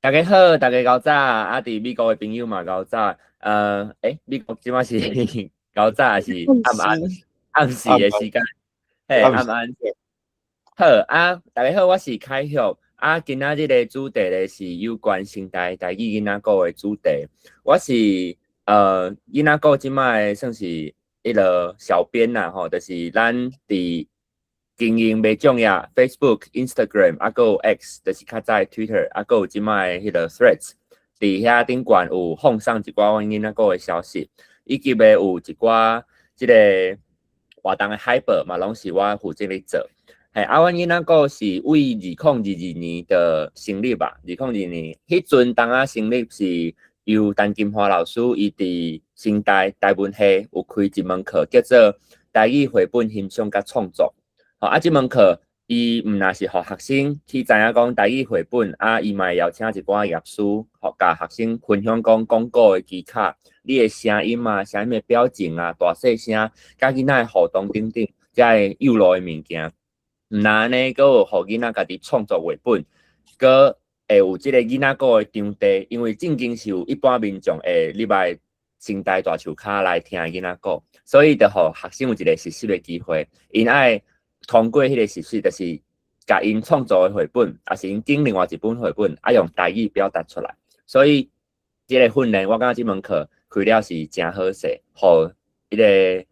大家好，大家𠢕早，啊，佇美國的朋友嘛𠢕早，欸，美國這馬是𠢕早還是暗暗暗時的時間？嘿，暗暗。好啊，大家好，我是凱玉，啊，今仔日的主題咧是有關成大台語囡仔鼓的主題。我是囡仔鼓這馬的算是彼个小編啦，吼，就是咱佇經營袂重要，Facebook、Instagram，啊，閣有 X，就是較早的 Twitter，啊，閣有這馬的彼个 Threads，佇遐頂懸有放送一寡阮囡仔鼓的消息，以及咧有一寡這個活動的海報嘛，攏是我負責咧做。嘿，啊，阮囡仔鼓是為2022年的成立吧，2022年，彼陣當仔成立是由陳金華老師伊佇成大台文系有開一門課，叫做台語繪本欣賞佮創作。吼，啊，這門課伊毋但是予學生去知影講台語繪本，啊，伊嘛會邀請一寡業師，予共學生分享講講古的技巧，你的聲音啊、聲音的表情啊、大細聲，佮囡仔的互動等等，遮个幼路的物件。毋但按呢，閣有予囡仔家己創作繪本，閣會有這个囡仔鼓的場地，因為正經是有一般民眾會入來成大大樹跤來聽囡仔鼓，所以就予學生有一個實習的機會，𪜶愛通過彼个實習，就是共𪜶創作的繪本，抑是𪜶揀另外一本繪本，啊用台語表達出來。所以這个訓練，我感覺這門課開了是誠好勢，予彼个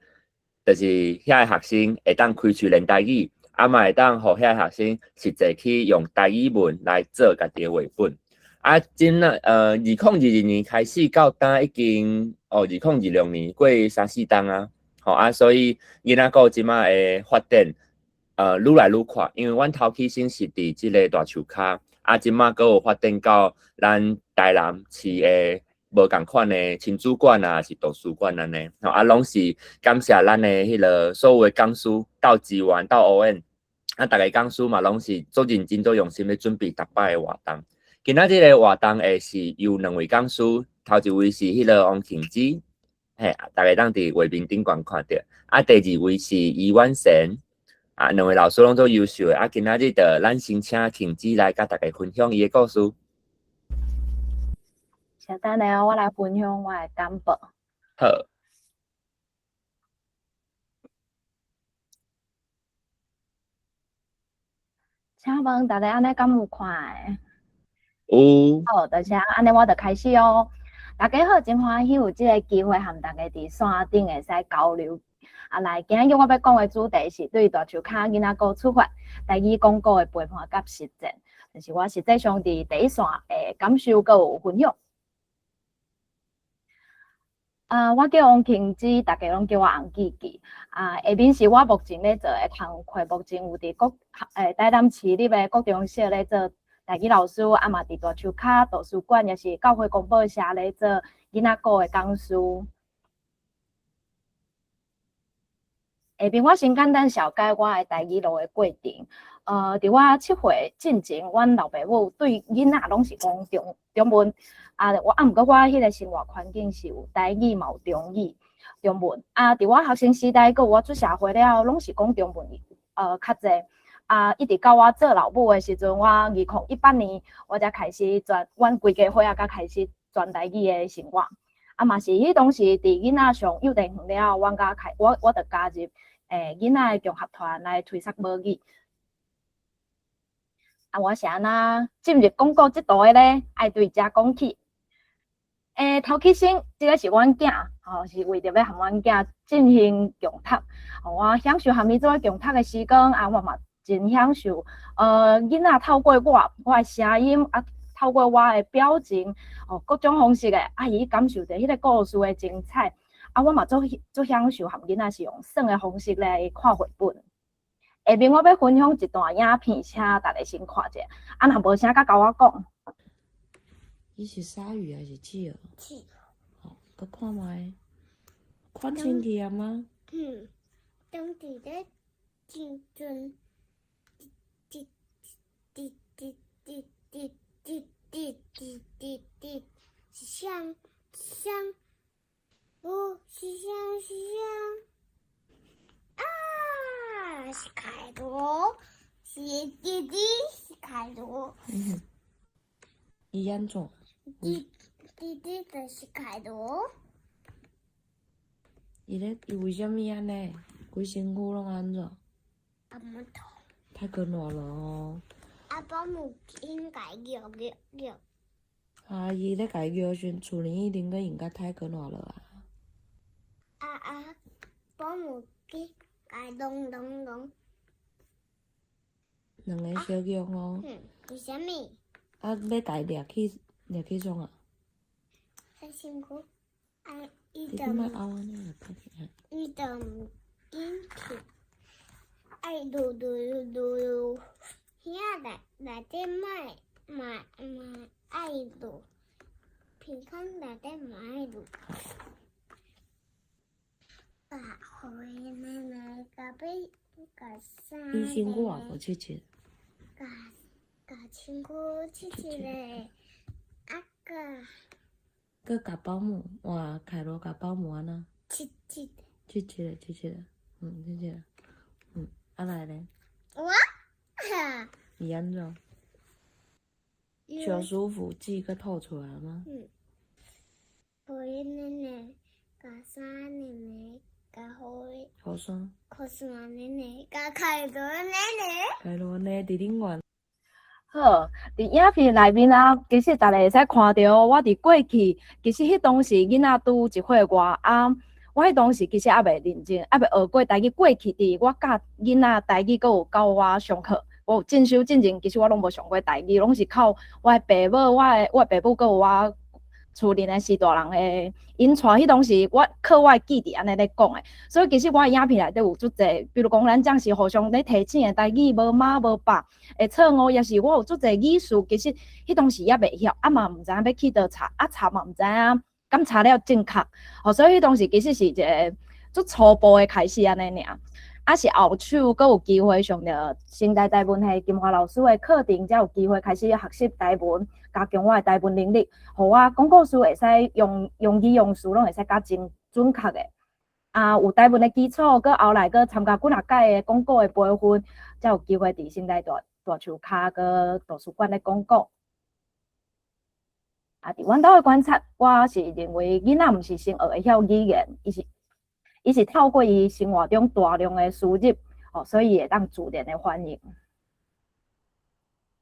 就是遐个學生會當開喙練台語，啊嘛會當予遐个學生實際去用台語文來做家己的繪本。啊，真啊，2022年開始到今已經哦，2026年過三四冬啊，吼啊，所以囡仔鼓這馬的發展，愈來愈快，因為阮頭起先是佇這个大樹跤，啊，這馬閣有發展到咱台南市的無仝款的親子館啊，是圖書館按呢，吼啊，攏是感謝咱的彼个所有的講師鬥支援、鬥応援，啊，逐个講師嘛攏是足認真、足用心咧準備逐擺的活動。今仔日的活動會是由兩位講師，頭一位是彼个王慶之，嘿，逐家當佇畫面頂懸看著，啊，第二位是余婉賢。啊，兩位老師攏足優秀的，啊，今仔日就咱先請慶之來佮大家分享伊的故事。稍等下，我來分享我的簡報。好。請問大家按呢敢有看？有。好，就是按呢，我就開始哦。大家好，真歡喜有這个機會和大家佇線頂會使交流。啊，來，今仔日我欲講的主題是對大樹跤囡仔鼓出發，台語講古的陪伴佮實踐，就是我實際上佇第一線的感受閣有分享。啊，我叫王慶之，大家攏叫我紅記記。啊，下面是我目前咧做的工課，目前有佇國台南市立的國中小咧做台語老師，啊嘛佇大樹跤圖書館，也是教會廣播社咧做囡仔鼓的講師。下面我先簡單紹介我的台語路的過程。佇我7歲進前，阮老爸母對囡仔攏是講中文。啊，我啊，毋過我彼个生活環境是有台語嘛有中語、中文。啊，佇我學生時代，閣有我出社會了後，攏是講中文，較濟。啊，一直到我做老母的時陣，我2018年，我才開始全，阮規家伙仔才開始全台語的生活。啊，嘛是彼當時佇囡仔上幼稚園了後，阮才開，我就加入囡仔的共學團來推廣母語。啊，我是按怎進入講古這途的咧？愛對遮講起。頭起先，這个是阮囝，吼，是為著欲和阮囝進行共讀。我享受和伊做伙共讀的時光，啊，我嘛真享受。囡仔透過我，我的聲音，啊，透過我的表情，哦，各種方式的，啊，伊感受著彼个故事的精彩。啊，我嘛足足享受和囡仔是用耍的方式來看繪本。下面我欲分享一段影片，請大家先看者。啊，若無聲，閣共我講。伊是鯊魚還是企鵝？企鵝。好，閣看覓，看清氣啊嗎？嗯，當佇咧真陣，滴滴滴滴滴滴滴滴滴滴，是啥啥？哦，是啥是啥？啊，是凱羅，是弟弟，是凱羅。嗯。伊按怎？弟弟弟就是凱羅。伊咧，伊為啥物按呢？規身軀攏按怎？阿姆痛。太過熱了哦。啊，保姆應該搖搖搖。啊，伊咧共伊搖時，厝裡一定閣用甲太過熱了啊。啊啊，保姆去共弄弄弄。兩个相約哦。嗯，為啥物？啊，欲共伊掠去掠去創啊？洗身軀，啊，伊你就莫拗按呢，歹聽。伊就毋緊去，愛嚕嚕嚕嚕，遐內內底莫嘛嘛愛嚕，鼻孔內底嘛愛嚕。共花奶奶共被共衫。伊身軀也無拭拭。共共身軀拭拭咧，啊共。閣共保姆，哇，凱羅共保姆按怎？拭拭。拭拭咧，拭拭咧，嗯，拭拭咧，嗯，啊來咧。我，哈。伊按怎？小舒服劑閣吐出來嗎？嗯。花奶奶，共衫奶奶，共花。雨傘。雨傘奶奶，共凱羅奶奶。凱羅呢？佇頂懸。好，佇影片內面啊，其實逐家會使看著我佇過去，其實彼當時囡仔拄一歲外啊，我彼當時其實猶未認真，猶未學過台語。過去佇我教囡仔台語，閣有教我上課，我有進修進前，其實我攏無上過台語，攏是靠我的爸母，我的爸母閣有我厝裡的序大人的𪜶帶。彼當時我靠我的記憶按呢咧講的，所以其實我的影片內底有足濟，比如講咱總是互相咧提醒的台語，無媽無爸會錯誤，抑是我有足濟語詞，其實彼當時猶袂曉，啊嘛毋知影欲去佗查，啊查嘛毋知影敢查了正確，吼，所以彼當時其實是一个足初步的開始按呢爾。啊是後手閣有機會上著成大台文系金華老師的課程，才有機會開始學習台文，加強我的台文能力，予我講故事會使用用語用詞攏會使較真準確的。啊，有台文的基礎，閣後來閣參加幾若屆的講古的培訓，才有機會佇成大大大樹跤閣圖書館咧講古。啊，佇阮兜的觀察，我是認為囡仔毋是先學會曉語言，伊是透過伊生活中大量的輸入，哦，所以會當自然的反應。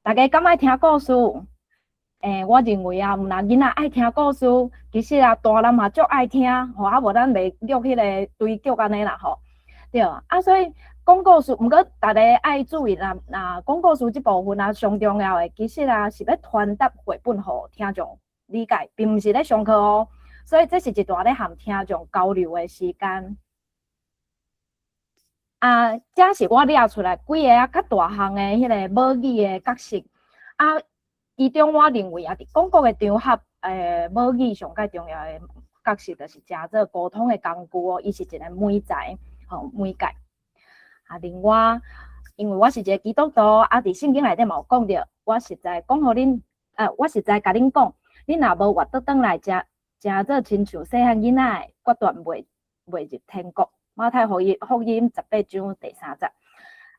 大家敢愛聽故事？我認為啊，毋但囡仔愛聽故事，其實啊，大人嘛足愛聽，吼，啊無咱袂約彼个追劇按呢啦，吼，對啊，所以講故事，毋過逐家愛注意啦，若講故事這部分啊，上重要的其實啊，是欲傳達繪本予聽眾理解，並毋是咧上課哦。所以這是一段咧和聽眾交流的時間。啊，這是我掠出來幾个啊較大項的彼个母語的角色。啊，其中我認為啊，佇講古的場合，母語上蓋重要的角色就是誠做溝通的工具哦，伊是一个媒材，吼，媒介。啊，另外，因為我是一个基督徒，啊，佇聖經內底嘛有講著，我實在講予恁，我實在共恁講，恁若無活倒轉來，誠誠做親像細漢囡仔的，決斷袂入天國。馬太福音18章第3節。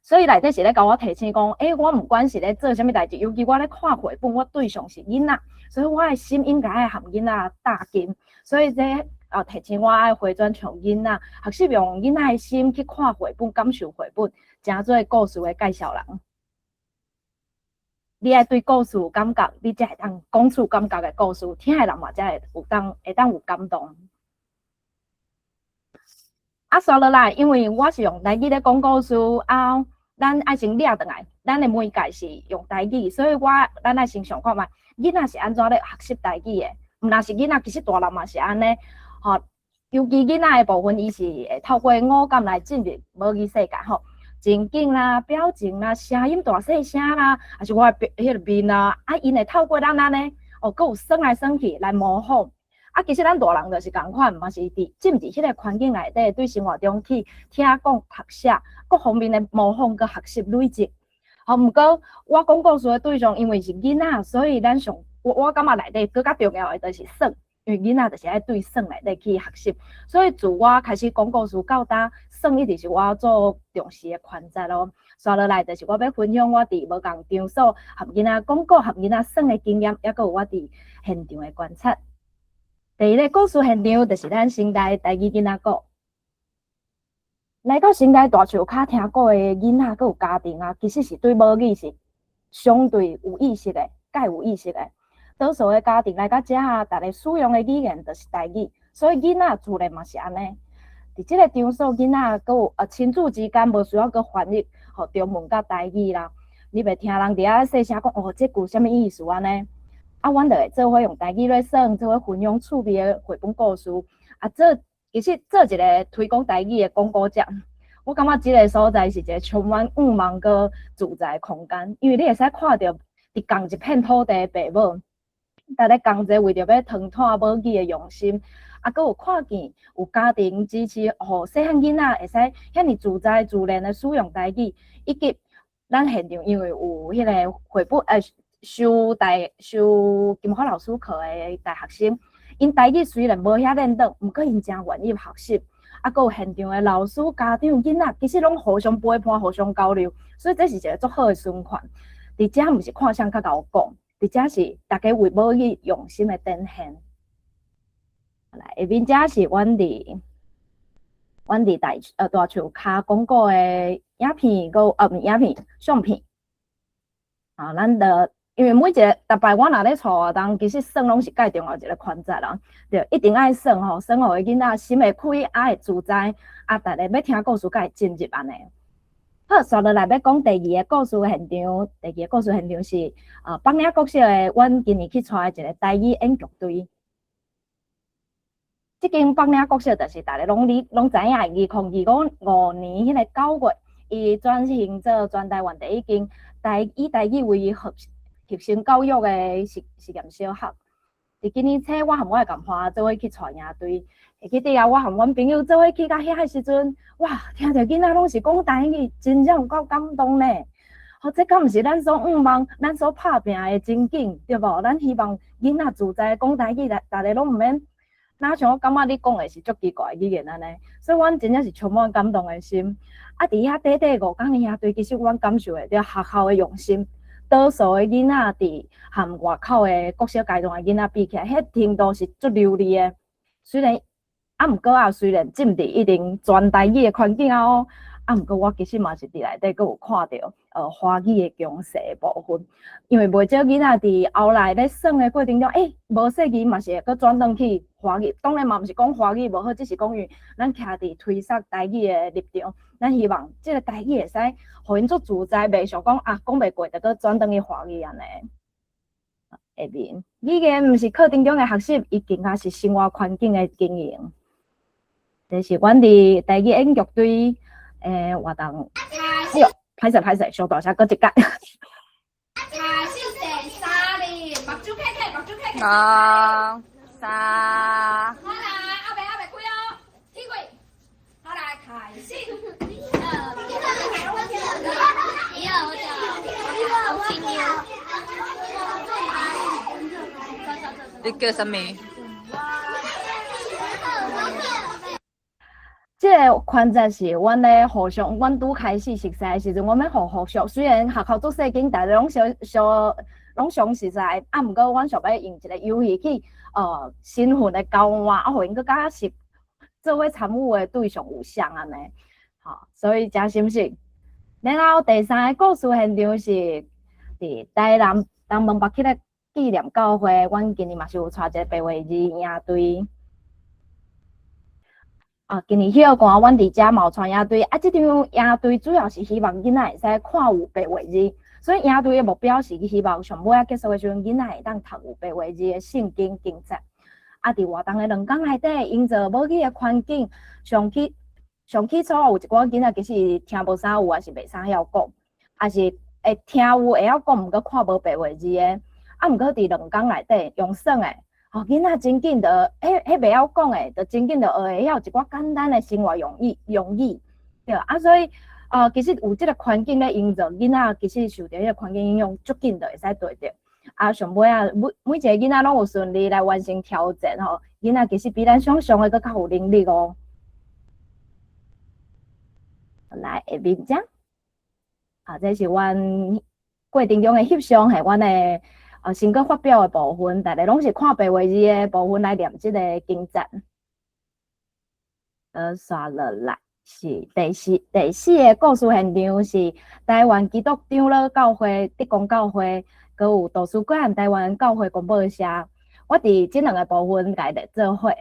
所以內底是咧共我提醒講，我毋管是咧做啥物代誌，尤其我咧看繪本，我對象是囡仔，所以我的心應該愛和囡仔搭近。所以這啊提醒我愛回轉像囡仔，學習用囡仔的心去看繪本，感受繪本，誠做故事的介紹人。你愛對故事有感覺，你才會當講出感覺的故事，聽的人嘛才會有當會當有感動。啊，煞落來，因為我是用台語咧講故事，啊，咱愛先掠轉來，咱的媒介是用台語，所以咱愛先想看覓，囡仔是按怎咧學習台語的？毋但是囡仔，其實大人嘛是按呢，吼。尤其囡仔的部分，伊是會透過五感來進入母語世界，吼。情景啦、表情啦、聲音大細聲啦，抑是我的彼个面啊，啊，𪜶會透過咱按呢，哦，閣有耍來耍去來模仿。啊，其實咱大人就是仝款，嘛是佇進入彼个環境內底，對生活中去聽講、讀寫各方面的模仿佮學習累積。吼，毋過我講故事的對象因為是囡仔，所以咱上我感覺內底閣較重要的就是耍，因為囡仔就是愛對耍內底去學習。所以自我開始講故事到今，耍一直是我做重視的環節咯。紲落來就是我欲分享我佇無仝場所和囡仔講故、和囡仔耍的經驗，猶閣有我佇現場的觀察。第一个故事現場就是咱成大台語囡仔鼓。來到成大大樹跤聽故的囡仔，閣有家庭啊，其實是對母語是相對有意識的，較有意識的。多數的家庭來到遮啊，逐个使用的語言就是台語，所以囡仔自然嘛是按呢。佇這个場所，囡仔閣有親子之間無需要閣翻譯，予中文佮台語啦。你袂聽人佇遐細聲講哦，這句啥物意思按呢？啊，阮就會做伙用台語咧耍，做伙分享趣味的繪本故事。啊，做其實做一个推廣台語的講古者，我感覺這个所在是一个充滿向望閣自在的空間，因為你會使看著佇仝一片土地的爸母，逐个仝齊為著欲傳統母語的用心，啊，閣有看見有家庭支持，予細漢囡仔會使遐爾自在自然的使用台語，以及咱現場因為有彼個繪本修大修金華老師課的大學生，𪜶台語雖然無遐輪轉，毋過𪜶誠願意學習。啊，閣有現場的老師、家長、囡仔，其實攏互相陪伴、互相交流，所以這是一个足好的循環。佇遮毋是看誰較𠢕講，佇遮是逐家為母語用心的展現。來，下面遮是阮佇大樹跤講古的影片，閣有毋影片相片。啊，咱著因為每一个逐擺我若咧帶活動，其實耍攏是蓋重要一个環節啦。對，一定愛耍吼，耍予囡仔心會開，啊會自在，啊，逐个欲聽故事才會進入按呢。好，紲落來欲講第二个故事現場，第二个故事現場是北嶺國小的，阮今年去帶的一个台語演劇隊。這間北嶺國小就是逐个攏你攏知影，2025年彼个9月，伊轉型做全台灣第一間以台語為核心教育的實驗小學。佇今年初，我和我的共伴做伙去帶營隊，會記得啊，我和阮朋友做伙去到遐的時陣，哇，聽著囡仔攏是講台語，真正有夠感動呢。吼，這敢毋是咱所向望、咱所拍拚的情景，對無？咱希望囡仔自在講台語，逐个攏毋免，哪像我感覺你講的是足奇怪的語言按呢，所以阮真正是充滿感動的心。啊，佇遐短短5工的營隊，其實阮感受會著學校的用心。多數的囡仔佇和外口的國小階段的囡仔比起來，彼程度是足流利的。雖然啊，毋過啊，雖然浸佇一定全台語的環境啊哦，啊，毋過我其實嘛是佇內底閣有看著華語的強勢的部分，因為袂少囡仔佇後來咧耍的過程中，無細字嘛是會閣轉轉去華語。當然嘛毋是講華語無好，只是講因為咱徛佇推捒台語的立場，咱希望這个台語會使予𪜶足自在，袂想講啊講袂過，就閣轉轉去華語按呢。下面語言毋是課程中的學習，伊更加是生活環境的經營。這是阮佇台語演劇隊活動。哎喲，歹勢歹勢，小大聲閣一擺。開始第三二，目睭開開，目睭開開。五、三。好來，阿伯開哦，起跪。好來，開始。一二，我叫洪清妞。你叫啥物？這个環節是阮咧互相，阮拄開始熟似的時陣，阮欲互相。雖然學校足細間，逐个攏相相攏相熟似，啊，毋過阮想欲用一个遊戲去身份的交換，啊，予𪜶閣較熟，做伙參與的對象有啥按呢？吼，所以誠心實。然後第三个故事現場是佇台南東門北起的紀念教會，阮今年嘛是有帶一个白話字營隊。啊，今年歇寒，阮佇遮嘛有帶營隊，啊，這場營隊主要是希望囡仔會使看有白話字，所以營隊的目標是希望上尾仔結束的時陣，囡仔會當讀有白話字的聖經經節。啊，佇活動的兩工內底，營造母語的環境，上起初有一寡囡仔其實聽無啥有，抑是袂啥曉講，抑是會聽有會曉講，毋過看無白話字的。啊，毋過佇兩工內底用耍的，吼，囡仔真緊就，彼袂曉講的，就真緊就學會曉一寡簡單的生活用語，對。啊，所以，其實有這个環境咧營造，囡仔其實受著彼个環境影響，足緊就會使對著。啊，上尾仔每一个囡仔攏有順利來完成挑戰吼，囡仔其實比咱想像的閣較有能力哦。來，下面遮。啊，這是阮過程中的翕相，係阮的成果發表的部分，逐家攏是看白話字的部分來念這个經節。煞落來是第四个故事現場，是台灣基督長老教會德光教會，閣有圖書館台灣教會廣播社。我佇這兩个部分共伊列做伙。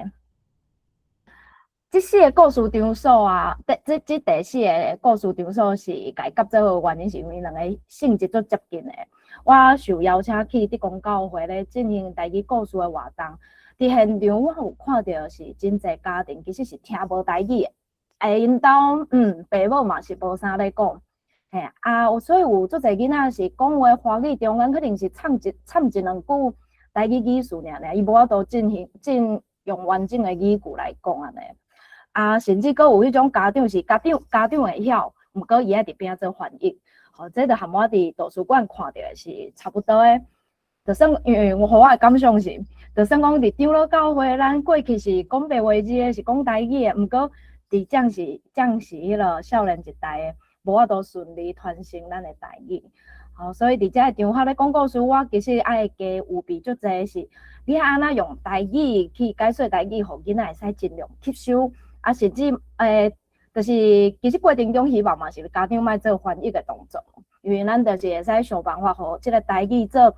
這四个故事場所啊，這第四个故事場所是共伊夾做伙的原因，是因為兩个性質足接近的。我受邀請去德光教會咧進行台語故事的活動，佇現場我有看著是真濟家庭其實是聽無台語的，𪜶兜爸母嘛是無啥咧講，嘿啊，所以有足濟囡仔是講話華語中間可能是摻一兩句台語語詞爾爾，伊無法度進行進用完整的語句來講按呢。啊，甚至閣有彼種家長是家長會曉，毋過伊愛佇邊仔做翻譯，吼，這就和我佇圖書館看著的是差不多的。就算因為我予我的感想是，就算講佇長老教會，咱過去是講白話字的，是講台語的，毋過佇將是彼个少年一代的，無法度順利傳承咱的台語。吼，所以佇這个場合咧講故事，我其實愛加預備足濟是，你愛按怎用台語去解說台語，予囡仔會使盡量吸收。啊，甚至就是其實過程中希望嘛是家長莫做翻譯的動作，因為咱就是會使想辦法，予這个台語做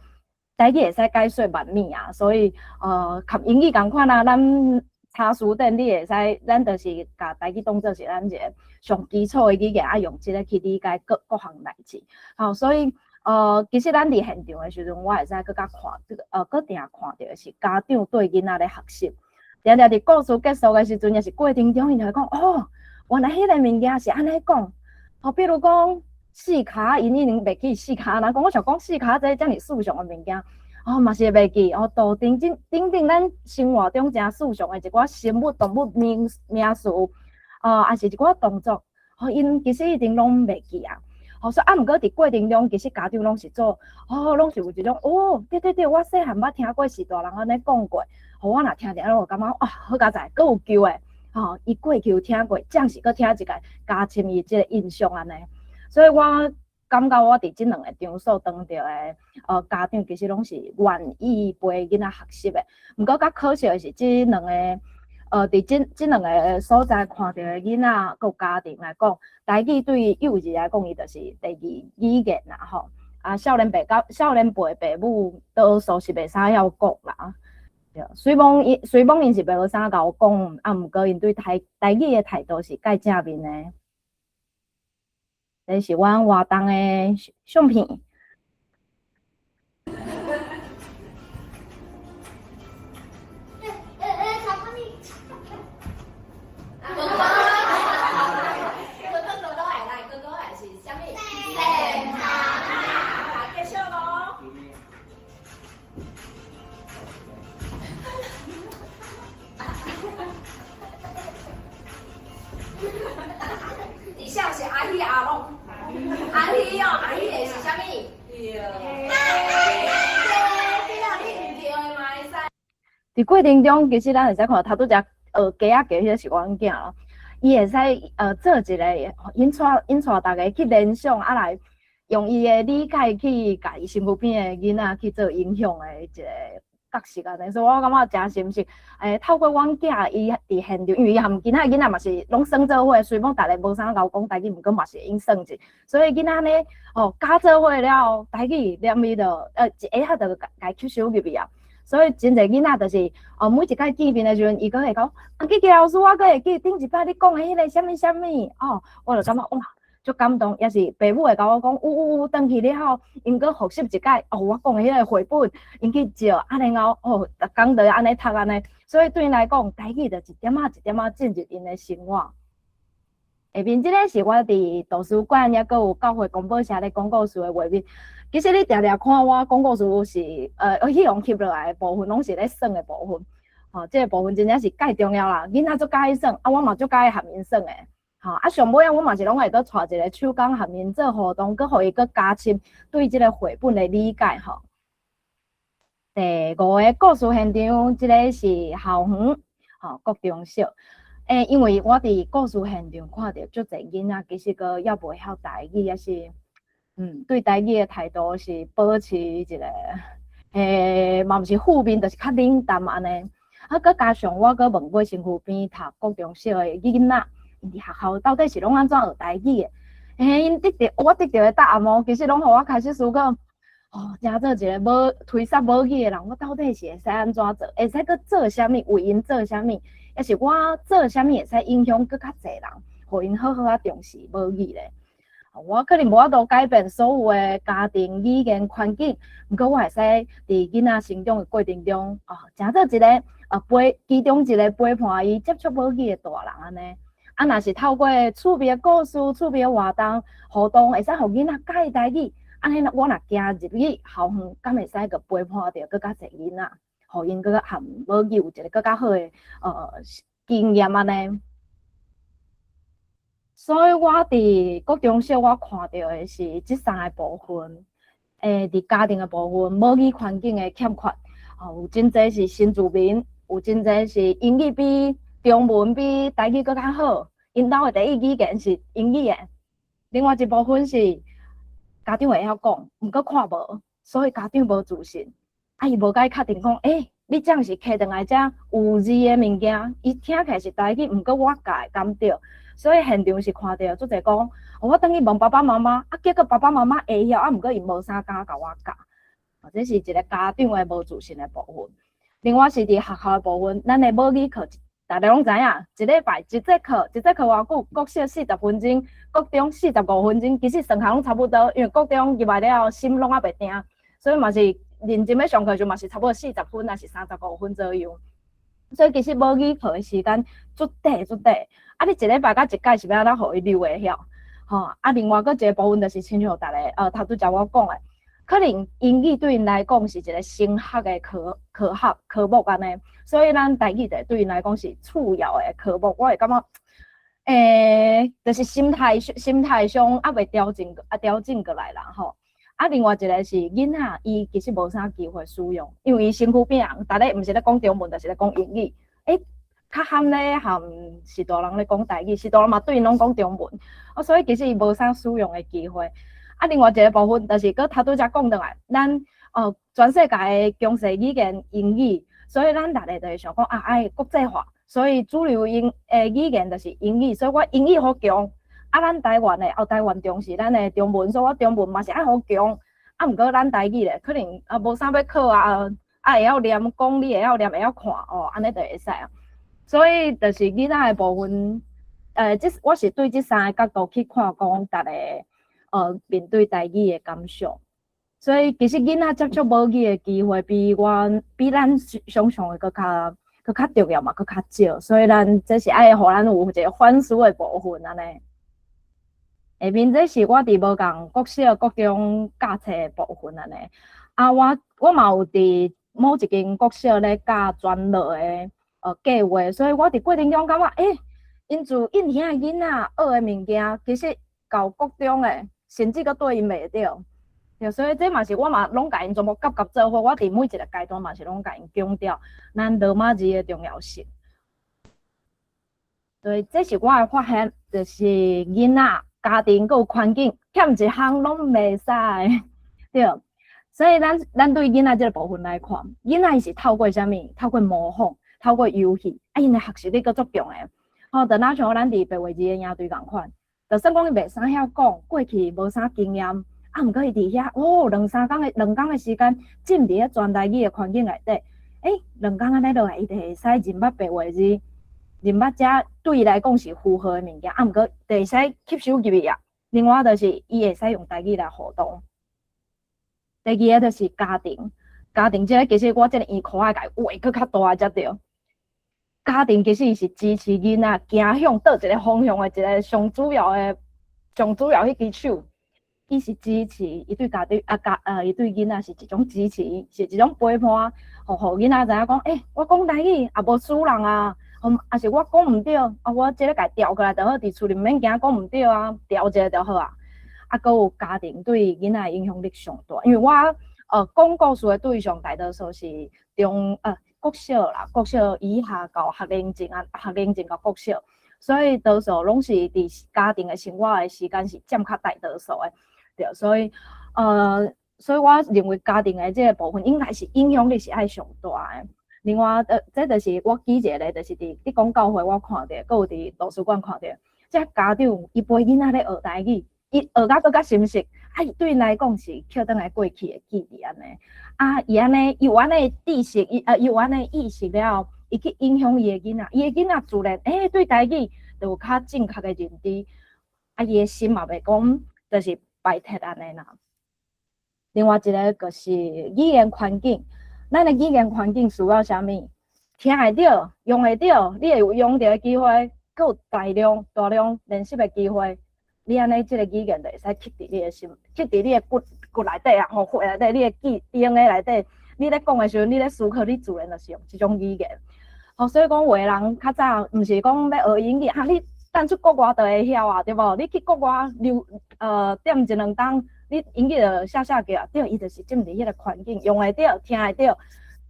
台語會使解說萬物啊，所以佮英語仝款啊，咱查詞典你會使，咱就是共台語當做是咱一个上基礎的語言，啊，用這个去理解各各項代誌。好，所以其實咱佇現場的時陣，我會使閣較看，這个閣定看著的是家長對囡仔咧學習。定定佇故事結束的時陣，抑是過程中，𪜶就會講哦，原來彼个物件是按呢講。吼，比如講四跤，𪜶已經袂記四跤，若講我想講四跤這遮爾日常的物件，哦嘛是會袂記。哦，杜定這等等咱生活中誠日常的一寡生物、動物名名詞，抑是一寡動作，吼，𪜶其實一定攏袂記啊。吼，所以啊，毋過佇過程中，其實家長攏是做，哦，攏是有一種，哦，對對對，我細漢捌聽過是大人按呢講過。吼，我若聽著，我感覺哇，好佳哉，閣有救的，吼，伊過去有聽過，暫時閣聽一擺，加深伊這个印象按呢。所以我感覺我佇這兩个場所當著的，家長其實攏是願意陪囡仔學習的。毋過較可惜的是，這兩个，佇這兩个所在看著的囡仔閣家庭來講，台語對幼兒來講，伊就是第二語言啦，吼。啊，少年爸佮少年輩爸母多數是袂啥曉講啦。雖罔𪜶是袂啥𠢕講，啊，毋過𪜶對台語的態度是蓋正面的。這是阮活動的相片。底下是阿喜阿龍，阿喜哦，阿喜的是啥物？對。佇過程中，其實咱會使看頭拄則學雞仔叫彼个是阮囝咯，伊會使做一个𪜶帶逐家去聯想，啊來用伊的理解去共伊身軀邊的囡仔去做影響的一個角色按呢，所以我感覺誠深刻。透過阮囝伊佇現場，因為伊含其他囡仔嘛是攏耍做伙，雖講逐个無啥𠢕講台語，毋過嘛是會用耍者。所以囡仔呢，哦，咬做伙了後，台語連伊就一下就共伊吸收入去啊。所以真濟囡仔就是，哦，每一擺見面的時陣，伊閣會講，啊，記記老師，我閣會記頂一擺你講的彼个啥物啥物，哦，我就感覺哇，足感動，抑是爸母會共我講，有有有，轉去了後，𪜶閣復習一擺，哦，我講的彼个繪本，𪜶去借，啊，然後哦，逐工就按呢讀按呢，所以對𪜶來講，台語就一點仔一點仔進入𪜶的生活。下面這个是我佇圖書館，抑閣有教會廣播社咧講故事的畫面。其實你定定看我講故事是，彼項翕落來的部分，攏是咧耍的部分。吼，這个部分真正是蓋重要啦。囡仔足佮意耍，啊，我嘛足佮意和𪜶耍的。吼，啊，上尾仔我嘛是攏會閣帶一个手工和𪜶做互動，閣予伊閣加深對這个繪本的理解。吼，第五个故事現場，這个是校園，吼，國中小。因為我佇故事現場看著足濟囡仔，其實閣猶袂曉台語，抑是對台語的態度是保持一個，嘛毋是負面，就是較冷淡按呢。啊，閣加上我閣問過身軀邊讀國中小的囡仔，𪜶佇學校到底是攏按怎學台語的？𪜶得著我得著的答案哦，其實攏予我開始思考，哦，誠做一個無推捒母語的人，我到底是會使按怎做？會使閣做啥物？為𪜶做啥物？抑是我做啥物會使影響閣較濟人，予𪜶好好仔重視母語咧？我可能無法度改變所有的家庭語言環境，毋過我會使佇囡仔成長的過程中，哦，誠做一個陪其中一個陪伴伊接觸母語的大人按呢。啊，若是透過趣味的故事、趣味的活動、互動，會使予囡仔佮意台語。按呢，我若行入去校園，敢會使閣陪伴著閣較濟囡仔，予𪜶閣較和母語有一個閣較好的經驗按呢。所以我佇國中小，我看著的是這三个部分，佇家庭的部分，母語環境的欠缺，哦，有真濟是新住民，有真濟是英語比中文比台語閣較好，𪜶兜的第一語言是英語的。另外一部分是家長會曉講，毋過看無，所以家長無自信，啊，伊無共伊確定講，你這樣是提轉來遮有字的物件，伊聽起來是台語，毋過我教的敢對？所以現場是看著足濟講，我轉去問爸爸媽媽，啊，結果爸爸媽媽會曉，啊，毋過伊無啥敢共我教，這是一個家長的無自信的部分。另外是佇學校的部分，咱的母語課，大家攏知影，一禮拜一節課，一節課偌久？國小40分鐘，國中45分鐘，其實上下攏差不多，因為國中入來了後心攏猶袂定，所以嘛是認真欲上課時嘛是差不多四十分，抑是35分左右。所以其實母語課的時間足短足短，啊！你一禮拜才一擺是欲按怎予伊溜會曉？吼！啊，另外閣一個部分就是親像逐个頭拄才我講的，可能英語對𪜶來講是一個升學的科學科目按呢，所以咱台語就對𪜶來講是次要的科目。我會感覺，就是心態上猶未調整過來啦吼。啊，另外一個是囡仔，伊其實無啥機會使用，因為伊身軀邊人，逐个毋是咧講中文，就是咧講英語。較罕咧含序大人咧講台語，序大人嘛對𪜶攏講中文，啊，所以其實伊無啥使用的機會。啊，另外一個部分就是閣頭拄才講轉來，咱全世界的強勢語言英語，所以咱逐个就會想講啊，愛國際化，所以主流語言就是英語，所以我英語予強。啊，咱台灣的哦，台灣重視咱的中文，所以我中文嘛是愛予強。啊，毋過咱台語咧，可能啊無啥欲考啊，啊會曉念講，你會曉念會曉看哦，按呢就會使啊。所以就是囡仔的部分，這我是對這三个角度去看，講逐个面對台語的感想。所以其實囡仔接觸母語的機會比咱想象的閣較重要嘛，閣較少。所以咱這是愛予咱有一個反思的部分按呢。下面這是我佇無仝國小、國中教冊的部分按呢。啊，我嘛有佇某一間國小咧教專樂的計劃，所以我佇過程中感覺，𪜶自印尼的囡仔學的物件，其實到國中的甚至閣對應袂著。對，所以這嘛是我嘛攏共𪜶全部夾夾做伙，我佇每一個階段嘛是攏共𪜶強調咱羅馬字的重要性。對，這是我的發現，就是囡仔、家庭閣有環境，欠一項攏袂使。對，所以咱對囡仔這個部分來看，囡仔伊是透過啥物？透過模仿，透過遊戲，啊，𪜶的學習力閣足強的。吼，就若像咱佇白話字的營隊仝款，就算講伊袂啥曉講，過去無啥經驗，啊，毋過伊佇遐，哦，兩工的時間，浸佇彼全台語的環境內底，兩工按呢落來，伊就會使認捌白話字，認捌遮對伊來講是符合的物件，啊，毋過就會使吸收入去啊。另外就是伊會使用台語來互動。第二个就是家庭，家庭這个其實我這个圓箍仔共伊畫閣較大才對。家庭其實是支持囡仔行向佗一个方向的一个上主要彼支手。伊是支持，伊對家己啊家呃，伊對囡仔是一種支持，是一種陪伴，予囡仔知影講，我講台語也無輸人啊，抑是我講毋對，啊，我這个共調過來就好，佇厝裡毋免驚講毋對啊，調一下就好啊。啊，閣有家庭對囡仔的影響力上大，因為我講故事的對象大多數是國小啦，國小以下到學齡前啊，學齡前到國小，所以多數攏是佇家庭的生活的時間是佔較大多數的。對，所以我認為家庭的這個部分應該是影響力是愛上大的。另外，這就是我舉一個例，就是佇你講教會我看著，閣有佇圖書館看著，這家長伊陪囡仔咧學台語，伊學甲閣較深熟，啊，伊對𪜶來講是抾轉來過去的記憶按呢。啊，伊按呢，伊有按呢知識，伊有按呢意識了後，伊去影響伊的囡仔，伊的囡仔自然，對台語就有較正確的認知，啊，伊的心嘛袂講就是排斥按呢啦。另外一個就是語言環境，咱的語言環境需要啥物？聽會著，用會著，你會有用著的機會，閣有大量大量練習的機會，你按呢這個語言就會使刻佇你的心，刻佇你的骨骨內底啊，吼，血內底，你的記 DNA 內底，你咧講的時陣，你咧思考，你自然就是用這種語言。吼，所以講有的人較早毋是講欲學英語啊，你等出國外就會曉啊，對無？你去國外留踮一兩冬，你英語就寫寫叫啊，對，伊就是進入彼個環境，用會著，聽會著，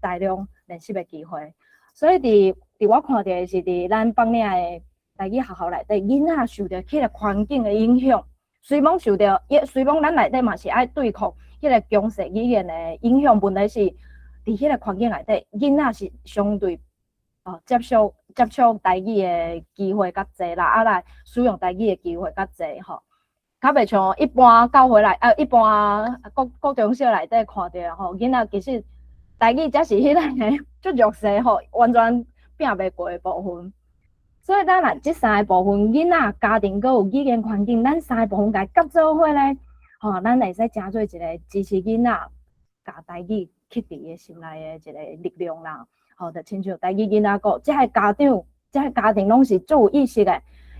大量練習的機會。所以佇我看著的是佇咱北領的台語學校內底，囡仔受著彼個環境的影響，雖罔咱內底嘛是愛對抗彼個強勢語言的影響，問題是佇彼個環境內底，囡仔是相對接觸台語的機會較濟啦，啊來使用台語的機會較濟吼，較袂像一般教會內，一般國國中小內底看著吼，囡仔其實台語才是彼個足弱勢吼，完全拼袂過的部分。所以咱若這三個部分，囡仔、家庭閣有語言環境，咱三個部分共佮做伙咧，吼，咱會使成做一個支持囡仔共台語刻佇伊心內的一個力量啦。吼，就親像台語囡仔閣，這个家長、這个家庭攏是足有意識的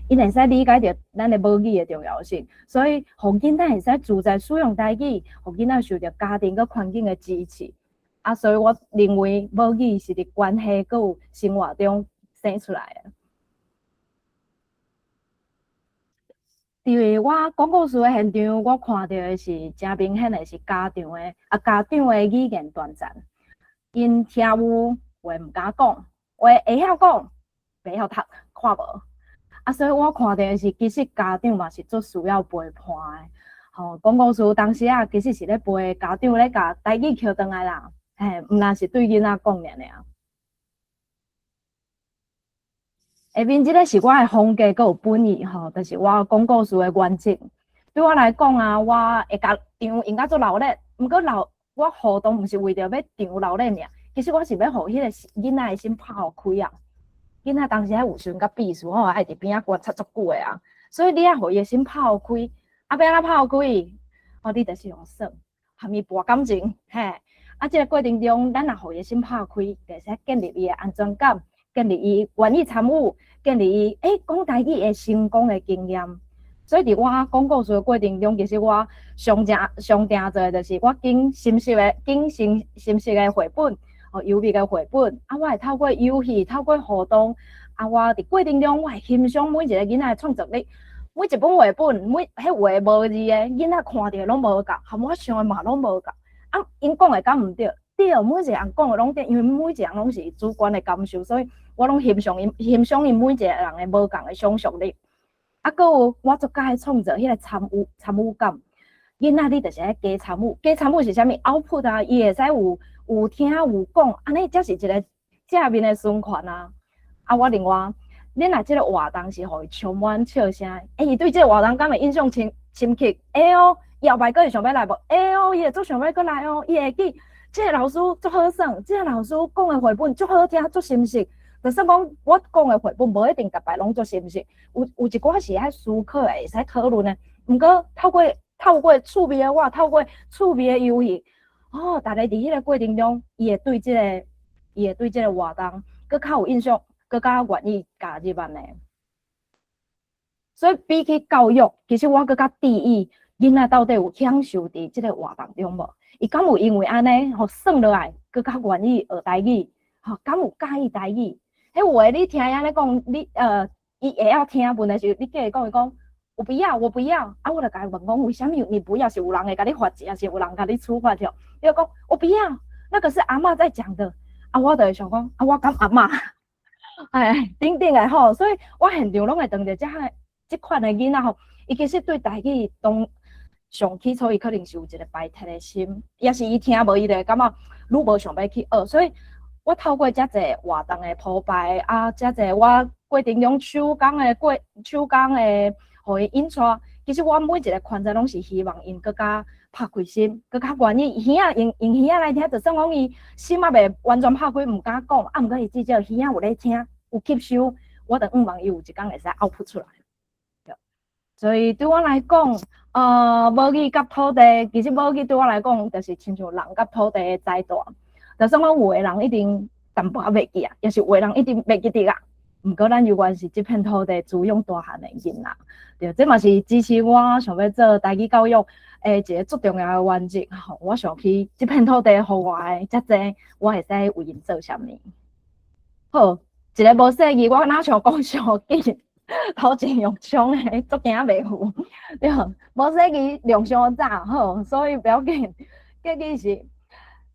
，𪜶會使理解著咱的母語的重要性，所以予囡仔會使自在使用台語，予囡仔受著家庭閣環境的支持。啊，所以我認為母語是佇關係閣有生活中生出來的。佇我講故事的現場，我看著的是誠明顯的是家長的語言斷層，𪜶聽有話毋敢講，話會曉講，袂曉讀，看無。啊，所以我看著的是，其實家長嘛是足需要陪伴的。吼，講故事當時啊，其實是咧陪家長咧共台語抾轉來啦，嘿，毋但是對囡仔講爾爾。下面這个是我的風格，閣有本意吼，就是我講故事的原則。對我來講啊，我會共場用甲足熱鬧，毋過鬧我互動毋是為著欲場熱鬧爾，其實我是欲予彼個囡仔的心拍予開啊。囡仔當時還有時陣較避暑吼，愛佇邊仔觀察足久的啊，所以你愛予伊的心拍予開，啊，欲按怎拍予開？哦，你就是用耍，含伊博感情，嘿。啊，這个過程中，咱若予伊的心拍開，就會使建立伊的安全感，建立伊願意參與，建立伊講台語會成功的經驗。所以佇我講故事的過程中，其實我上正上定做的就是我揀深色的，揀深深色的繪本，哦，幽默的繪本。啊，我會透過遊戲，透過互動，啊，我佇過程中我會欣賞每一个囡仔的創造力。每一本繪本，每彼畫無字的囡仔看著攏無仝，含我想的嘛攏無仝。啊，𪜶講的敢毋對？對，每一个人講的攏對，因為每一個人攏是主觀的感受，所以我攏欣賞𪜶，欣賞𪜶每一個人的無仝的想像力。啊，閣有我足佮意創造彼個參與感。囡仔你就是愛加參與，加參與是啥物？output 啊，伊會使有聽有講，按呢才是一個正面的循環啊。啊，我另外，恁若這个活動是予伊充滿笑聲，伊對這个活動敢會印象深深刻？會哦，伊後擺閣會想欲來無？會哦，伊會足想欲閣來哦，伊會記這个老師足好耍，這个老師講的繪本足好聽，足深實。就算講我講的繪本無一定逐擺攏足深實，有一寡是愛思考的，會使討論的。毋過透過趣味的我，透過趣味的遊戲，哦，逐家佇彼個過程中，伊會對這個活動閣較有印象，閣較願意加入按呢。所以比起教育，其實我閣較注意囡仔到底有享受佇這个活動中無？伊敢有因為按呢，予耍落來，閣較願意學台語，吼，敢有佮意台語？彼有的你聽伊按呢講，伊會曉聽，問題是你叫伊講，伊講我不要，我不要，啊，我就共伊問講，為啥物你不要？是有人會共你罰錢，抑是有人共你處罰著？伊就講我不要，那個是阿嬤在講的，啊，我就會想講，啊，我敢阿嬤？哎，等等的吼，所以我現場攏會當著這款的囡仔吼，伊其實對台語當上起初伊可能是有一個排斥的心，抑是伊聽無伊就會感覺愈無想欲去學，所以我透過遮濟活動的鋪排啊，遮濟我過程中手工的過手工的，予伊引帶，其實我每一個環節攏是希望𪜶閣較拍開心，閣較願意耳仔用用耳仔來聽，就算講伊心猶未完全拍開，毋敢講，啊，毋過伊至少耳仔有咧聽，有吸收，我就向望伊有一工會使 output 出來。所以對我來講，母語佮土地，其實母語對我來講，就是親像人佮土地的階段。就算講有的人一定淡薄仔袂記啊，抑是有的人一定袂記得啊。毋過咱猶原是這片土地滋養大漢的囡仔，對，這嘛是支持我想欲做台語教育的一个足重要的原則。吼，我想起這片土地予我的遮濟，我會使為𪜶做啥物。好，一个無細意，我若像講傷緊，頭前用槍的，足驚袂赴，對，無細意量傷早，好，所以不要緊。結語是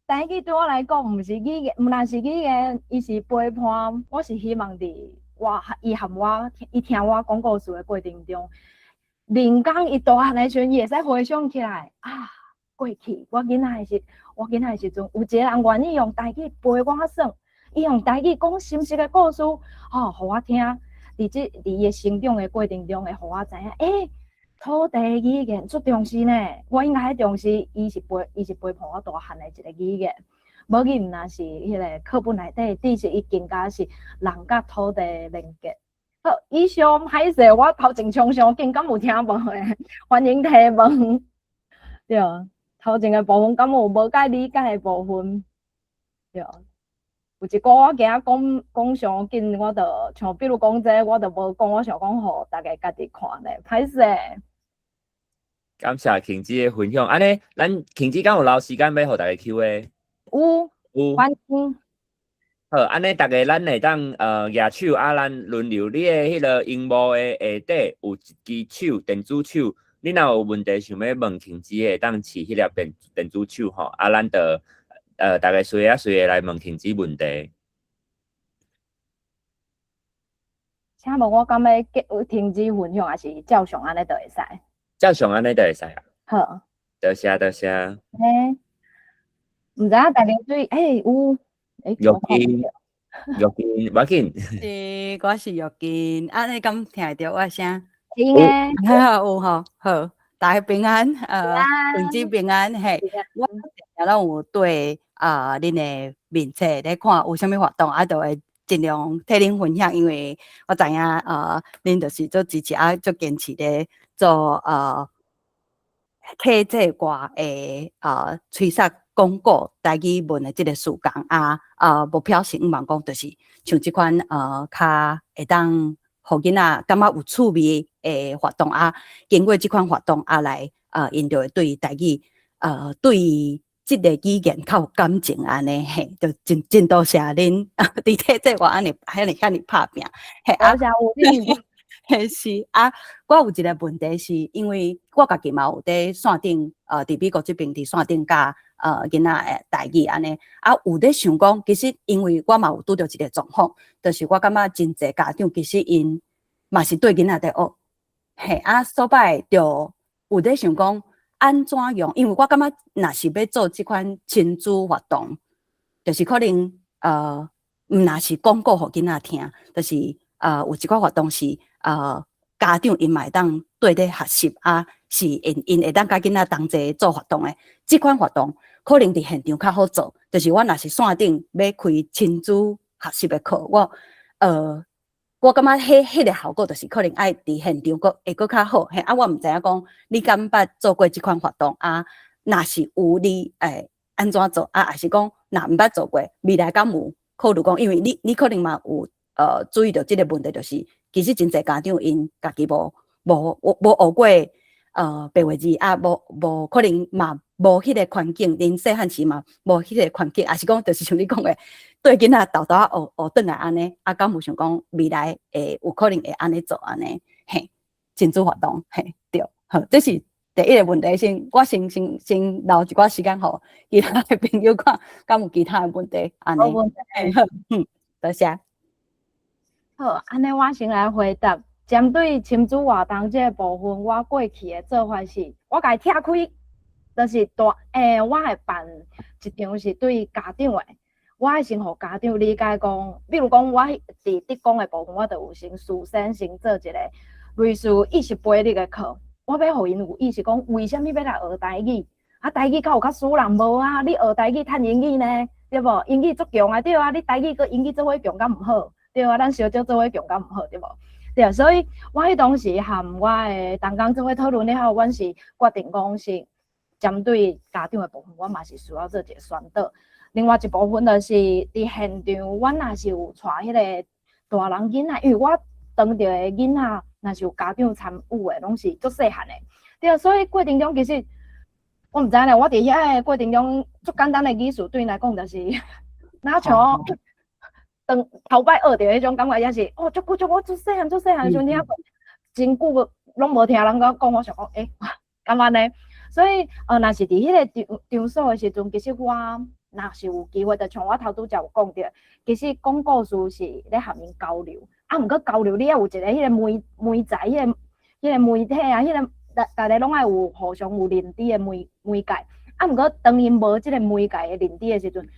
台語對我來講，毋是語言，毋但是語言，伊是陪伴。我是希望佇我伊含我，伊聽我講故事的過程中，靈感伊大漢的時陣，伊會使回想起來啊，過去我囡仔的時陣，有一個人願意用台語陪我耍，伊用台語講心事的故事，吼，予我聽。佇伊的成長的過程中，會予我知影，土地語言足重視呢，我應該重視，伊是陪伴我大漢的一個語言。母語毋但是彼个課本內底，只是伊更加是人佮土地的連結。好，以上歹勢，我頭前衝傷緊，敢有聽無的？歡迎提問。對，頭前的部分敢有無介理解的部分？對，有一寡我驚講講傷緊，我就像比如講這個，我就無講，我想講予大家家己看咧，歹勢。感謝慶姊的分享，按呢，咱慶姊敢有留時間欲予大家 Q&A？有，有。歡迎。好，按呢，逐家咱會當舉手啊，咱輪流你的彼个螢幕的下底有一支手，電子手，你若有問題想欲問慶姊的，會當持彼粒電子手吼，啊，咱就逐家隨仔隨個來問慶姊問題。請問我敢欲停止分享，抑是照常按呢就會使？照常按呢就會使啊。好。多謝多謝。毋知影大家對，有，玉金，玉金，無要緊。是，我是玉金，按呢敢聽會著我的聲？會的。有吼，好，大家平安，慶姊平安，嘿，我定定攏有對啊，恁的面冊咧看有啥物活動，啊，就會盡量替恁分享，因為我知影啊，恁就是足支持啊，足堅持咧做體制外的吹捒廣告台語文的這个事工啊，目標是向望講，就是像這款較會當予囡仔感覺有趣味的活動啊，經過這款活動啊來，𪜶就會對台語，對這个語言較有感情按呢嘿，就真真多謝恁佇體制外按呢遐爾遐爾拍拚，嘿啊，多謝有你。嘿是啊，我有一个問題是因為我家己嘛有佇線頂，佇美國這邊佇線頂教囡仔的台語按呢，啊有咧想講，其實因為我嘛有拄著一个狀況，就是我感覺真濟家長其實𪜶嘛是對囡仔佇學，嘿啊，所擺就有咧想講按怎樣，因為我感覺若是欲做這款親子活動，就是可能毋若是講故予囡仔聽，就是有一寡活動是家長𪜶嘛會當綴咧學習啊，是𪜶會當佮囡仔同齊做活動的，這款活動可能佇現場較好做，就是我若是線頂欲開親子學習的課，我感覺彼个效果就是可能愛佇現場閣會閣較好，嘿啊，我毋知影講你敢捌做過這款活動啊？若是有你會按怎做啊？抑是講若毋捌做過，未來敢有考慮講，因為你可能嘛有注意著這个問題，就是其實真濟家長𪜶家己無學過白話字啊，無可能嘛無彼个環境，恁細漢時嘛無彼个環境，抑是講就是像你講的，對囡仔沓沓仔學學轉來按呢，啊，敢有想講未來會有可能會按呢做按呢？嘿，親子活動，嘿，對，好，這是第一个問題先，我先留一寡時間予其他的朋友看，敢有其他的問題按呢？無問題。好，多謝。好，按呢我先來回答。針對親子活動這個部分，我過去的做法是，我共伊拆開，就是大我會辦一場是對家長的，我愛先予家長理解講，比如講我佇德講的部分，我就有先事先先做一個類似意識培育的課，我欲予𪜶有意識講，為啥物欲來學台語？啊，台語敢有較輸人無啊？你學台語趁英語呢，對無？英語足強啊，對啊，你台語佮英語做伙強敢毋好？對啊，咱小少做伙強敢毋好，對無？對，所以我彼當時和我的同工做伙討論了後，阮是決定講是針對家長的部分，我嘛是需要做一個宣導。另外一部分就是佇現場，阮若是有帶彼個大人囡仔，因為我當著的囡仔，若是有家長參與的，攏是足細漢的。對，所以過程中其實我毋知咧，我佇遐个過程中足簡單的語詞對𪜶來講就是，若像當頭擺學著彼種感覺，也是哦，足久足我足細漢足細漢的時陣聽過，真久攏無聽人共我講，我想講，欸，敢按呢？所以，若是佇彼个場所的時陣，其實我若是有機會，就像我頭拄才有講著，其實講故事是咧和𪜶交流，啊，毋過交流你愛有一個彼個媒材，彼個媒體啊，彼個逐家攏愛有互相有認知的媒介，啊，毋過當𪜶無這個媒介的認知的時陣，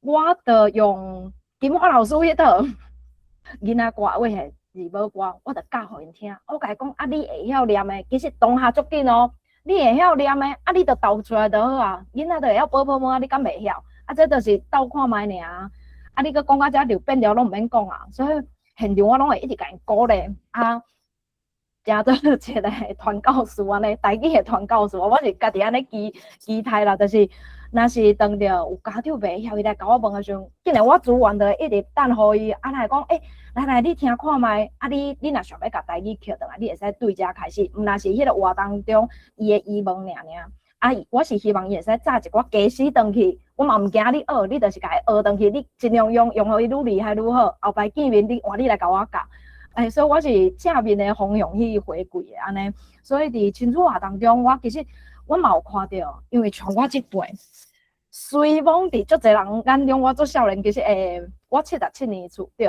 我就用金華老師彼套囡仔歌，或是字母歌，我就教予𪜶聽。我共伊講啊，你會曉念的，其實當下足緊哦。你會曉念的，啊，你就鬥出來就好啊。囡仔就會曉寶寶摸，你敢袂曉？啊，這就是鬥看覓爾。啊，你閣講到這就變調攏毋免講啊。所以現場我攏會一直共𪜶鼓勵啊，誠做一個傳教士按呢，台語的傳教士，我是家己按呢期待啦，就是若是當著有家長袂曉，伊來共我問的時陣，竟然我資源就會一直等予伊，啊，來講，欸，來來，你聽看覓，啊你，你若想欲共台語抾轉來，你會使對這開始，毋若是彼個活動中伊的疑問爾爾，啊，我是希望伊會使早一寡家私轉去，我嘛毋驚你學，你就是共伊學轉去，你盡量用，用予伊愈厲害愈好，後擺見面你換你來共我教。欸，所以我是正面的方向去回饋的按呢，所以佇親子活動中，我其實我嘛有看著，因為像我這輩，雖罔佇足濟人眼中我足少年，其實欸，我77年出對，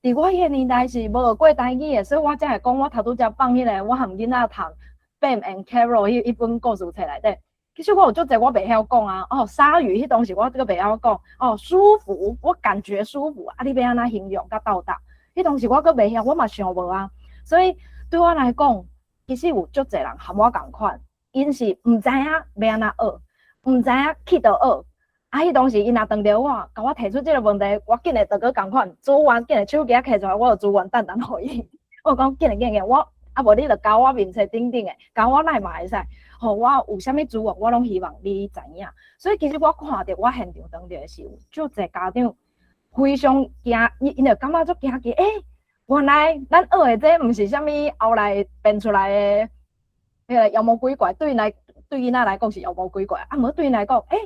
佇我彼個年代是無學過台語的，所以我才會講我頭拄才放彼個我和囡仔讀《Bam and Carol》彼本故事冊內底，其實我有足濟我袂曉講啊，哦，鯊魚彼當時我閣袂曉講，哦，舒服，我感覺舒服，啊，你欲按怎形容佮到達？彼當時我閣袂曉，我嘛想無啊，所以對我來講，其實有足濟人和我仝款，𪜶是毋知影欲按怎學，毋知影去佗學。啊，彼當時𪜶若當著我，共我提出這個問題，我緊會就閣仝款，資源緊會手機仔摕出來，我就資源等等予伊。我講緊來緊來，我啊無你就加我面冊頂頂的，加我 LINE 嘛會使。吼，我有啥物資源，我攏希望你知影。所以其實我看著我現場當著的是有足濟家長非常驚，𪜶就感覺足驚奇，欸，原來咱學的這毋是啥物後來變出來的，彼個妖魔鬼怪，對囡仔來講是妖魔鬼怪，啊，毋過對𪜶來講，欸，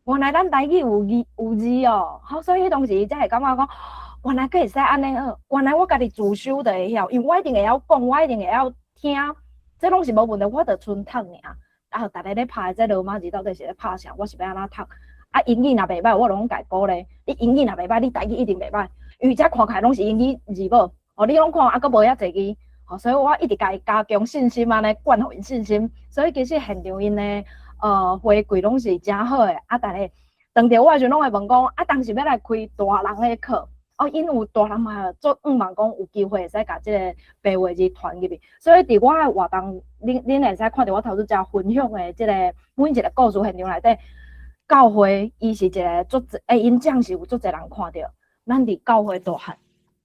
原來咱台語有字哦，好，所以彼當時伊才會感覺講，原來閣會使按呢學，原來我家己自修就會曉，因為我一定會曉講，我一定會曉聽，這攏是無問題，我就賰讀爾。啊，逐家咧拍的這羅馬字到底是咧拍啥？我是欲按怎讀？啊，英語若袂歹，我攏共伊鼓勵。你英語若袂歹，你台語一定袂歹，因為這看起來攏是英語字母，哦，你攏看啊，閣無遐濟字，哦，所以我一直共伊加強信心，按呢灌予𪜶信心。所以其實現場𪜶的回饋攏是誠好的。啊，逐家當著我的時陣，攏會問講，啊，當時欲來開大人的課，哦，𪜶有大人嘛足向望講有機會會使共這個白話字傳入去。所以佇我的活動，恁會使看著我頭拄才分享的這個每一個故事現場內底。教會伊是一個足濟，欸，𪜶正是有足濟人看著，咱佇教會大漢，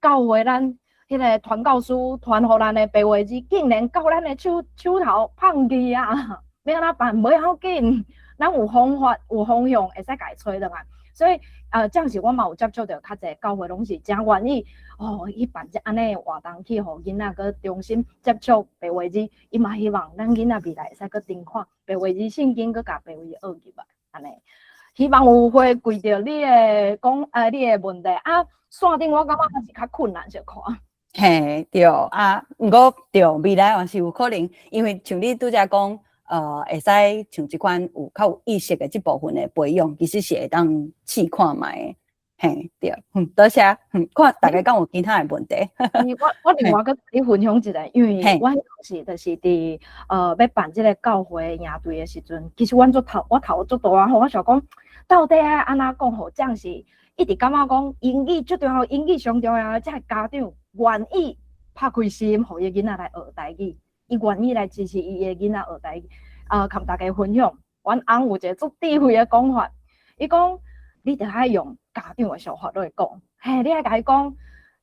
教會咱彼個傳教士傳予咱的白話字，竟然到咱的手頭放去啊！欲按怎辦？無要緊，咱有方法有方向會使共伊揣轉來。所以，這時我嘛有接觸著較濟教會，攏是誠願意哦，去辦這按呢的活動，去予囡仔閣重新接觸白話字。伊嘛希望咱囡仔未來會使閣重看白話字聖經，閣共白話字學入來。按呢，希望有回饋著你的講，你的問題啊。線頂我感覺還是較困難小可。嘿，對啊，毋過對未來還是有可能，因為像你拄才講，會使像這款有較有意識的這部分的培養，其實是會當試看覓的。嘿，對，多謝，看大家敢有其他的問題。我另外閣共你分享一下，因為阮當時就是佇欲辦這个教會營隊的時陣，其實阮足頭我頭足大吼，我想講到底愛按怎講，予將士一直感覺講英語足重要，英語上重要，這个家長願意拍開心，予伊的囡仔來學台語，伊願意來支持伊的囡仔學台語。共大家分享，阮翁有一个足智慧的講法，伊講你著愛用家長的想法來講，嘿，你愛共伊講，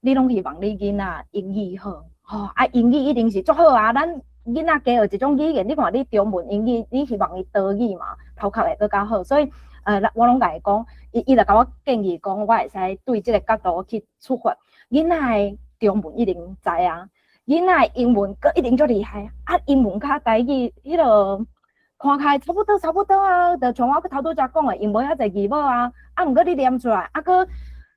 你攏希望你囡仔英語好，吼，啊，英語一定是足好啊。咱囡仔加學一種語言，你看你中文、英語，你希望伊多語嘛，頭殼會閣較好。所以，我攏共伊講，伊就共我建議講，我會使對這个角度去出發。囡仔的中文一定知啊，囡仔的英文閣一定足厲害啊，英文佮台語彼落看起來差不多差不多啊，就像我頭拄才講的，𪜶無遐濟字母啊，啊，毋過你念出來，啊，閣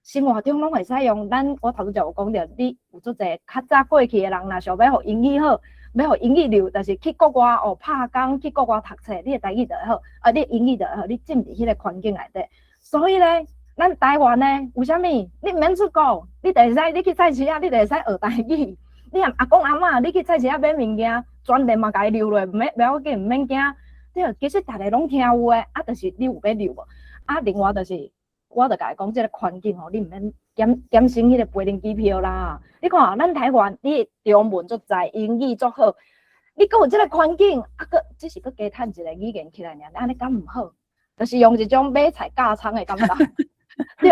生活中攏會使用。咱我頭拄才有講著，你有足濟較早過去的人，若想欲予英語好，欲予英語溜，就是去國外哦拍工，去國外讀冊，你的台語就會好，啊，你的英語就會好，你進入彼個環境內底。所以咧，咱台灣呢，為啥物？你毋免出國，你就會使你去菜市仔，你就會使學台語。你含阿公阿嬤，你去菜市仔買物件，全然嘛共伊溜落，毋免袂要緊，毋免驚。對，其實逐个攏聽有的，啊，就是你有欲溜無？啊，另外就是，我就共伊講，這个環境吼，你毋免減減省彼个飛輪機票啦。你看咱台灣，你中文足知，英語足好，你閣有這个環境，啊，閣只是閣加趁一个語言起來爾，按呢敢毋好？就是用一種買菜教蔥的感覺。對，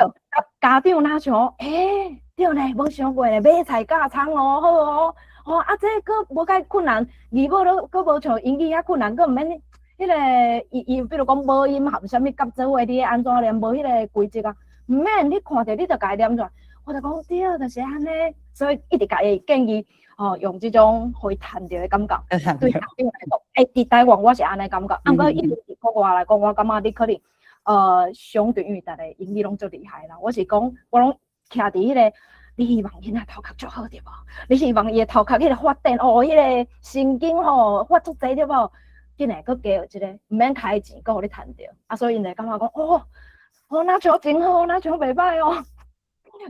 家長若像，欸，對呢，無想過呢，買菜教蔥哦，好哦，哦，啊，這閣無介困難，字母都閣無像英語遐困難，閣毋免。彼个伊伊比如講母音含啥物夾做伙，你按怎念？無彼个規則啊，毋免，你看著你就共伊念出來。我就講對，就是按呢，所以一直共伊建議，吼，用這種予伊趁著的感覺。對家長來講，欸，佇台灣我是按呢感覺，啊，毋過伊佇國外來講，我感覺你可能，相對因為逐个英語攏足厲害啦。我是講，我攏徛佇彼个，你希望囡仔頭殼足好對無？你希望伊的頭殼彼个發展哦，彼个神經吼發足濟對無？竟然閣加學這个，毋免開錢，閣予你趁著，啊，所以𪜶會感覺講，哦，哦，若像真好，若像袂䆀哦。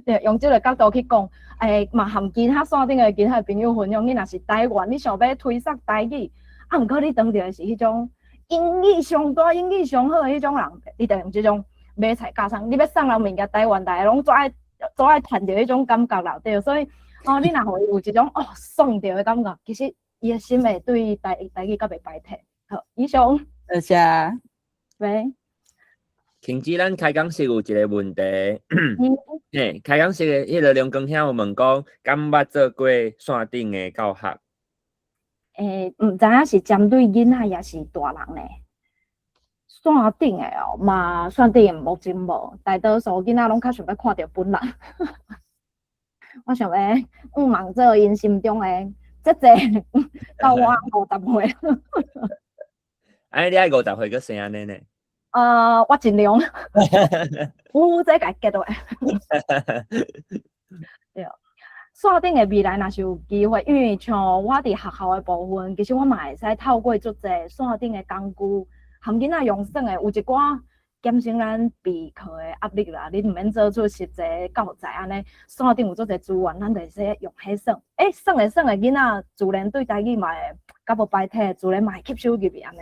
對，用這个角度去講，欸，嘛含其他線頂的其他朋友分享，你若是台灣，你想欲推捒台語，啊，毋過你當著的是彼種英語上大、英語上好的彼種人，你就用這種買菜教蔥，你欲送人物件，台灣大家攏足愛足愛趁著彼種感覺啦，對，所以，哦，你若予伊有一種哦爽著的感覺，其實伊的心會對台台語較袂排斥。好，以上。多謝。喂。停止咱開講室有一个問題，嘿，開講室的彼个梁光兄有問講，敢捌做過線頂的教學？欸，毋知影是針對囡仔抑是大人呢？線頂的哦，嘛線頂的目前無，大多數囡仔攏較想欲看著本人。我想欲向望做𪜶心中的姐姐，到我50歲。哎，你愛50歲閣生按呢呢？我盡量，有這共結落。對，線頂的未來若是有機會，因為像我佇學校的部分，其實我嘛會使透過足濟線頂的工具，含囡仔用耍的，有一寡減輕咱備課的壓力啦。你毋免做出實際教材按呢，線頂有足濟資源，咱就會使用彼耍。欸，耍的耍的囡仔自然對台語嘛會較無排斥，自然嘛會吸收入去按呢。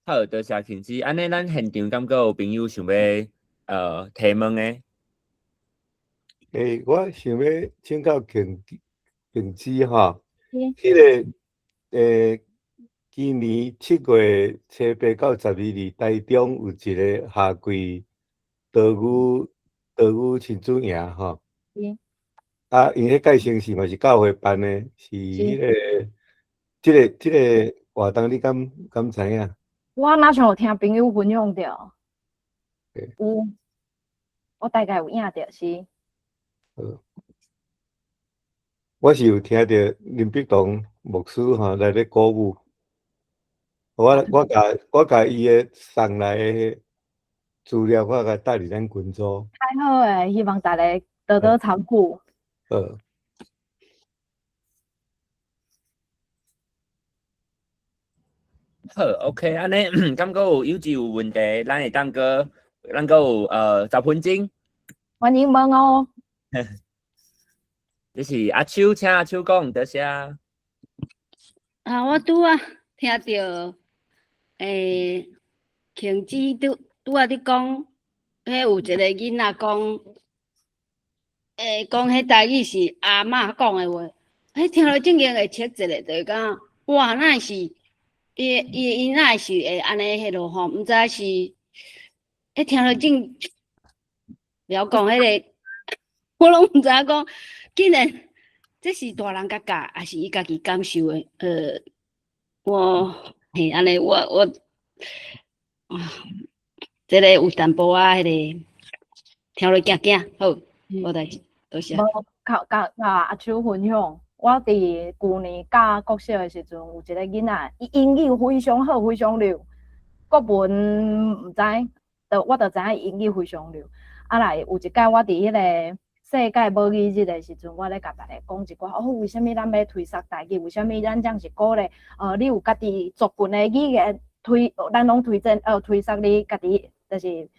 好，多謝慶之。按呢，咱現場敢閣有朋友想欲提問的？欸，我想欲請教慶慶之吼，彼个今年7月7、8到12日，台中有一个夏季島嶼親子營吼。啊，𪜶彼屆城市嘛是教會辦的，是彼个，這個活動你敢知影？我若像有聽朋友分享著，有，我大概有影著是。我是有聽著林必堂牧師吼來咧鼓舞，我共伊的送來的資料，我共帶佇咱群組。太好个，希望大家多多參與。好。好，OK，按呢，敢閣有有志有問題，咱會當閣咱閣有10分鐘。歡迎問哦。這是阿秋，請阿秋講，多謝。啊，我拄仔聽著，慶子拄拄仔佇講，彼有一个囡仔講，講彼台語是阿嬤講的話，彼聽了正經會切一下，就是講，哇，哪會是，伊伊伊哪會是會按呢彼落吼，毋知是，彼聽了正，袂曉講彼个，我攏毋知影講，竟然。這是大人共教，抑是伊家己感受的？我嘿按呢，我啊，這个有淡薄仔彼个聽落驚驚，好，無代誌，多謝。無，共共共阿秋分享，我佇舊年教國小的時陣，有一個囡仔，伊英語非常好，非常溜，國文毋知，就我就知影伊英語非常溜。啊來，有一擺我佇彼个世界母語日的時陣，我咧共大家講一寡哦，為啥物咱欲推捒台語？為啥物咱這樣是鼓勵？你有家己族群的語言推，咱攏推薦推捒你家己，就是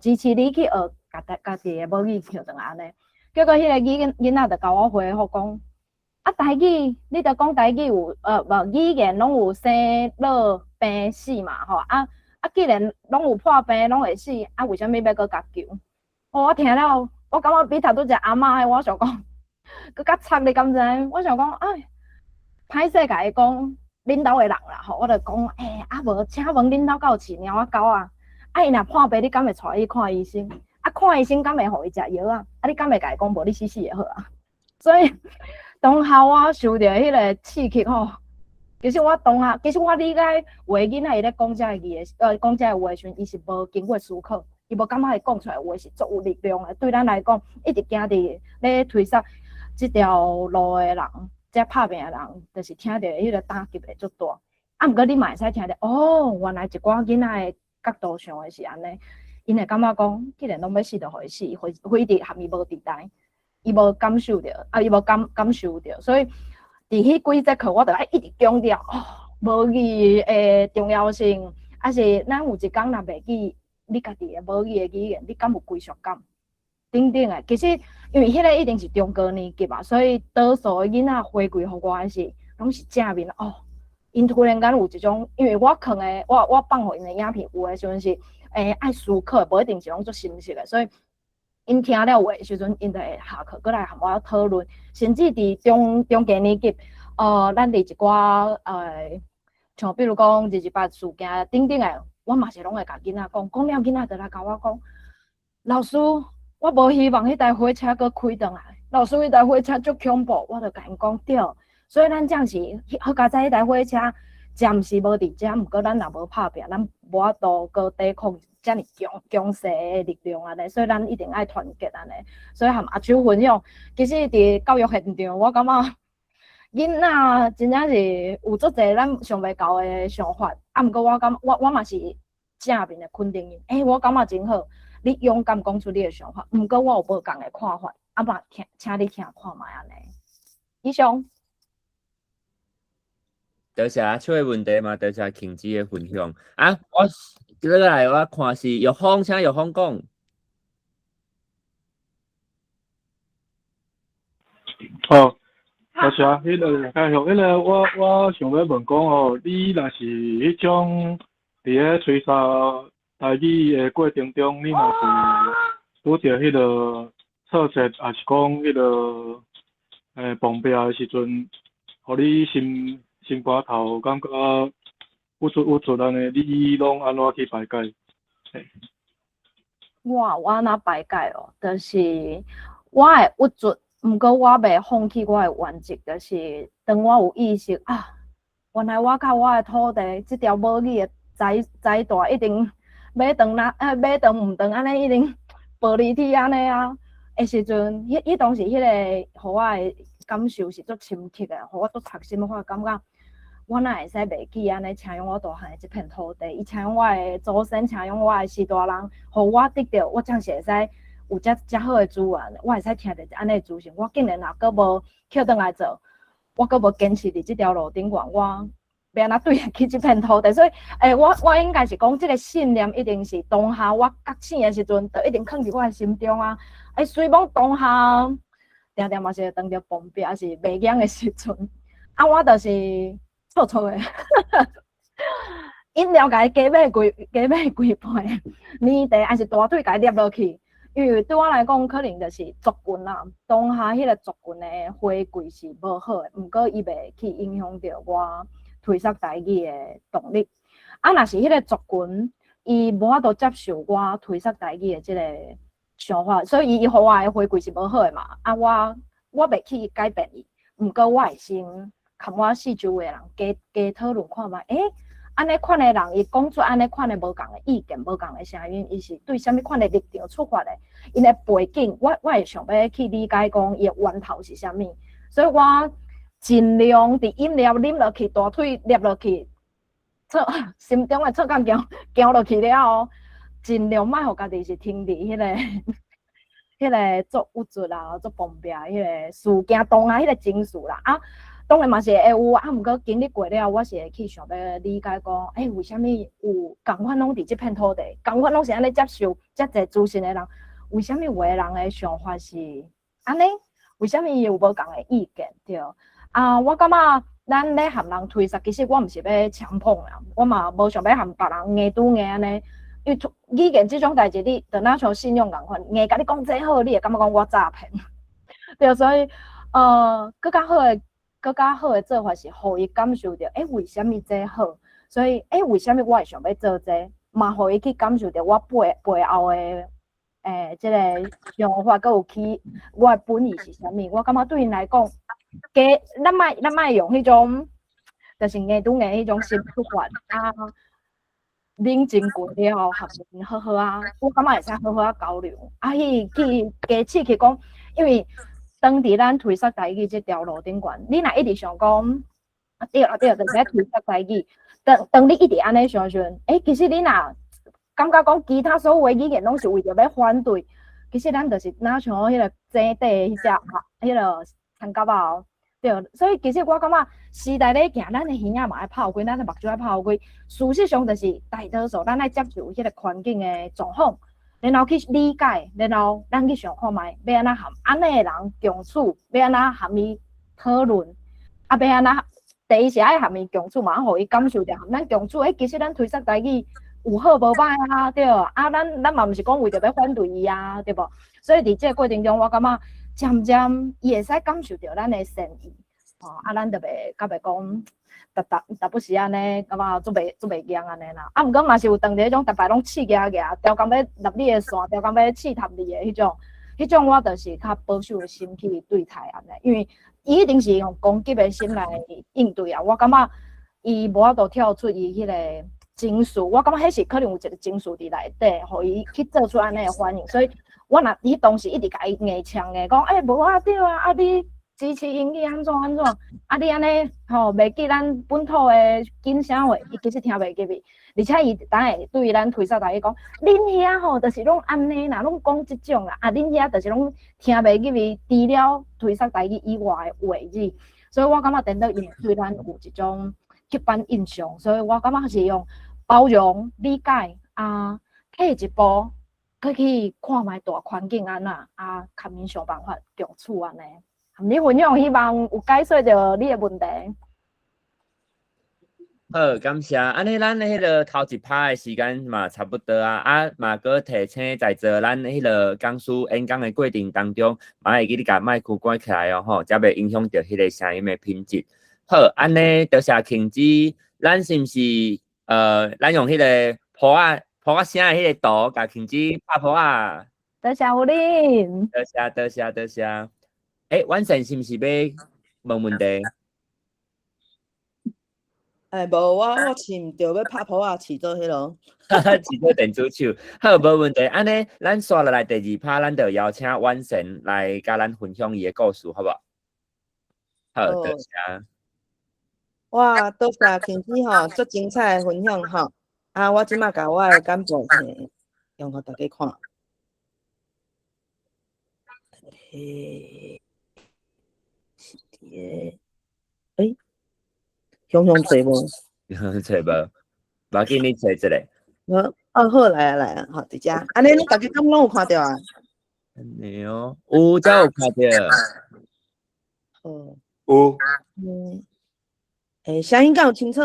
支持你去學家家己的母語抾轉來按呢。結果彼个囡仔就共我回覆講，啊台語，你著講台語有無語言攏有生老病死嘛吼，啊啊既然攏有破病，攏會死，啊為啥物欲閣共救？哦，我聽了，我感覺比頭拄只阿嬤的，我想講，閣較慘你敢知？我想講，哎，歹勢共伊講，恁兜的人啦吼，我就講，啊無，請問恁兜敢有飼貓仔狗仔？啊，伊若破病，你敢會帶伊看醫生？啊，看醫生敢會予伊食藥啊？啊，你敢會共伊講無？你死死會好啊？所以當下我受著彼个刺激吼，其實我當下，其實我理解有的囡仔伊咧講這个字的，講這个話的時陣，伊是無經過思考，伊無感覺伊講出來的話是足有力量的。對咱來講，一直行佇咧推捒這條路的人，這拍拚的人，就是聽著彼个打擊會足大。啊，毋過你嘛會使聽著，哦，原來一寡囡仔的角度想的是按呢，𪜶會感覺講，既然攏欲死，就予伊死，非非得含伊無佇代，伊無感受著，啊，伊無感受著，所以佇彼幾節課，我就愛一直強調，哦，母語的重要性，抑是咱有一工若袂記你家己的母語的語言，你敢有歸屬感？等等的，其實因為彼个一定是中高年級啊，所以多數的囡仔回饋予我的是，攏是正面哦。𪜶突然間有一種，因為我囥的，我放予𪜶的影片，有的時陣是，愛思考，無一定是攏足深實的，所以𪜶聽了話的時陣，𪜶就會下課閣來和我討論，甚至佇中中低年級，咱佇一寡像比如講228事件等等的，我嘛是攏會共囡仔講，講了囡仔就來共我講，老師，我無希望彼台火車閣開轉來，老師，彼台火車足恐怖，我就共𪜶講對。所以咱這樣是好佳哉，彼台火車暫時無佇遮，毋過咱若無拍拚，咱無法度閣抵抗遮爾強強勢的力量按呢，所以咱一定愛團結按呢。所以和阿秋分享，其實佇教育現場，我感覺囡仔真正是有足濟咱想袂到的想法，啊，毋過我感我嘛是正面的肯定𪜶，我感覺真好，你勇敢講出你的想法，毋過我有無仝的看法，啊嘛聽，請你聽看覓按呢。以上。多謝阿秋的問題嘛，多謝慶子的分享。啊，我接落來我看是玉芳，請玉芳講。好，多謝。彼个繼續，彼个我想欲問講吼，你若是彼種佇咧吹獒台語的過程中，你若是拄著彼个挫折，抑是講彼个碰壁的時陣，予你心肝頭感覺鬱卒鬱卒按呢，你攏按怎去排解？我按怎排解哦？就是我會鬱卒，毋過我袂放棄我的原則，就是當我有意識啊，原來我佮我的土地這條母語的臍帶一定欲斷啦，欲斷毋斷按呢，一定無離體按呢啊的時陣，彼當時彼个予我的感受是足深刻的，予我足扎心，我感覺我哪會使袂記按呢，請用我大漢的這片土地，伊請用我的祖先，請用我的序大人，予我得著，我才是會使有遮遮好的資源，我會使聽著按呢的資訊，我竟然若閣無抾轉來做，我閣無堅持佇這條路頂懸，我欲欲按怎對得起這片土地？所以，我應該是講，這個信念一定是當下我覺醒的時陣，就一定囥佇我的心中啊。雖罔當下定定嘛是會當著碰壁，抑是袂贏的時陣，啊，我就是錯錯的，飲料共伊加買幾加買幾杯，奶茶抑是大腿共伊捏落去。因為對我來講，可能就是族群啦。當下彼個族群的回饋是無好的，毋過伊袂去影響著我推捒台語的動力。啊，若是彼個族群，伊無法度接受我推捒台語的這個想法，所以伊予我的回饋是無好的嘛。啊，我袂去改變伊，毋過我會先共我四周圍的人加加討論看覓，按呢款的人，伊講出按呢款的無仝的意見、無仝的聲音，伊是對啥物款的立場出發的？𪜶的背景，我會想欲去理解講伊的源頭是啥物，所以我盡量佇飲料啉落去，大腿捏落去，錯心中的錯感行行落去了後，盡量莫予家己是停佇彼個足鬱卒啊、足碰壁彼個事件當下彼個情緒啦啊。當然嘛是會有，啊，毋過經歷過了，我是會去想欲理解講，為啥物有仝款攏佇這片土地，仝款攏是按呢接受遮濟資訊的人，為啥物有的人的想法是按呢？為啥物伊有無仝的意見？對。啊，我感覺咱咧和人推捒，其實我毋是欲強迫啦，我嘛無想欲和別人硬拄硬按呢。因為語言這種代誌，你就若像信仰仝款，硬共你講這好，你會感覺講我詐騙。對，所以，閣較好的做法是，予伊感受著，為啥物這好？所以，為啥物我會想欲做這個？嘛，予伊去感受著我背後的，這个想法，閣有去我的本意是啥物？我感覺對𪜶來講，加咱莫用彼種，就是硬拄硬彼種心出發啊，冷靜過了後，和𪜶好好啊，我感覺會使好好啊交流。啊，去去加試去講，因為當佇咱推捒台語這條路頂懸，你若一直想講，啊對啊對，就是欲推捒台語。當當你一直按呢想時陣，其實你若感覺講其他所有的語言攏是為著欲反對，其實咱就是若像彼个井底彼隻彼个田蛤仔哦，對。所以其實我感覺時代咧行，咱的耳仔嘛愛拍開，咱的目睭愛拍開。事實上就是大多數咱愛接受彼个環境的狀況，然後去理解，然後咱去想看覓欲按怎和按呢的人共處，欲按怎和伊討論，啊，欲按怎？第一是愛和伊共處嘛，啊，予伊感受著和咱共處。其實咱推捒台語有好無歹啊，對。啊，咱嘛毋是講為著欲反對伊啊，對無？所以佇這個過程中，我感覺漸漸伊會使感受著咱的善意，吼，啊，咱就袂較袂講，逐逐逐不時按呢，感覺足袂驚按呢啦。啊，毋過嘛是有當佇彼種逐擺攏刺夾夾，刁工欲立你的線，刁工欲試探你的彼種，彼種我就是較保守的心去對待按呢，因為伊一定是用攻擊的心來應對啊。我感覺伊無法度跳出伊彼個情緒，我感覺彼是可能有一個情緒佇內底，予伊去做出按呢的反應。所以我若彼當時一直共伊硬嗆的，講無啊對啊，啊你支持英語按怎按怎，啊你按呢吼袂記咱本土的景啥話，伊其實聽袂入去。而且伊等下對咱推捒台語講，恁遐吼就是攏按呢啦，攏講這種啦，啊恁遐就是攏聽袂入去，除了推捒台語以外的話語。所以我感覺顛倒伊對咱有一種刻板印象，所以我感覺是用包容、理解啊，退一步，閣去看覓大環境按怎啊，共𪜶想辦法共處按呢。和你分享，希望有解說著你的問題。好，感謝。按呢，咱彼个頭一趴的時間嘛差不多啊，啊嘛閣提醒在座咱彼个講師演講的過程當中，嘛會記你共麥克關起來哦吼，才袂影響著彼个聲音的品質。好，按呢多謝慶子，咱是毋是咱用彼个噗仔聲的彼個圖，共慶子拍噗仔？多謝有恁。多謝多謝多謝。婉善是毋是欲問問題？無，我飼毋著，欲拍噗仔，飼做彼囉。飼做電子手，好，無問題。按呢，咱紲落來第二趴，咱就邀請婉善來共咱分享伊的故事，好無？好，多謝。哇，多謝慶子吼，足精彩的分享吼。啊，我這馬共我的簡報嘿，用予大家看。嘿，是佇个，雄雄濟無？揣無，無要緊，你揣一下。好，哦好，來啊來啊，好，佇遮，按呢恁大家敢攏有看著啊？按呢哦，有，遮有看著。好。有。嗯。欸，聲音敢有清楚？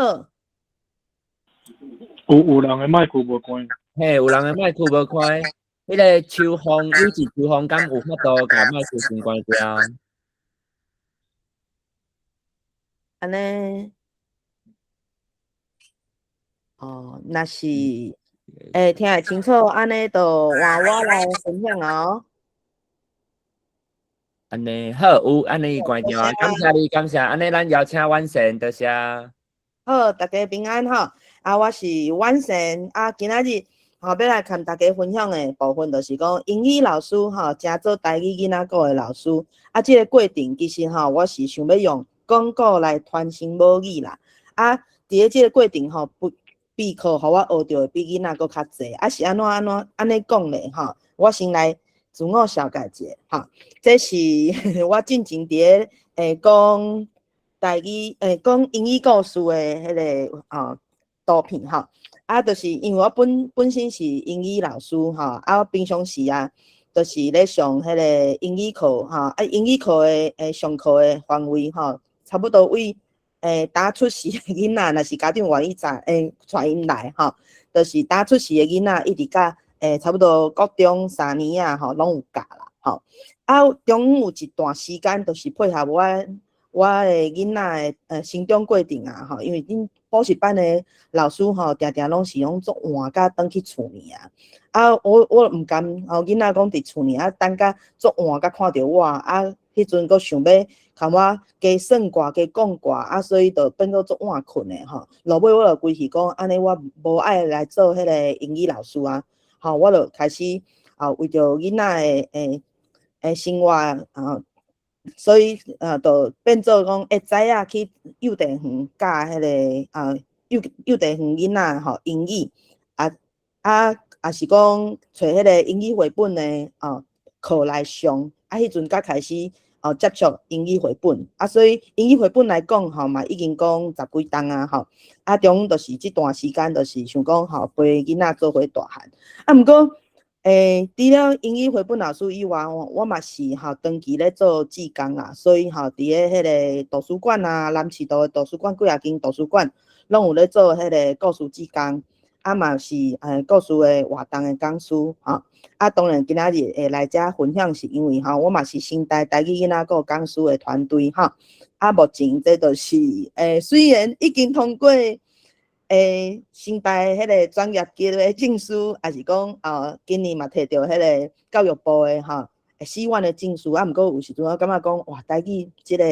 有人的麥克無關。嘿，有人的麥克無開。彼個秋風，有一秋風，敢有法度共麥克先關掉？按呢？哦，若是會聽會清楚，按呢就換我來分享哦。按呢好，有按呢關掉啊，感謝你，感謝。按呢咱邀請婉賢，多謝。好，大家平安吼。啊，我是婉賢啊，今仔日吼欲來共大家分享的部分，就是講英語老師吼，成做台語囡仔語的老師。啊，這个過程其實吼，我是想欲用講古來傳承母語啦。啊，佇咧這个過程吼，不備課，予我學著的比囡仔閣較濟。啊，是按怎按怎按呢講咧吼？我先來自我紹介一下吼。這是我進前佇咧講台語講英語故事的彼个圖片吼。啊，就是因為我本身是英語老師吼，啊，我平常時啊，就是咧上彼个英語課吼，啊，英語課的上課的範圍吼，差不多為打出世的囡仔，若是家長願意載帶𪜶來吼，就是打出世的囡仔，一直到差不多國中三年仔吼，攏有教啦吼。啊，中有一段時間，就是配合我的囡仔的成長過程啊吼，因為恁補習班的老師吼，定定攏是攏足晚才轉去厝裡啊。啊，我毋甘吼，囡仔講佇厝裡啊，等甲足晚才看著我啊，彼陣閣想欲共我加算卦、加講卦啊，所以就變做足晚睏的吼。落尾我就規氣講，按呢我無愛來做彼个英語老師啊，吼，我就開始啊，為著囡仔的生活啊，所以就變做講會早仔去幼稚園教彼个啊幼稚園囡仔吼英語啊啊，也是講揣彼个英語繪本的課來上啊，彼陣才開始接觸英語繪本啊，所以英語繪本來講吼嘛，已經講十幾冬啊吼啊，中就是這段時間就是想講吼陪囡仔做伙大漢啊，毋過除了英語繪本老師以外，我嘛是吼長期咧做志工啦，所以吼佇咧彼个圖書館啊，南市道的圖書館幾仔間圖書館，攏有咧做彼个故事志工，啊嘛是故事的活動的講師吼。啊，當然今仔日會來遮分享，是因為吼我嘛是新台台語囡仔語講師的團隊吼。啊，目前這就是雖然已經通過新台彼个專業級的證書，也是講今年嘛摕著彼个教育部的吼 C1 的證書，啊，毋過有時陣我感覺講，哇，台語這个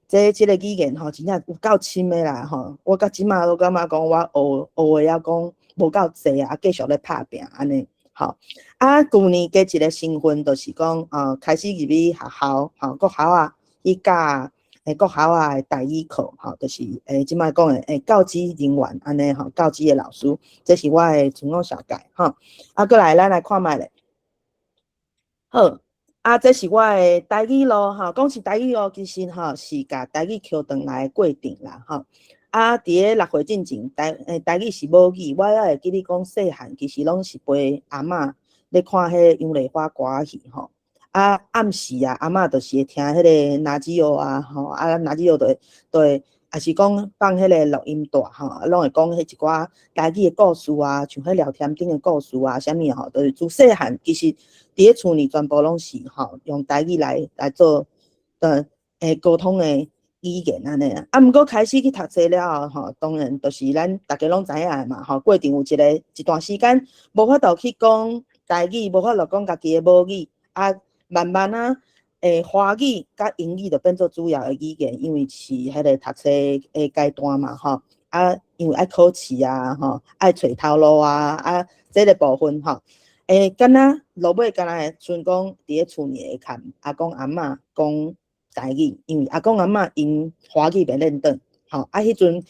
這個語言吼，真正有夠深的啦吼。我到這馬都感覺講，我學學的猶講無夠濟啊，繼續咧拍拚按呢吼。啊，舊年加一個身份，就是講開始入去學校吼，國校啊去教國校啊的台語課吼，就是這擺講的教職人員按呢吼，教職的老師，這是我的自我紹介吼。啊，過來咱來看覓咧。好，啊，這是我的台語路吼，講是台語路，其實吼是共台語抾轉來的過程啦吼。啊，佇咧6歲進前，台語是母語，我猶會記得講細漢其實攏是陪阿嬤咧看彼個楊麗花歌仔戲吼。啊，暗時啊，阿嬤就是會聽彼個哪子奧啊，吼，啊，哪子奧就會，也是講放彼個錄音帶吼，攏會講彼一寡台語的故事啊，像彼廖添丁的故事啊，啥物吼，就是自細漢其實佇咧厝裡全部攏是吼用台語來做溝通的語言按呢啊。啊，毋過開始去讀冊了後吼，當然就是咱逐家攏知影的嘛吼，過程有一段時間無法度去講台語，無法度講家己的母語啊。慢慢啊，華語佮英語就變做主要的語言，因為是彼个讀冊的階段嘛，吼。啊，因為愛考試啊，吼，愛揣頭路啊，啊，這个部分吼，敢若落尾敢若會賰講佇咧厝裡會共阿公阿嬤講台語，因為阿公阿嬤𪜶華語袂輪轉，吼，啊，彼陣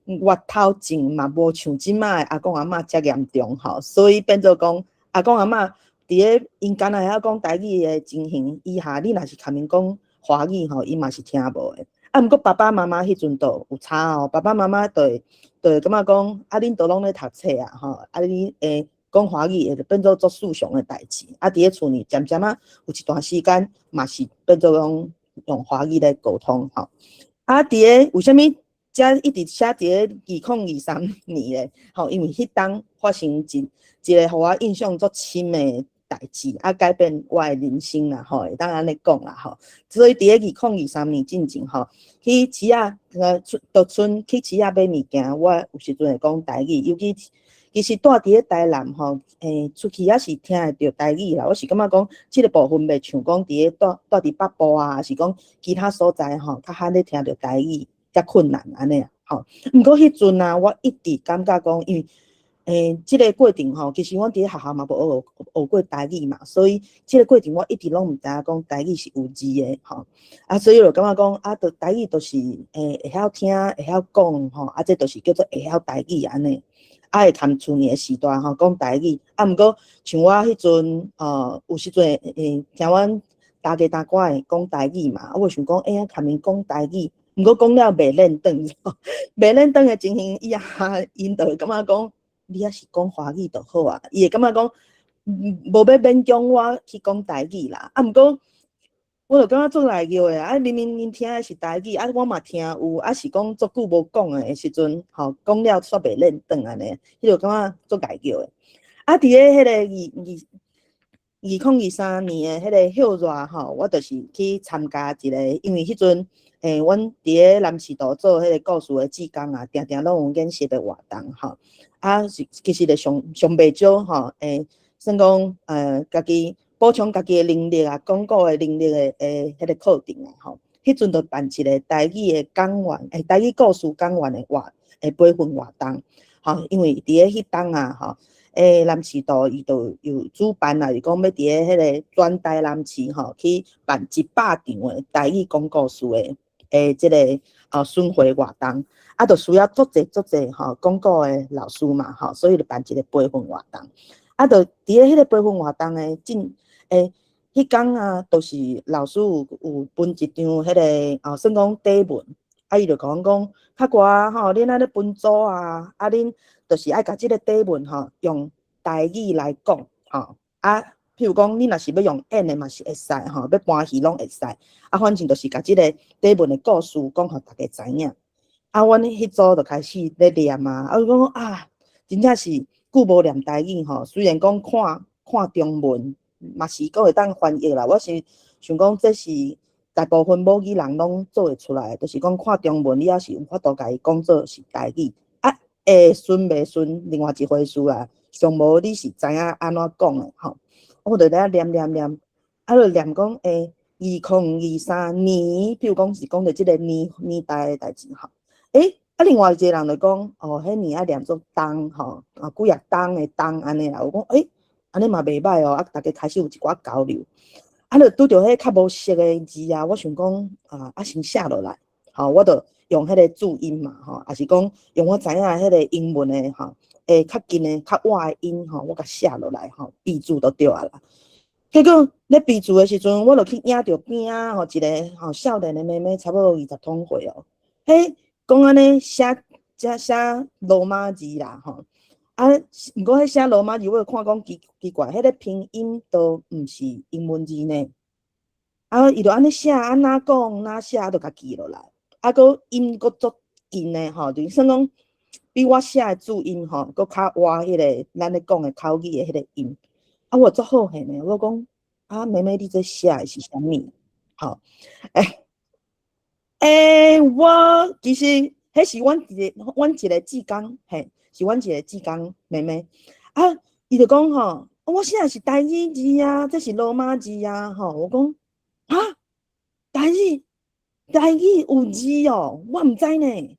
越頭症嘛無像這擺的阿公阿嬤遮嚴重，吼，所以變做講阿公阿嬤佇咧𪜶敢若會曉講台語的情形以下，你若是共𪜶講華語吼，𪜶嘛是聽無的。啊，毋過爸爸媽媽彼陣就有差哦，爸爸媽媽就會感覺講，啊，恁都攏咧讀冊啊，吼，啊，你會講華語會變做足世常的代誌。啊，佇咧厝裡漸漸仔有一段時間嘛是變做講用華語咧溝通吼。啊，佇咧為啥物遮一直寫佇咧2023年咧？吼，因為彼當發生一個予我印象足深的代誌，啊，改變我的人生啦，吼，會當按呢講啦，吼。所以佇咧2023年進前吼，去市仔出到村去市仔買物件，我有時陣會講台語，尤其其實住佇咧台南吼，出去也是聽會著台語啦。我是感覺講，這個部分袂像講佇咧住佇北部啊，抑是講其他所在吼，較罕咧聽著台語較困難按呢啊，吼。毋過彼陣啊，我一直感覺講，因為這個過程吼，其實阮佇咧學校嘛無學過台語嘛，所以這個過程我一直攏毋知影講台語是有字的吼。啊，所以就感覺講啊，就台語就是會曉聽，會曉講吼，啊，這就是叫做會曉台語按呢。啊，會含厝裡的時代吼講台語，啊，毋過像我彼陣，有時陣會聽阮大家大哥會講台語嘛，啊，我想講，欸，含𪜶講台語，毋過講了袂輪轉，袂輪轉的情形，伊也𪜶就會感覺講，你抑是講華語就好啊，伊會感覺講，無欲勉強我去講台語啦。啊，毋過我就感覺足內妙的，啊，明明𪜶聽的是台語，啊，我嘛聽有，啊是講足久無講的時陣，吼，講了煞袂輪轉按呢，彼就感覺足內妙的。啊，佇咧彼個2023年的彼個歇熱吼，我就是去參加一個，因為彼陣，阮佇咧南市道做彼個故事的志工啊，定定攏有研習的活動吼。啊，是其實就上上袂少吼，算講家己補充家己的能力啊，講古的能力的彼個課程啊吼。彼陣就辦一個台語的講員，台語故事講員的培訓活動，吼，因為佇咧彼當啊，吼，南市道伊就有主辦啊，是講欲佇咧彼個全台南市吼去辦100場的台語講故事的這個巡迴活動，啊，就需要足濟足濟吼講古的老師嘛，吼，所以就辦一個培訓活動。啊，就佇咧彼個培訓活動的進，彼工啊，就是老師有分一張彼個算講底文，啊，伊就共阮講，較寡吼，恁按呢分組啊，啊，恁就是愛共這個底文吼用台語來講，吼，啊，譬如講，你若是欲用演的嘛是會使吼，欲搬戲攏會使，啊，反正就是共這個底文的故事講予大家知影。啊，阮彼組就開始咧念啊，啊，我講啊，真正是久無念台語吼，雖然講看看中文嘛是閣會當翻譯啦，我是想講這是大部分母語人攏做會出來，就是講看中文，你猶是有法度共伊講做是台語，啊，會順袂順另外一回事啦。上無你是知影按怎講的吼，我就咧念念念，啊，就念講2023年，譬如講是講著這個年代的代誌吼，啊，另外一個人就講，哦，彼年愛念做冬吼，啊，幾若冬的冬按呢啦，我講，按呢嘛袂䆀哦，啊，大家開始有一寡交流，啊，就拄著彼較無熟的字啊，我想講，啊，先寫落來，吼，我就用彼個注音嘛，吼，抑是講用我知影彼個英文的吼，較近的、較倚的音吼，我共寫落來吼，備註就對啊啦。結果咧備註的時陣，我就去影著邊仔吼一個吼少年的妹妹，差不多20通歲哦，彼講按呢寫寫寫羅馬字啦吼，啊，毋過彼寫羅馬字，我就看講奇奇怪，彼個拼音都毋是英文字呢。啊，伊就按呢寫，啊哪講哪寫，就共記落來，啊，閣音閣足近的吼，就是算講比我寫的注音吼，閣較倚彼個咱咧講的口語的彼個音。啊，我足好奇的，我講啊，妹妹，你這寫的是啥物？吼，我其實彼是阮一個志工，嘿，是阮一個志工妹妹。啊，伊就講吼，我寫的是台語字啊，這是羅馬字啊，吼，我講啊，台語有字哦，我毋知呢。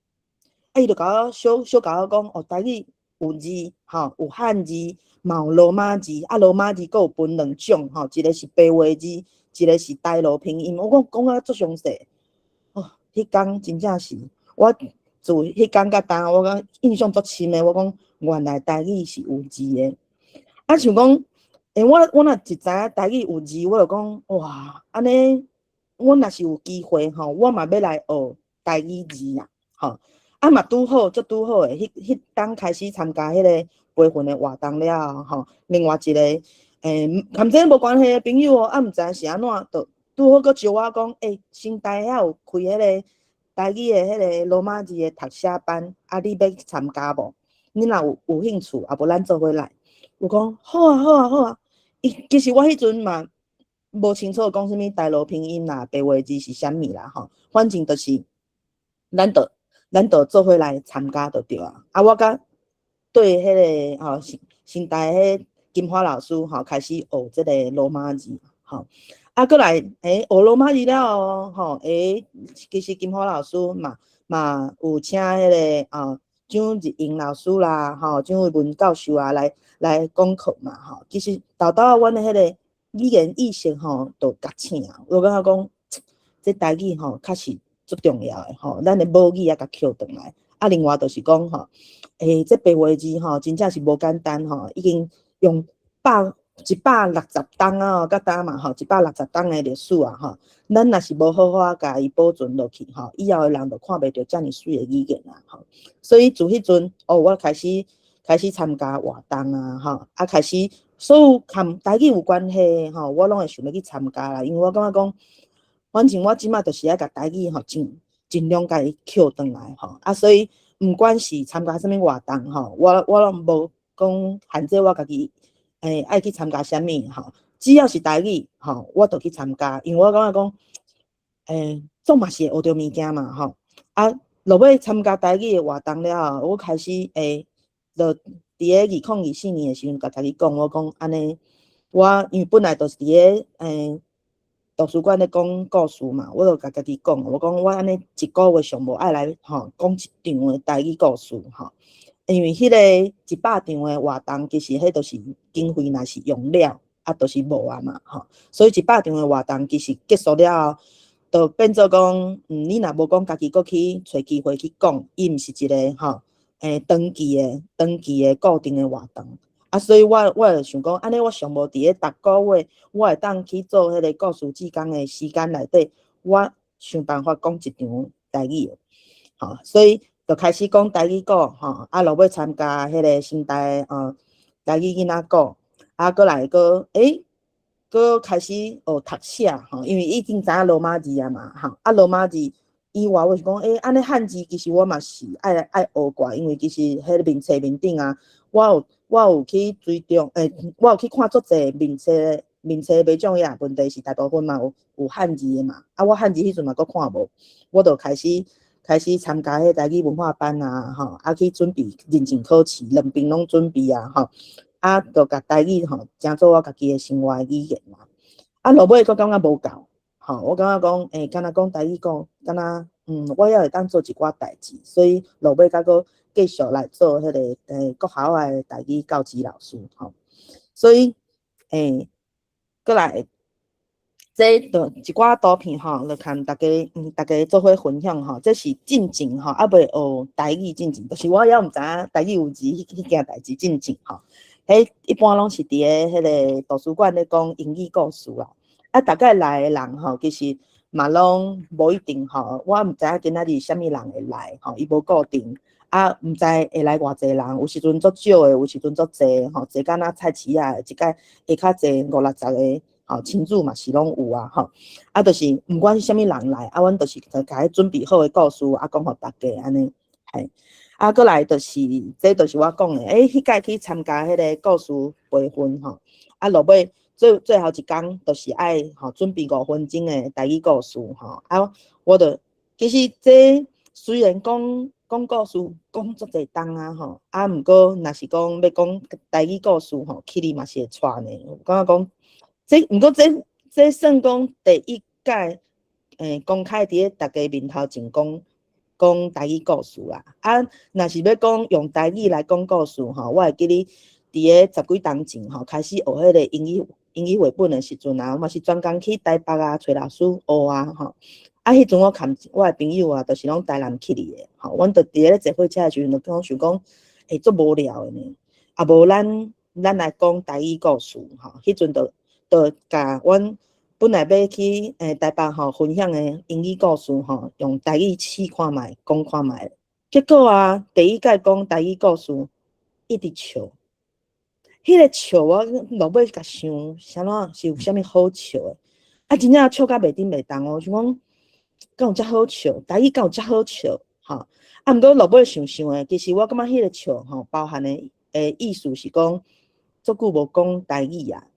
啊，伊就共我小小共我講，哦，台語有字，吼，有漢字，嘛有羅馬字，啊，羅馬字閣有分兩種，吼，一個是白話字，一個是台羅拼音。我講講啊足詳細，哦，彼工真正是我自彼工到今，我講印象足深的。我講原來台語是有字的，啊，像講，我若一知影台語有字，我就講哇，按呢，我若是有機會吼，我嘛欲來學。台語字啊，吼。啊嘛拄好，足拄好的，彼當開始參加彼個培訓的活動了後，吼，另外一個含這無關係的朋友哦，啊毋知是按怎，就拄好閣招我講，成大遐有開彼個台語的彼個羅馬字的讀寫班，啊，你欲參加無？你若有興趣，啊無咱做伙來。我講好啊，好啊，好啊。伊其實我彼陣嘛無清楚講啥物台羅拼音啦、白話字是啥物啦，吼，反正就是咱就做伙來參加就對啊。啊，我佮對彼個吼成大彼金花老師吼開始學這个羅馬字，吼。啊，閣來，學羅馬字了後，吼，其實金花老師嘛有請彼个蔣日英老師啦，吼，蔣惠文教授啊，來講課嘛，吼。其實沓沓仔阮的彼个語言意識吼，就覺醒啊。我感覺講，這台語吼，確實足重要的吼，咱的母語愛共抾轉來。啊，另外就是講吼，這白話字吼，真正是無簡單吼，已經用160冬啊，佮今嘛吼，160冬的歷史啊吼，咱若是無好好仔共伊保存落去吼，以後的人就看袂著遮爾媠的語言啊吼。所以自彼陣，哦，我開始參加活動啊吼，啊開始所有含台語有關係吼，我攏會想欲去參加啦，因為我感覺講，反正我這馬就是愛共台語吼，盡量共伊抾轉來吼，啊所以毋管是參加啥物活動吼，我攏無講限制我家己。愛去參加啥物吼？只要是台語吼，我就去參加，因為我感覺講，總嘛是會學著物件嘛吼。啊，落尾參加台語的活動了後，我開始就佇咧2024年的時陣，共家己講，我講按呢，我因為本來就是佇咧圖書館咧講故事嘛，我就共家己講，我講我按呢一個月上無愛來吼講一場的台語故事吼。因為彼个100場的活動，其實彼就是經費若是用了，啊，就是無啊嘛，吼。所以100場的活動其實結束了後，就變做講，你若無講家己閣去揣機會去講，伊毋是一个吼，長期的固定的活動。啊，所以我就想講，按呢我上無佇咧逐个月，我會當去做彼个故事志工的時間內底，我想辦法講一場台語的，吼，所以就開始講台語鼓，吼，啊，落尾參加彼个成大台語囡仔鼓，啊，閣來閣，閣開始學讀寫，吼，因為已經知影羅馬字啊嘛，吼，啊，羅馬字以外，我是講，按呢漢字其實我嘛是愛學過，因為其實彼个面冊面頂啊，我有去追蹤，我有去看足濟面冊買獎頁，問題是大部分嘛有漢字的嘛，啊，我漢字彼陣嘛閣看無，我就開始參加彼台語文化班啊，吼，啊去準備認證考試，兩邊攏準備啊，吼，啊，就共台語吼，成做我家己的生活的語言嘛。啊，落尾閣感覺無夠，吼，我感覺講，敢若講台語講，敢若，我猶會當做一寡代誌，所以落尾閣閣繼續來做彼个國校的台語教師老師，吼。所以，閣來，這就一寡圖片吼，就共大家做伙分享吼。這是進前吼，猶未學台語進前，就是我猶毋知影台語有字彼件代誌進前吼。彼一般攏是佇咧彼个圖書館咧講英語故事啦。啊，大概來的人吼，其實嘛攏無一定吼。我毋知影今仔日啥物人會來吼，伊無固定。啊，毋知會來偌濟人，有時陣足少的，有時陣足濟吼，濟敢若菜市仔，一擺會較濟五六十个。吼，親子嘛是攏有啊，吼，啊，就是毋管是啥物人來，啊，阮就是共伊準備好的故事，啊，講予大家按呢，嘿，啊，閣來就是，這就是我講的，彼擺去參加彼个故事培訓吼，啊，落尾最後一工就是愛吼準備5分鐘的台語故事吼，啊，我就其實這雖然講講故事講足濟冬啊吼，啊，毋過若是講欲講台語故事吼，起哩嘛是會掣呢，我感覺講。這毋過這算講第一擺，公開佇咧大家面頭前講講台語故事啦。啊，若是欲講用台語來講故事吼，我會記得佇咧十幾冬前吼，開始學彼个英語繪本的時陣啊，我嘛是專工去台北啊，揣老師學啊吼。啊，彼陣我含我的朋友啊，就是攏台南去的吼，阮就佇咧坐火車的時陣，就講想講，足無聊的呢。啊，無咱來講台語故事吼，彼陣就共阮本來欲去台北吼分享的英語故事吼，用台語試看覓，講看覓。結果啊，第一擺講台語故事，一直笑。彼個笑我落尾共想，啥怎是有啥物好笑的？啊，真正笑甲袂振袂動哦，想講敢有遮好笑，台語敢有遮好笑？吼，啊，毋過落尾想想的，其實我感覺彼個笑吼，包含的意思是講，足久無講台語啊。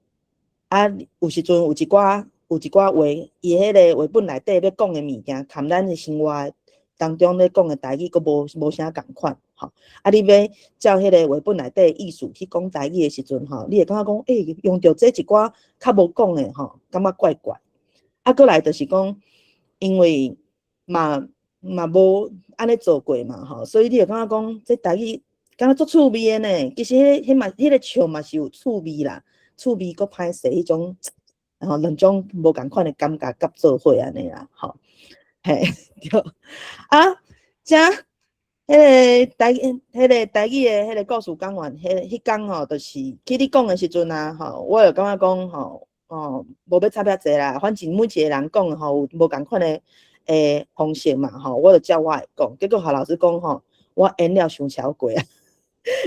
啊，有時陣有一寡話，伊彼個話本內底欲講的物件，含咱的生活當中咧講的台語，閣無啥仝款，吼。啊，你欲照彼個話本內底的意思去講台語的時陣，吼，你會感覺講，欸，用著這一寡較無講的，吼，感覺怪怪。啊，閣來就是講，因為嘛無按呢做過嘛，吼，所以你會感覺講，這台語敢若足趣味的呢。其實彼嘛，彼個笑嘛是有趣味啦，趣味閣歹勢彼種，吼，兩種無仝款的感覺夾做伙按呢啦，吼，嘿，對。啊，遮彼個台語的彼個故事講完，彼工吼，就是去咧講的時陣啊，吼，我就感覺講吼，哦，無欲插遐濟啦，反正每一個人講吼有無仝款的方式嘛，吼，我就照我的講。結果予老師講吼，我演了傷超過啊，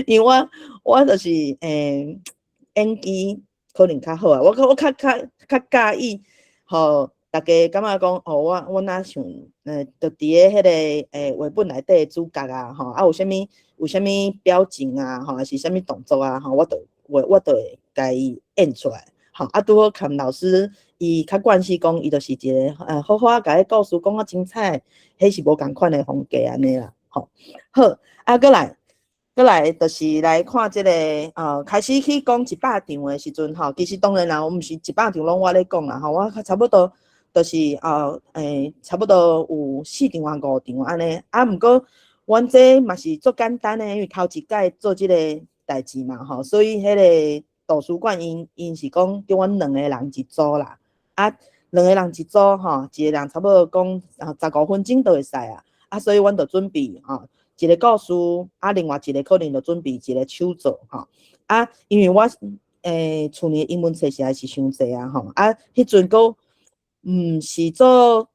因為我就是演技可能較好啊，我較佮意，予逐家感覺講，哦，我若像就佇咧彼個話本內底的主角啊，吼，啊有啥物表情啊，吼，抑是啥物動作啊，吼，我就會共伊演出來，吼，啊拄好含老師伊較慣勢講，伊就是一個好好仔共彼故事講較精彩，彼是無仝款的風格按呢啦，吼。好，啊，閣來就是來看這個，開始去講100場的時陣吼，其實當然啦，我毋是100場攏我咧講啦，吼，我差不多就是差不多有四場抑五場按呢，啊，毋過阮這嘛是足簡單的，因為頭一擺做這個代誌嘛吼，所以彼個圖書館𪜶是講叫阮兩個人一組啦，啊，兩個人一組吼，一個人差不多講15分鐘就會使啊，啊，所以阮就準備吼一個故事，啊，另外一個可能就準備一個手作吼，啊，因為我厝裡英文冊實在是傷濟啊吼，啊，彼陣閣毋是足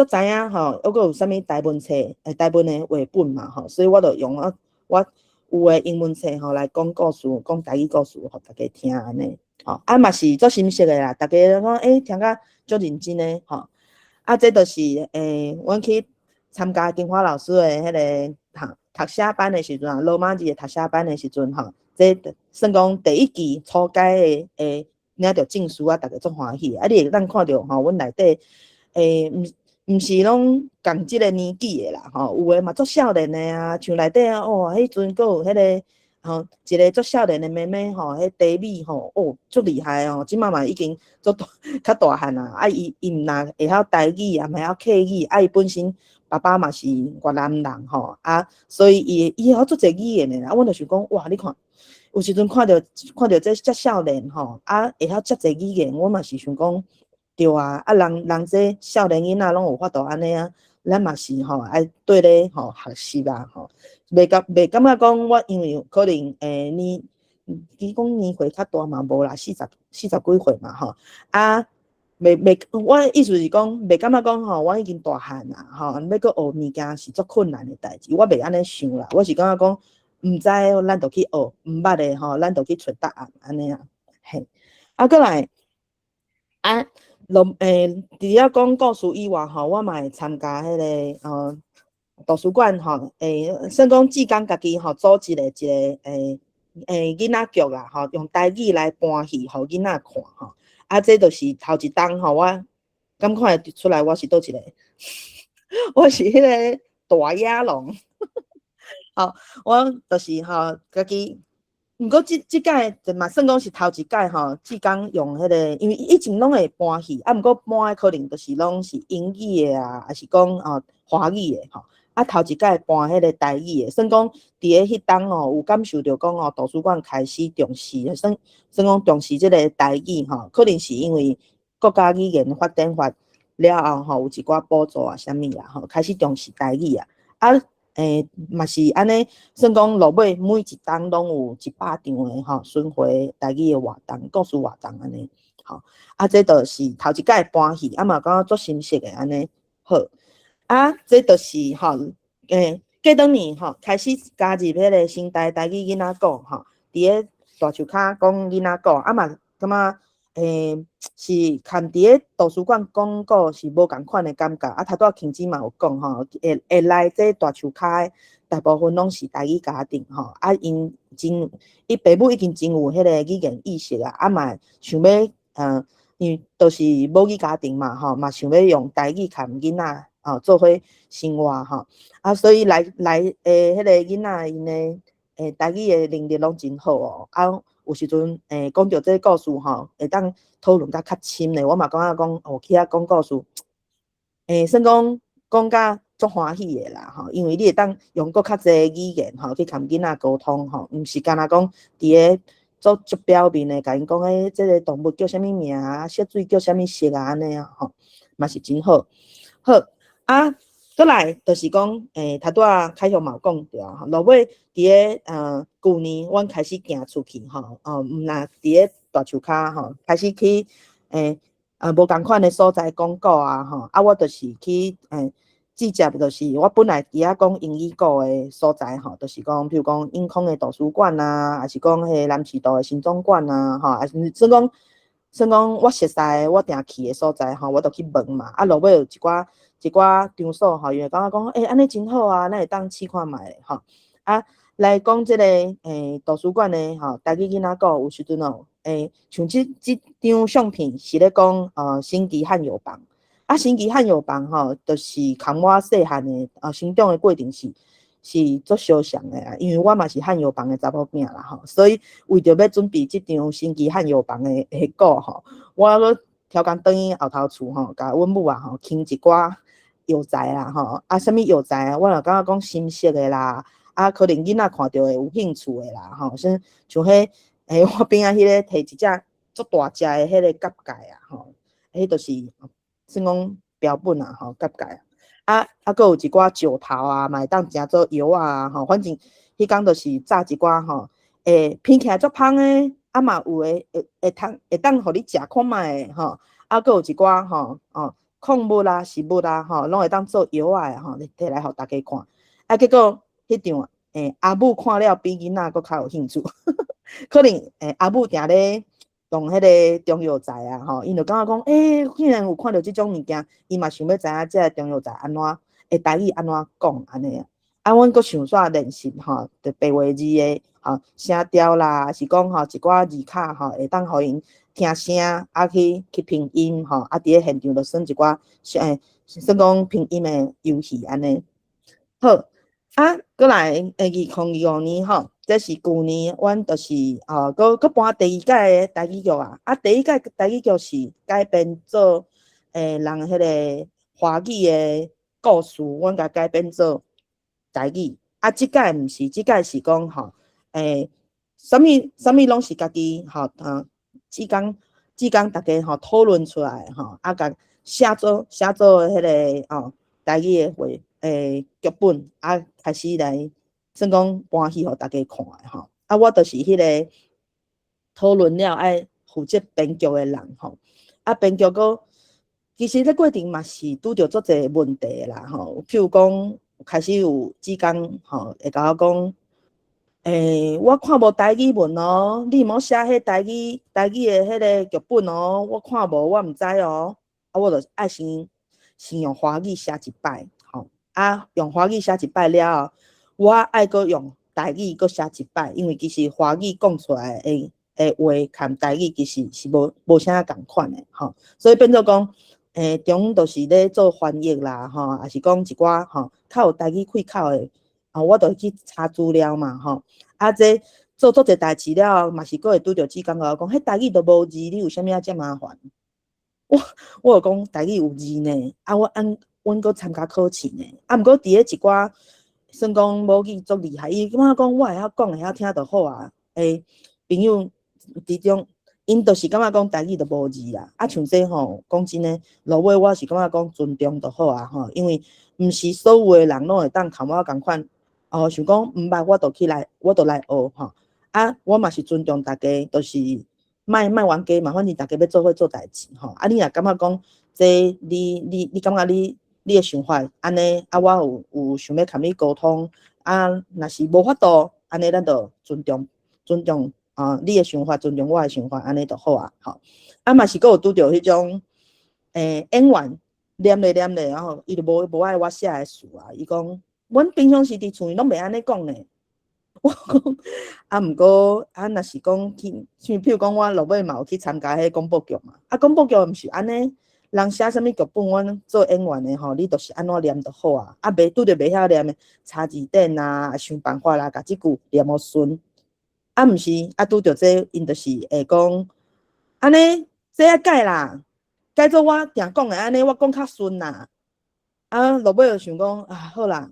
知影吼，猶閣有啥物台文冊，台文的繪本嘛吼，所以我就用我有的英文冊吼來講故事，講台語故事，予大家聽按呢，吼，啊嘛是足心適的啦，逐家攏講聽甲足認真的吼，啊，這就是阮去參加金華老師的彼個讀寫班的時陣啊，羅馬字的讀寫班的時陣吼，這算講第一期初階的領著證書啊，逐家足歡喜。啊，你會當看著吼，阮內底毋是攏仝這個年紀的啦，吼，有的嘛足少年的啊，像內底啊，哦，彼陣閣有彼個吼，一個足少年的妹妹吼，彼茶米吼，哦，足厲害哦，這擺嘛已經足大較大漢啊，啊，伊毋若會曉台語，也毋曉客語，啊，伊本身爸爸嘛是越南人吼，啊，所以伊會曉足濟語言的啦，啊，阮就想講，哇，你看，有時陣看著這遮少年吼，啊，會曉遮濟語言，我嘛是想講，對啊，啊，人這少年囡仔攏有法度按呢啊，咱嘛是吼愛綴咧吼學習啊吼，袂感覺講我因為可能年，伊講年歲較大嘛無啦，四十幾歲嘛吼，啊，袂，我意思是講，袂感覺講吼，我已經大漢啦吼，欲閣學物件是足困難的代誌，我袂按呢想啦，我是感覺講，毋知咱就去學，毋捌的吼，咱就去揣答案按呢啊，嘿，啊，閣來，啊，落除了講故事以外吼，我嘛會參加彼個圖書館吼，算講志工家己吼組織的一個囡仔劇啦吼，用台語來搬戲予囡仔看吼，啊，這就是頭一冬吼，我敢看會出來我是佗一個？我是彼個大野狼，吼，我就是吼家己。毋過這擺就嘛算講是頭一擺吼，志工用彼個，因為以前攏會搬戲，啊，毋過搬的可能就是攏是英語的啊，抑是講華語的吼。啊，頭一擺搬彼個台語的，算講佇咧彼冬哦，有感受著講哦，圖書館開始重視，算講重視這個台語吼，可能是因為國家語言發展法了後吼，有一寡補助啊啥物啦吼，開始重視台語啊。啊，嘛是按呢，算講落尾每一冬攏有100場的吼巡迴台語的活動，故事活動按呢，吼。啊，這就是頭一擺搬戲，啊嘛感覺足心適的按呢，好。啊，這就是吼，過轉年吼開始加入彼個新台台語囡仔鼓吼，佇咧大樹跤講囡仔鼓，啊嘛感覺是含佇咧圖書館講古是無仝款的感覺。啊，頭拄仔慶姊嘛有講吼，會來這大樹跤的大部分攏是台語家庭吼，啊，𪜶真伊爸母已經真有彼個語言意識啊，啊嘛想欲，因為都是母語家庭嘛吼，嘛想欲用台語共囡仔吼做伙生活吼，啊，所以來彼個囡仔𪜶的台語的能力攏真好哦，啊。有時陣講著這個故事吼，會當討論甲較深的，我嘛感覺講哦，去遐講故事，算講講甲足歡喜的啦吼，因為你會當用閣較濟語言吼去共囡仔溝通吼，毋是干焦講佇咧做足表面的，共𪜶講這個動物叫啥物名啊，色水叫啥物色啊，按呢啊吼，嘛是真好。好啊，閣來就是講，頭拄仔凱雄嘛有講著吼，落尾佇咧舊年，阮開始行出去吼，哦，毋若佇咧大樹跤吼，開始去無仝款的所在講古啊吼，啊，我就是去直接就是我本來佇遐講英語古的所在吼，就是講，譬如講永康的圖書館啊，抑是講彼个南市道的新總館啊，吼，抑是算講我熟似的，我定去的所在吼，我就去問嘛。啊，落尾有一寡場所吼，伊會感覺講，欸，按呢真好啊，咱會當試看覓吼。啊，來講這个圖書館的吼，台語囡仔鼓有時陣哦，像這張相片是咧講神奇漢藥房。啊，神奇漢藥房吼，就是共我細漢的成長的過程是足相像的啊，因為我嘛是漢藥房的查某囝啦吼，所以為著欲準備這張神奇漢藥房的鼓吼，我閣挑工轉去後頭厝吼，共阮母啊吼，牽一寡藥材啦吼，啊，啥物藥材啊？我若感覺講新鮮的啦，啊，可能囡仔看著會有興趣的啦吼，像彼我邊仔彼个提一隻足大隻的彼个蛤蚧啊吼，彼就是算講標本啊吼，蛤蚧。啊，閣有一寡石頭啊，嘛會當誠做藥啊吼，反正彼工就是紮一寡吼，聞起來足芳的，啊嘛有的會當予你食看覓的吼，啊，閣有一寡吼，哦，礦物啊、食物啊吼，攏會當做藥仔的吼，提來予大家看。啊，結果彼張阿母看了比囡仔閣較有興趣，可能阿母定咧用彼个中藥材啊吼，𪜶就感覺講，竟然有看著這種物件，伊嘛想欲知影這个中藥材按怎，台語按怎講按呢。啊，阮閣想煞練習吼，就白話字的吼聲調啦，是講吼一寡字卡吼，會當予𪜶聽聲，啊去拼音吼，啊佇咧現場就耍一寡算講拼音的遊戲按呢。好，啊，閣來2025年吼，這是舊年，阮就是閣搬第二屆的台語劇啊，啊，第一屆台語劇是改編做人彼个華語的故事，阮共改編做台語。啊，這擺毋是，這擺是講吼，啥物啥物攏是家己吼，志工逐家吼討論出來吼，啊，共寫做彼个台語的話劇本，啊，開始來算講搬戲予大家看的吼。啊，我就是彼个討論了愛負責編劇的人吼。啊，編劇閣其實這過程嘛是拄著足濟問題啦吼。譬如講，開始有志工吼會共我講，我看無台語文哦，你毋好寫彼台語的彼个劇本哦，我看無，我毋知哦。啊，我就愛先用華語寫一擺吼，啊，用華語寫一擺了後，我愛閣用台語閣寫一擺，因為其實華語講出來的話，佮台語其實是無啥仝款的吼，所以變做講，中就是咧做翻譯啦吼，抑是講一寡吼較有台語開口的，我就去查資料嘛吼。啊，這做足濟代誌了後，嘛是閣會拄著志工共我講，彼台語都無字，你為啥物愛遮麻煩？我就講台語有字呢，啊，我按阮閣參加考試呢，啊，毋過佇咧一寡算講母語足厲害，伊感覺講我會曉講會曉聽就好啊。朋友之中，𪜶就是感覺講台語就無字啦。啊，像這吼，講真的，落尾我是感覺講尊重就好啊吼，因為毋毋是所有的人攏會當共我仝款，哦，想講毋捌我就去來，我就來學吼。啊，我嘛是尊重大家，就是莫莫冤家嘛，反正大家欲做伙做代誌吼。啊，你若感覺講這你感覺你的想法按呢，啊，我有想欲共你溝通，啊，若是無法度，按呢咱就尊重尊重啊，你的想法，尊重我的想法，按呢就好啊，吼。啊嘛是閣有拄著彼種演員念咧念咧，然後伊就無愛我寫的詞啊，伊講，阮平常時佇厝裡攏袂按呢講呢。我講啊，毋過啊，若是講去，像譬如講，我落尾嘛有去參加彼廣播劇嘛，啊，廣播劇毋是按呢，人寫啥物劇本，阮做演員的吼，你就是按怎念就好啊，啊，袂拄著袂曉念的，查字典啊，想辦法啦，共這句念予順。啊，毋是，啊，拄著這，𪜶就是會講，按呢，這愛改啦，改做我定講的按呢，我講較順啦。啊，落尾就想講啊，好啦。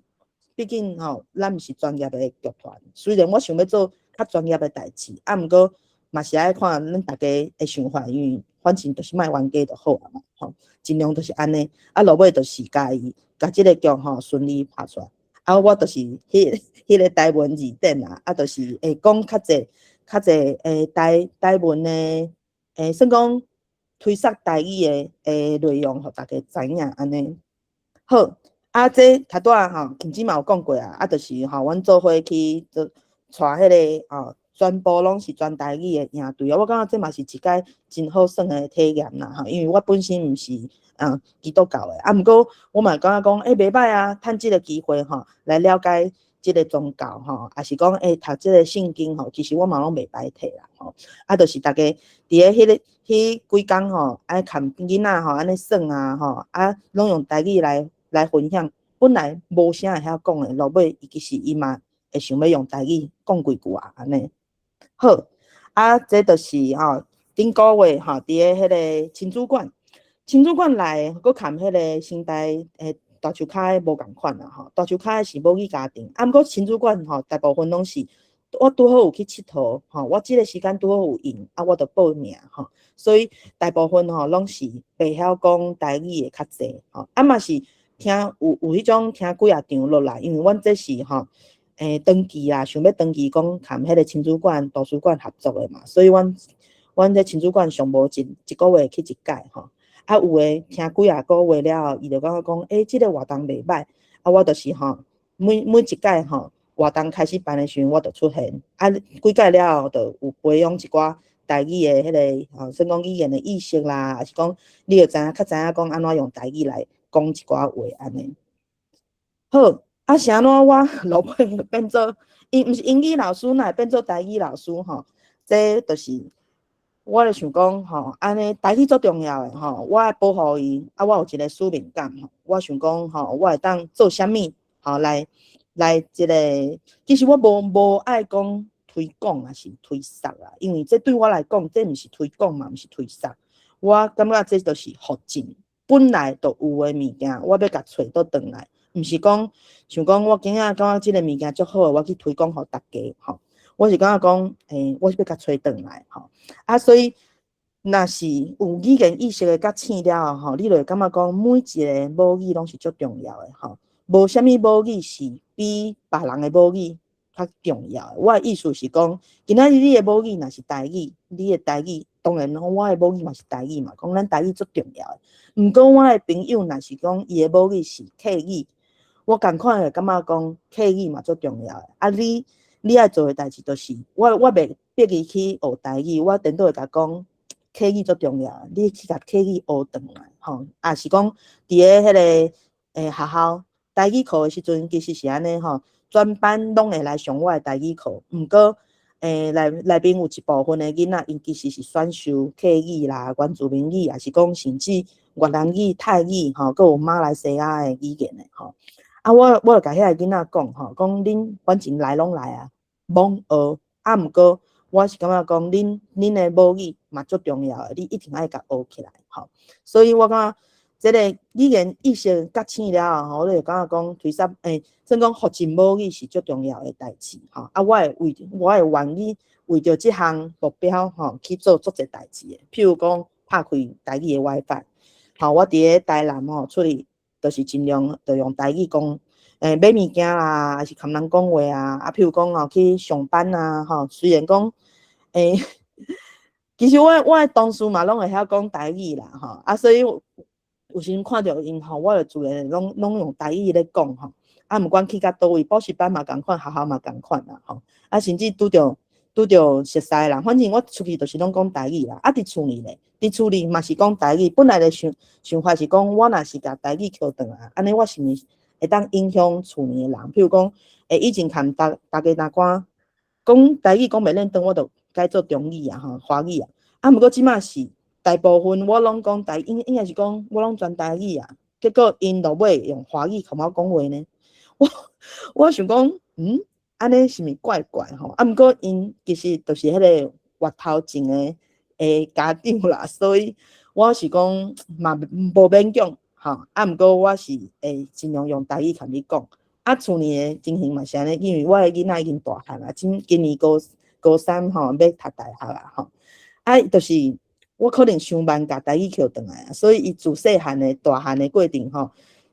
畢竟吼，咱毋是專業的劇團，雖然我想欲做較專業的代誌，啊，毋過嘛是愛看咱大家的想法，因為反正就是莫冤家就好啊嘛，吼，盡量就是按呢，啊，落尾就是共伊共這个劇吼順利拍出來。啊，我就是彼个台文字典啊，啊，就是會講較濟較濟台文的算講推捒台語的內容，予大家知影按呢。好。啊，這頭拄仔吼，琴子嘛有講過啊，啊，就是吼，阮做伙去做帶彼个吼，全部攏是全台語的營隊啊。我感覺這嘛是一擺真好耍的體驗啦吼，因為我本身毋是基督教的，啊，毋過我嘛感覺講，欸，袂䆀啊，趁這个機會吼，來了解這个宗教吼，抑是講讀這个聖經吼，其實我嘛攏袂歹提啦吼。啊，就是大家佇咧彼個彼幾工吼，愛含囡仔吼按呢耍啊吼，啊，攏用台語來分享，本來無啥會曉講的，落尾伊其實伊嘛會想欲用台語講幾句啊，按呢。好，啊，這就是吼頂個月吼，佇咧彼個親子館，親子館內閣含彼個新台大樹跤的無仝款啦吼，大樹跤的是母語家庭，啊，毋過親子館吼，大部分攏是我拄好有去𨑨迌吼，我這个時間拄好有閒，啊，我就報名吼，所以大部分吼攏是袂曉講台語的較濟吼，啊嘛是聽有彼種聽幾仔場落來，因為阮這是吼長期啊，想欲長期講含彼个親子館、圖書館合作的嘛，所以阮這親子館上無一個月去一擺吼，啊有的聽幾仔個月了後，伊就感覺講，欸，這个活動袂䆀，啊我就是吼每一擺吼活動開始辦的時陣，我就出現，啊幾擺了後，就有培養一寡台語的彼个吼，算講語言的意識啦，抑是講你會知影較知影講按怎用台語來講一寡話按呢。好，啊是按怎我落尾變做，伊毋是英語老師，哪會變做台語老師吼？這就是我咧想講吼，按呢台語足重要的吼，我愛保護伊，啊我有一个使命感吼，我想講吼，我會當做啥物吼來這个，其實我無愛講推廣抑是推捒啦，因為這對我來講，這毋是推廣嘛，毋是推捒，我感覺這就是復振。本來就有的物件，我欲共揣倒轉來，毋是講想講我今仔感覺這个物件足好的，我去推廣予大家吼。我是感覺講，我是欲共揣轉來吼。啊，所以若是有語言意識的覺醒了後吼，你就會感覺講每一个母語攏是足重要的吼。無啥物母語是比別人的母語較重要的。我的意思是講，今仔日你的母語若是台語，你的台語當然我的母語嘛是台語嘛，講咱台語足重要的。毋過我的朋友若是講伊的母語是客語，我仝款會感覺講客語嘛足重要的。啊你愛做的代誌就是，我袂逼伊去學台語，我顛倒會共講客語足重要，你去共客語學轉來吼，抑是講佇咧彼个學校台語課的時陣，其實是按呢吼，全班攏會來上我的台語課，毋過內面有一部分的囡仔，𪜶其實是選修客語啦、原住民語，抑是講甚至越南語、泰語吼，閣有馬來西亞的語言的吼。啊，我就共遐个囡仔講吼，講恁反正來攏來啊，罔學。啊，毋過我是感覺講，恁的母語嘛足重要的，你一定愛共學起來吼。所以我感覺這個語言意識覺醒了後吼，我就感覺講推捒算講復振母語是足重要的代誌吼。啊，我會願意為著這項目標吼去做足濟代誌的，譬如講拍開台語的 WiFi，吼，我佇咧台南吼出去。就是盡量就用台語講，買物件啦，還是含人講話啊，啊，譬如講吼去上班啊，吼，雖然講，其實我的同事嘛攏會曉講台語啦，吼，啊，所以有時陣看著𪜶吼，我就自然攏用台語咧講吼，啊，毋管去到佗位，補習班嘛仝款，學校嘛仝款啦，吼，啊，甚至拄著熟似的人，反正我出去就是攏講台語啦。啊，佇厝裡咧，佇厝裡嘛是講台語。本來的想法是講，我若是共台語抾轉來，按呢我是毋是會當影響厝裡的人？譬如講，以前含大家若講講台語講袂輪轉，我就改做中語啊，吼，華語啊。啊，毋過這馬是大部分我攏講台，應該是講我攏全台語啊。結果𪜶落尾用華語共我講話呢。我想講，按呢是毋是怪怪吼？啊，毋過𪜶其實就是彼個越頭前的家長啦，所以我是講嘛無勉強吼。啊，毋過我是會盡量用台語共你講。啊，厝裡的情形嘛是按呢，因為我的囡仔已經大漢啦，今年高三吼，欲讀大學啊吼。啊，就是我可能傷慢共台語抾轉來啊，所以伊自細漢的大漢的過程吼，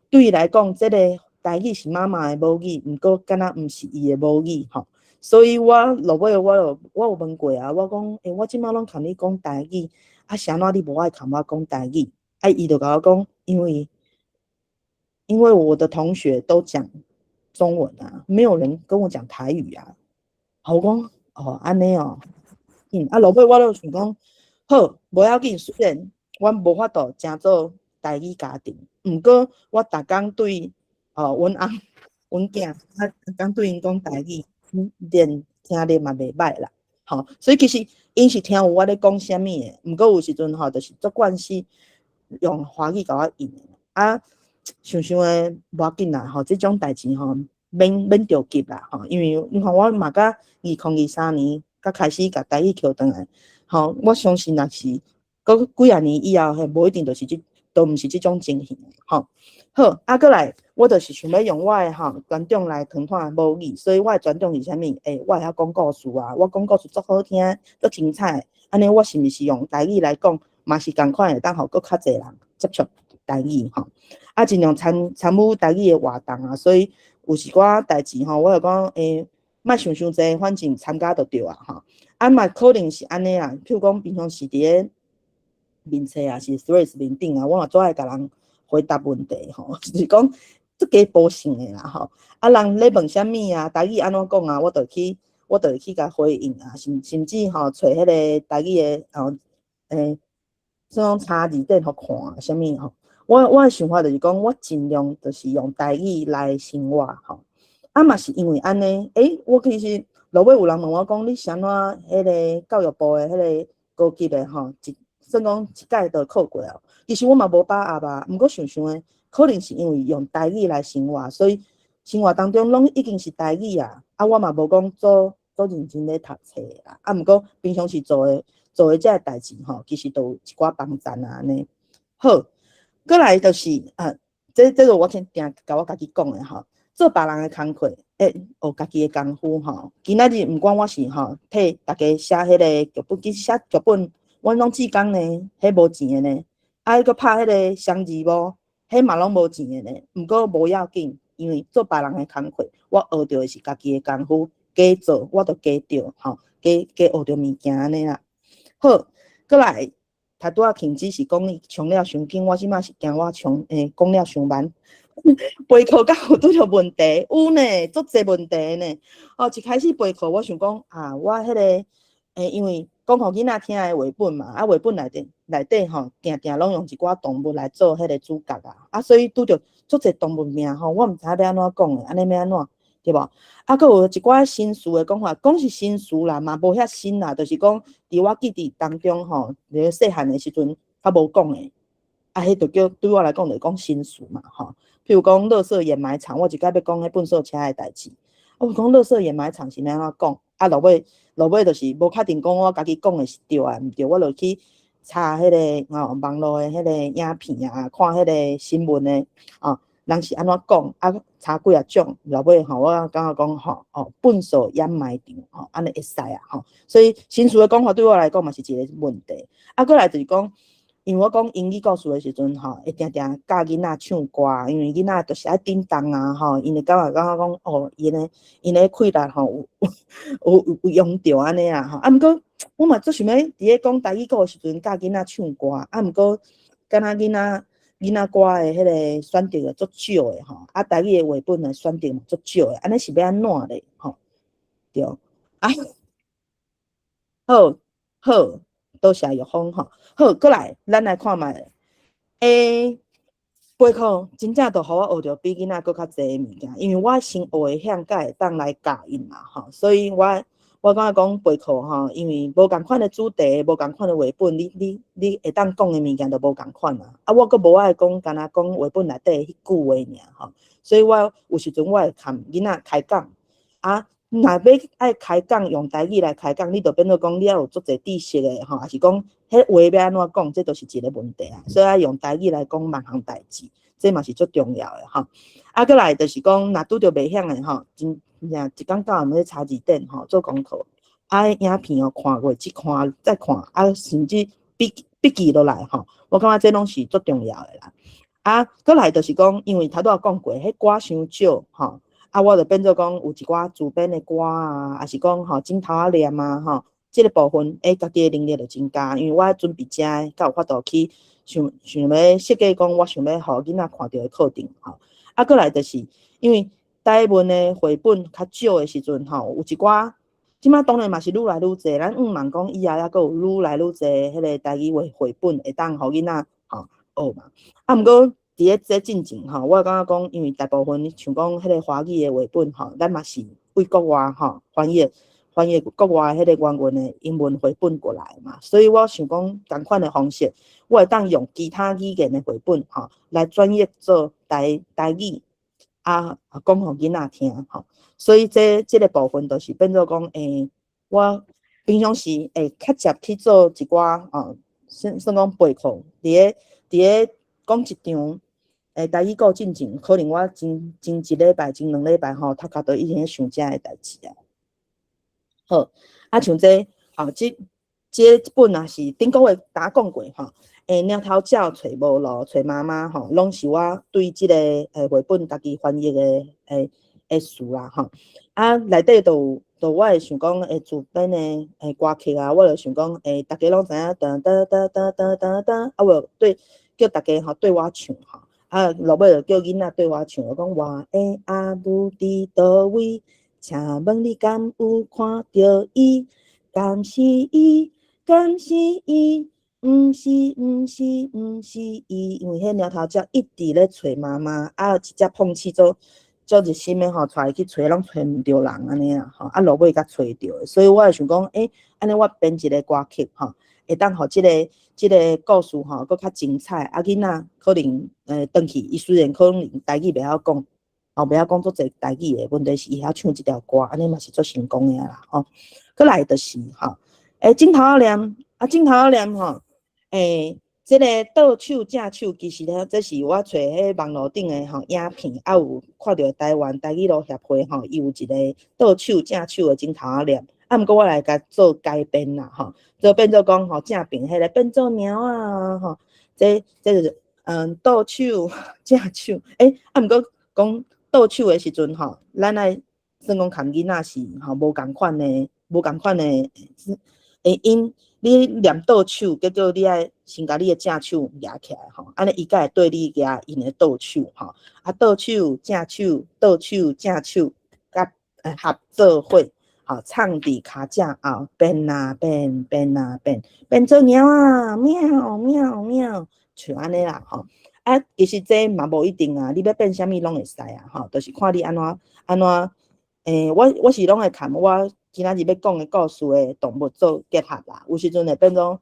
對伊來講，這個台語是媽媽的母語，毋過敢若毋是伊的母語吼，所以我落尾我有問過啊，我講，欸，我這馬攏共你講台語，啊，是按怎你無愛共我講台語？啊，伊就共我講，因為我的同學都講中文啊，沒有人跟我講台語啊。我講，哦，按呢哦，啊，落尾我就想講，好，無要緊，雖然阮無法度成做台語家庭，毋過我逐工對哦，阮翁、阮囝，啊，逐工對𪜶講台語，連聽力嘛袂䆀啦，吼，所以其實𪜶是聽有我咧講啥物的，毋過有時陣吼，就是足慣勢用華語共我應的，啊，想想的無要緊啦，吼，這種代誌吼，免著急啦，吼，因為你看我嘛才2023年才開始共台語抾轉來，吼，我相信若是閣幾仔年以後，嘿，無一定就是這，都毋是這種情形，吼。好，啊，閣來，我就是想欲用我的吼專長來傳傳母語，所以我的專長是啥物？欸，我會曉講故事啊，我講故事足好聽，足精彩。按呢，我是毋是用台語來講，嘛是仝款會當予閣較濟人接觸台語吼？啊，盡量參與台語的活動啊，所以有一寡代誌吼，我就講，欸，莫想傷濟，反正參加就對啊吼。啊嘛可能是按呢啦，譬如講平常時佇咧面冊啊，是 Threads 面頂啊，我嘛足愛共人回答問題吼，就是講足加補性的啦吼。啊，人咧問啥物啊，台語按怎講啊，我就會去共回應啊，甚至吼揣彼個台語的吼，算講查字典予看啊，啥物吼。我的想法就是講，我盡量就是用台語來生活吼。啊嘛是因為按呢，欸，我其實落尾有人問我講，你是按怎彼個教育部的彼個高級的吼，算講一屆就考過哦。其實我嘛無把握啊，毋過想想的，可能是因為用台語來生活，所以生活當中攏已經是台語啊。啊，我嘛無講做做認真咧讀冊啦。啊，毋過平常時做的這个代誌吼，其實都有一寡幫贊啊按呢。好，閣來就是啊，這個我先定共我家己講的吼，做別人的工課，會學家己的功夫吼。今仔日毋管我是吼替大家寫彼个劇本，其實寫劇本，阮攏志工呢，彼無錢的呢。啊，閣拍彼个雙字幕，彼嘛攏無錢的呢。毋過無要緊，因為做別人的工課，我學著的是家己的功夫，加做我就加著吼，加學著物件按呢啦。好，閣來，頭拄仔停止是講伊衝了傷緊，我這馬是驚我衝講了傷慢。備課敢有拄著問題？有呢，足濟問題呢。哦，一開始備課，我想講啊，我彼个因為講予囡仔聽的繪本嘛，啊，繪本內底吼，定定攏用一寡動物來做彼個主角啊，啊，所以拄著足濟動物名吼，我毋知影欲按怎講的，按呢欲按怎，對無？啊，閣有一寡新詞的講法，講是新詞啦，嘛無遐新啦，就是講佇我記憶當中吼，佇細漢的時陣較無講的，啊，彼就叫對我來講就是講新詞嘛，吼。譬如講垃圾掩埋場，我一擺欲講彼糞埽車的代誌，我講垃圾掩埋場是欲按怎講？啊，落尾就是無確定講我家己講的是對抑毋對，我就去查彼个吼網路的彼個影片啊，看彼個新聞的哦，人是按怎講？啊，查幾仔種，落尾吼，我感覺講吼，哦，糞埽掩埋場吼，按呢會使啊吼。所以新詞的講法對我來講嘛是一個問題。啊，閣來就是講，因為我講英語故事的時陣吼，會定定教囡仔唱歌，因為囡仔就是愛叮當啊吼，𪜶會感覺講哦，𪜶的氣力吼有用著按呢啦吼。啊，毋過我嘛足想欲佇咧講台語故事的時陣教囡仔唱歌，啊，毋過敢若囡仔歌的彼個選擇足少的吼，啊，台語的繪本的選擇嘛足少的，按呢是欲按怎咧吼？對，啊，好，好。多謝玉芳吼，好，閣來，咱來看覓。備課真正就予我學著比囡仔閣較濟的物件，因為我先學會曉，才會當來教𪜶嘛吼，所以我感覺講備課吼，因為無仝款的主題，無仝款的繪本，你會當講的物件就無仝款啊。啊，我閣無愛講，干焦講繪本內底彼句話爾吼，所以我有時陣我會含囡仔開講啊。若欲愛開講，用台語來開講，你就變做講你愛有足濟知識的吼，抑是講彼話欲按怎講，這都是一個問題啊。所以愛用台語來講萬項代誌，這嘛是足重要的吼。啊，閣來就是講，若拄著袂曉的吼，真正一工到暗咧查字典吼，做功課，啊，影片哦看過，一看再看，啊，甚至筆記落來吼，我感覺這攏是足重要的啦。啊，閣來就是講，因為頭拄仔講過，彼歌傷少吼。啊，我就變做講有一寡自編的歌啊，抑是講吼指頭仔念啊吼，這個部分家己的能力就增加，因為我準備遮才有法度去想想欲設計講，我想欲予囡仔看著的課程吼。啊，閣來就是因為台文的繪本較少的時陣吼，有一寡，這馬當然嘛是愈來愈濟，咱向望講以後猶閣有愈來愈濟彼個台語繪本會當予囡仔吼學嘛。啊，毋過，佇咧這進前吼，我感覺講，因為大部分像講彼個華語的繪本吼，咱嘛是對國外吼翻譯國外彼個原文的英文繪本過來嘛，所以我想講仝款的方式，我會當用其他語言的繪本吼來轉譯做台語，啊講予囡仔聽吼，所以這個部分就是變做講，我平常時會較捷去做一寡哦，算講備課，佇咧講一場。台語故進前，可能我前一禮拜、前兩禮拜吼，頭殼都已經咧想這个代誌啊。好，啊像這吼，這本也是頂個月剛講過吼。貓頭鳥揣無路，揣媽媽吼，攏是我對這個繪本家己翻譯的詞啦吼。啊，內底就我會想講，自編的歌曲啊，我就想講，逐家攏知影，噔噔噔噔噔噔噔，啊，我就對叫逐家吼對我唱吼。啊，落尾就叫囡仔對我唱，我講我的阿母佇佗位？請問你敢有看著伊？敢是伊？敢是伊？毋是，毋是，毋是伊。因為彼貓頭鳥一直咧揣媽媽，啊，一隻碰瓷做做熱心的吼，帶伊去揣，攏揣毋著人按呢啊吼，啊落尾才揣著。所以我會想講，按呢我編一個歌曲吼，會當予這個故事吼，閣較精彩。啊，囡仔可能轉去，伊雖然可能台語袂曉講，吼袂曉講足濟台語的，問題是伊曉唱這條歌，按呢嘛是足成功的啦吼。閣來就是吼，指頭仔念，啊，指頭仔念吼，這個倒手正手，其實咧，這是我揣彼網路頂的吼影片，啊有看著台灣台語路協會吼，伊有一個倒手正手的指頭仔念。啊，毋過我來共做改編啦，吼，就變做講吼正爿彼個變做貓啊，吼，這就是倒手正手，啊，毋過講倒手的時陣吼，咱愛算講含囡仔是吼無仝款的，無仝款的，𪜶你念倒手，結果你愛先共你的正手舉起來吼，按呢伊才會對你舉𪜶的倒手吼，啊倒手正手，倒手正手，佮合做伙。吼，藏佇跤掌後，變啊變，變啊變，變做貓啊，喵喵喵，像按呢啦吼。啊，其實這嘛無一定啊，你欲變啥物攏會使啊，吼，就是看你按怎按怎。我是攏會含我今仔日欲講的故事的動物做結合啦。有時陣會變做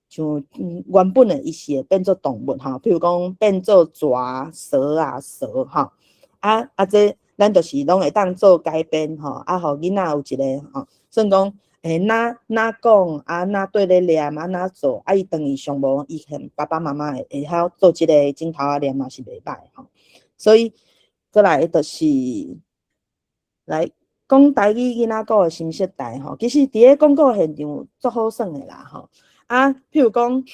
像原本的伊是會變做動物吼，譬如講變做蛇、蛇啊蛇吼。啊這咱就是攏會當做改編吼，啊，予囡仔有一個吼，算講，哪哪講啊，哪對咧念啊，哪做，啊，伊轉去上無，伊嫌爸爸媽媽會曉做這個指頭仔念嘛是袂歹吼。所以，閣來就是來講台語囡仔故的心色台吼，其實佇咧廣告現場足好耍的啦吼。啊，譬如講，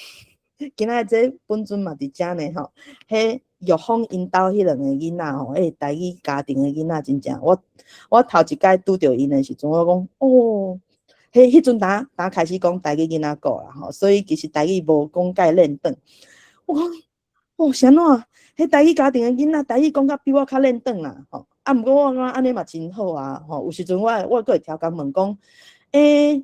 今仔這本尊嘛佇遮呢吼，彼玉芳𪜶兜彼兩個囡仔吼，彼台語家庭的囡仔真正，我頭一擺拄著𪜶的時陣，我講哦，彼陣剛剛開始講台語囡仔故啦吼，所以其實台語無講介輪轉。我講哦，是按怎？彼台語家庭的囡仔台語講甲比我較輪轉啦吼。啊，毋過我感覺按呢嘛真好啊吼。有時陣我閣會調工問講，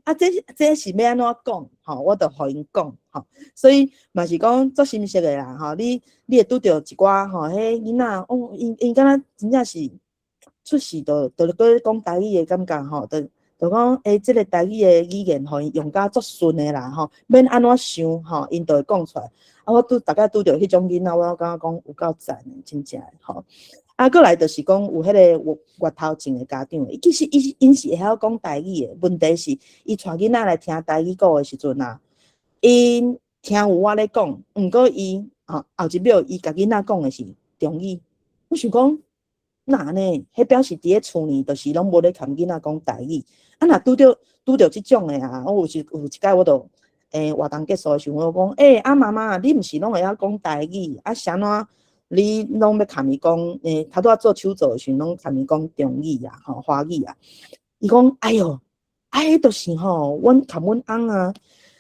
啊，這是欲按怎講？吼，我就予𪜶講吼。所以嘛是講足心適的啦吼。你會拄著一寡吼，彼囡仔哦，𪜶敢若真正是出世就閣咧講台語的感覺吼，就講這个台語的語言，予𪜶用甲足順的啦吼，免按怎想吼，𪜶就會講出來。啊，我拄逐擺拄著彼種囡仔，我感覺講有夠讚的，真正的吼。啊，過來就是講有彼个月頭前的家長，伊其實伊𪜶是會曉講台語的，問題是伊帶囡仔來聽台語故的時陣啊，𪜶聽有我咧講，毋過伊吼後一秒伊共囡仔講的是中語，我想講哪按呢？彼表示佇咧厝裡就是攏無咧共囡仔講台語。啊，若拄著這種的啊，我有時有一擺我就活動結束的時陣，我講啊媽媽，你毋是攏會曉講台語，啊是按怎？你攏欲共伊講，頭拄仔做手作的時陣，攏共伊講中語啊，吼，華語啊。伊講，哎喲，啊，彼就是吼，阮共阮翁啊，